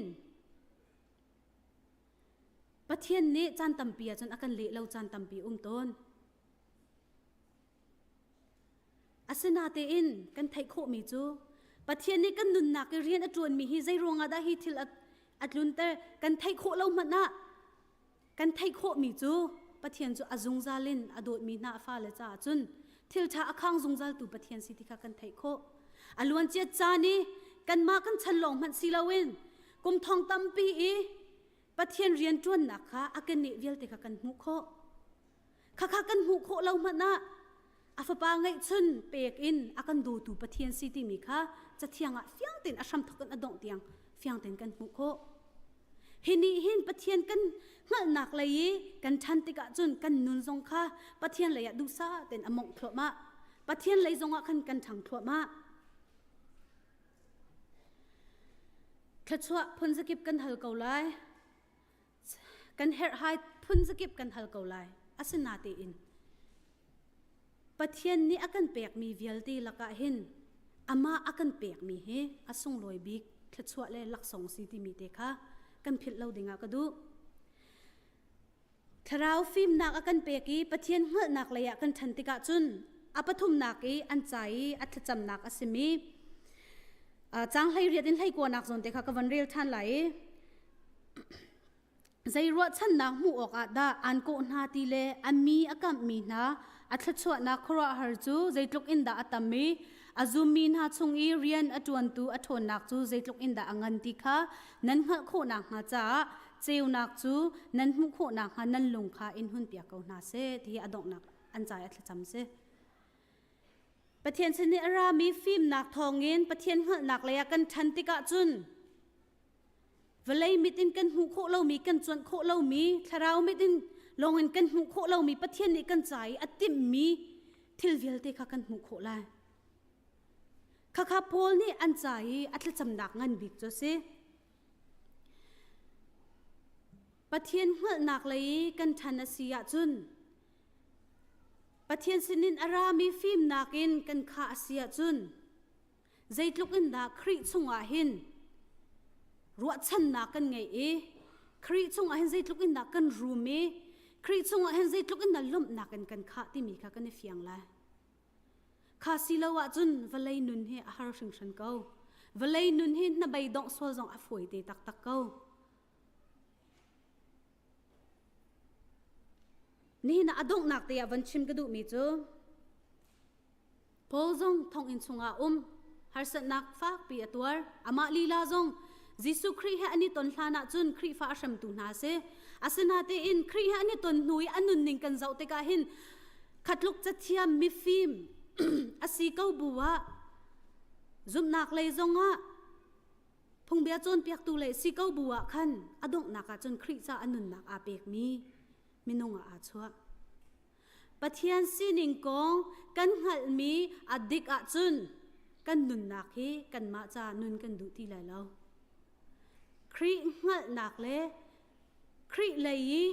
Pathian nih caan tampi ahcun a kan leh lo caan tampi um tawn. Asinatein kan theih khawhmi cu Pathian nih kan nunnak i rian a ṭuanmi hi zei ruangah dah hi thil a tlunter kan theih khawh lo hmanh ah kan theih khawhmi cu Pathian cu a zungzal in a dawtmi hna a fale caah cun thil ṭha a khang zungzaltu Pathian si ti kha kan theih khawh. A luancia caan i kanmah kan chan lawng hmanh si loin kum thong tampi i Pathian rian ṭuannak kha a keneh vialte kha kan hmuh khawh. Khakha kan hmuh khawh lo hmanh ah a fapa ngeihchun pek in a kan dawtu Pathian si timi kha cathiang ah fiang tein a hramthok in a dongh tiang fiang tein kan hmuh khawh. Hi nih hin Pathian kan hngalhnak lei i kan ṭhan tikah cun kan nun zong kha Pathian lei ah duhsah tein a mawngh thluahmah. Pathian lei zong ah khan kan ṭhang thluahmah. Thluachuah phun zakip kan hal ko lai. Kan herhhai phun zakip kan hal ko lai. Asinatein Pathian nih a kan pekmi vialte lakah hin amah a kan pekmi hi a sunglawi bik thluachuah le laksawng si timi te kha kan philh lo dingah ka duh. Thlarau fimnak a kan pek i Pathian hngalhnak lei ah kan ṭhan tikah cun a pathumnak i an ca i a thlacamnak a simi caang 18 in 19 nak zawn te kha ka van rel ṭhan lai i Zei ruahchannak hmuh awkah dah aan kawh hna ti le a mi a kamhmi hna a thluachuahnak khuaruahhar cu zeitluk in dah a tam i a zummi hna chung i rian a ṭuantu a ṭhawnnak cu zeitluk in dah a ngan ti kha nan hngalh khawh nakhnga caah ceunak cu nan hmuh khawh nakhnga nan lung kha in hunpiak ko hna seh ti hi a donghnak an ca i a thlacam si. Pathian sin i a rami fimnak thawngin Pathian hngalhnak lei ah kan ṭhan tikah cun Vawlei mit in kan hmuh khawh lomi, kan cuanh khawh lomi, thlarau mit in lawngin kan hmuh khawh lomi Pathian nih kan ca i a timhmi thil vialte kha kan hmuh khawh lai. Khakha Paul nih an ca i a thlacamnak ngan bik cu a si. Pathian hngalhnak lei i kan ṭhan a si ahcun Pathian sinin a rami fimnak in kan khah a si ahcun zeitluk in dah Khrih chungah hin ruahchannak kan ngeih i Khrih chungah hin zeitluk in dah kan rum i Khrih chungah hin zeitluk in dah lawmhnak in kan khah timi kha kan i fiang lai. Kha si lo ahcun vawlei nun hi a har hringhran ko. Vawlei nun hi hnabei dongh sual zong a fawi te taktak ko. Nihin ah a donghnak te ah van chim ka duhmi cu Paul zong thonginn chungah um harsatnak fakpi a tuar. Amah lila zong Jesuh Khrih he an i ton hlan ah cun Khrihfa a hremtu hna a si. Asinatein Khrih he an i ton hnu i a nunning kan zoh tikah hin khatluk cathiam mifim a si ko bu ah zumhnak lei zongah phungbia cawnpiaktu lei si ko bu ah khan a donghnak ah cun Khrih ca a nunnak aa pekmi minung ah aa chuah. Pathian sining kong kan hngalhmi a dik ahcun kan nunnak hi kanmah ca nun kan duh ti lai lo. Khrih hngalhnak le Khrih lei i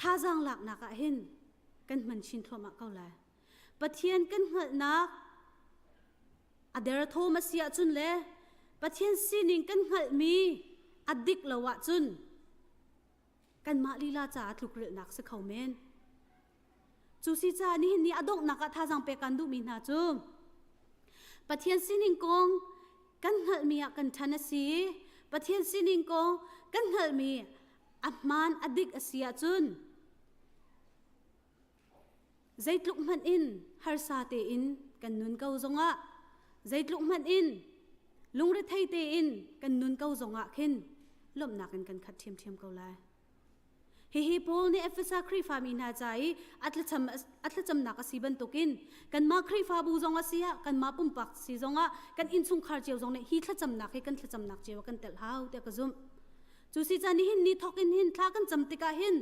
thazaang laknak ah hin kan hman chin thluahmah ko lai. Pathian kan hngalhnak a derthawm a si ahcun le Pathian sining kan hngalhmi a dik lo ahcun kanmah lila caah tlukrilhnak si kho men. Cu si caah nihin ni a donghnak ah thazaang pek kan duhmi hna cu Pathian sining kong kan hngalhmi ah kan ṭhan a si i Pathian sining kong kan hngalhmi a hmaan a dik a si ahcun Zeitluk hmanh in harsa tein kan nun ko zongah, zeitluk hmanh in lungrethei tein kan nun ko zongah khin lawmhnak in kan khat ṭhiamṭhiam ko lai. Hihi Paul nih Efesa Khrihfami hna ca i a thlacam a thlacamnak a si bantukin kanmah Khrihfabu zong a si ah kanmah pumpak si zongah kan innchungkhar cio zong nih hi thlacamnak hi kan thlacamnak cio ah kan telh hau tiah ka zumh. Cu si caan nihin ni thawk in hin thla kan cam tikah hin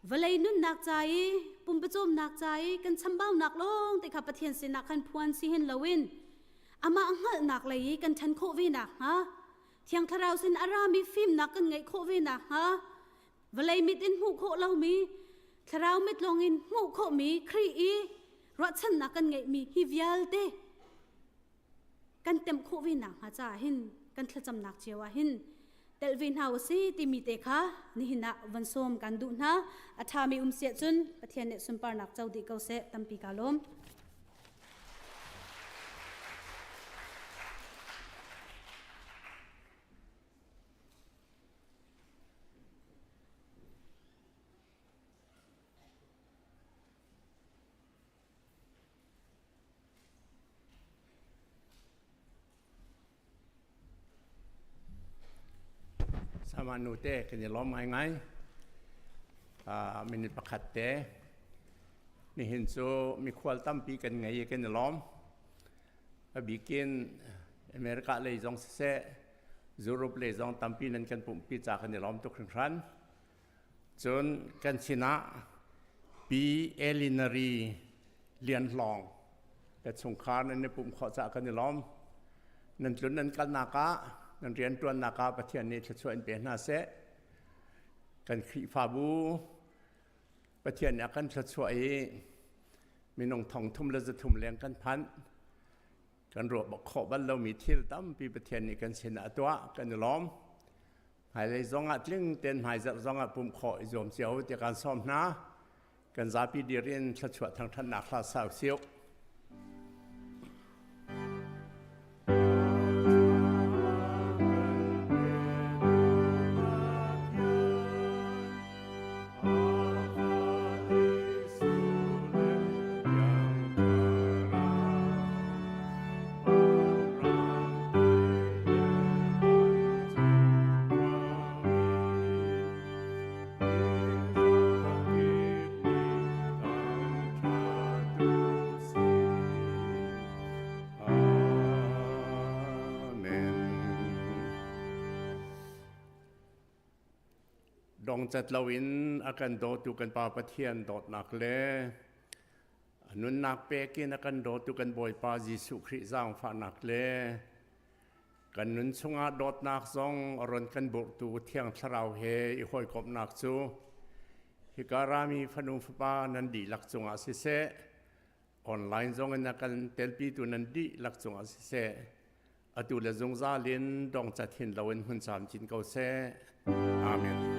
Vawlei nunnak ca i pumpacawmnak ca i kan chambaunak lawng te kha Pathian sinah khan phuan si hin loin amah hngalhnak lei i kan ṭhan khawh ve nakhnga Thiang Thlarau sin a rami fimnak kan ngeih khawh ve nakhnga. Vawlei mit in hmuh khawh lomi, thlarau mit lawngin hmuh khawhmi Khrih i ruahchannak kan ngeihmi hi vialte kan temh khawh ve nakhnga caah hin kan thlacamnak cio ah hin telh ve hna usih timi te kha nihin ah von sawm kan duh hna. A ṭhami um siah cun Pathian nih sunparnak co dih ko seh. Tampi kaa lawm. Sama nu te kan i lawm ngaingai. Minute pakhat te. Nihin cu mikhual tampi kan ngei i kan i lawm. A bikin America lei zong siseh, Europe lei zong tampi nan kan pumhpi ca kan i lawm tuk hringhran. Cun kan sinah Pi Elinary Lian Hlawng le chungkhar nan i pumh khawh caah kan i lawm. Nan tlun nan kalnak ah, nan rianṭuannak ah Pathian nih thluachuah in pe hna seh. Kan Khrihfabu Pathian nih a kan thluachuah i minung 3,300 le leng kan phanh. Kan ruah khawh bal lomi thil tampi Pathian nih kan sinah a tuah, kan i lawm. Hmailei zongah tling tein hmaizarh zongah pumh khawh i zuam cio tiah kan sawm hna. Kan zapi dir in thluachuah thangṭhatnak hla sa usih. Dongcat loin a kan dawtu kan Pa Pathian dawtnak le A nunnak pek in a kan dawtu kan Bawipa Jesuh Khrih zaangfahnak le kan nun chungah dawtnak zong a ron kan burhtu Thiang Thlarau he i hawikomhnak cu hika rami fanu fapa nan dihlak cungah siseh, online zong in a kan telpitu nan dihlak cungah siseh, atu le zungzal in dongcat hin loin hmun camcin ko seh. Amen.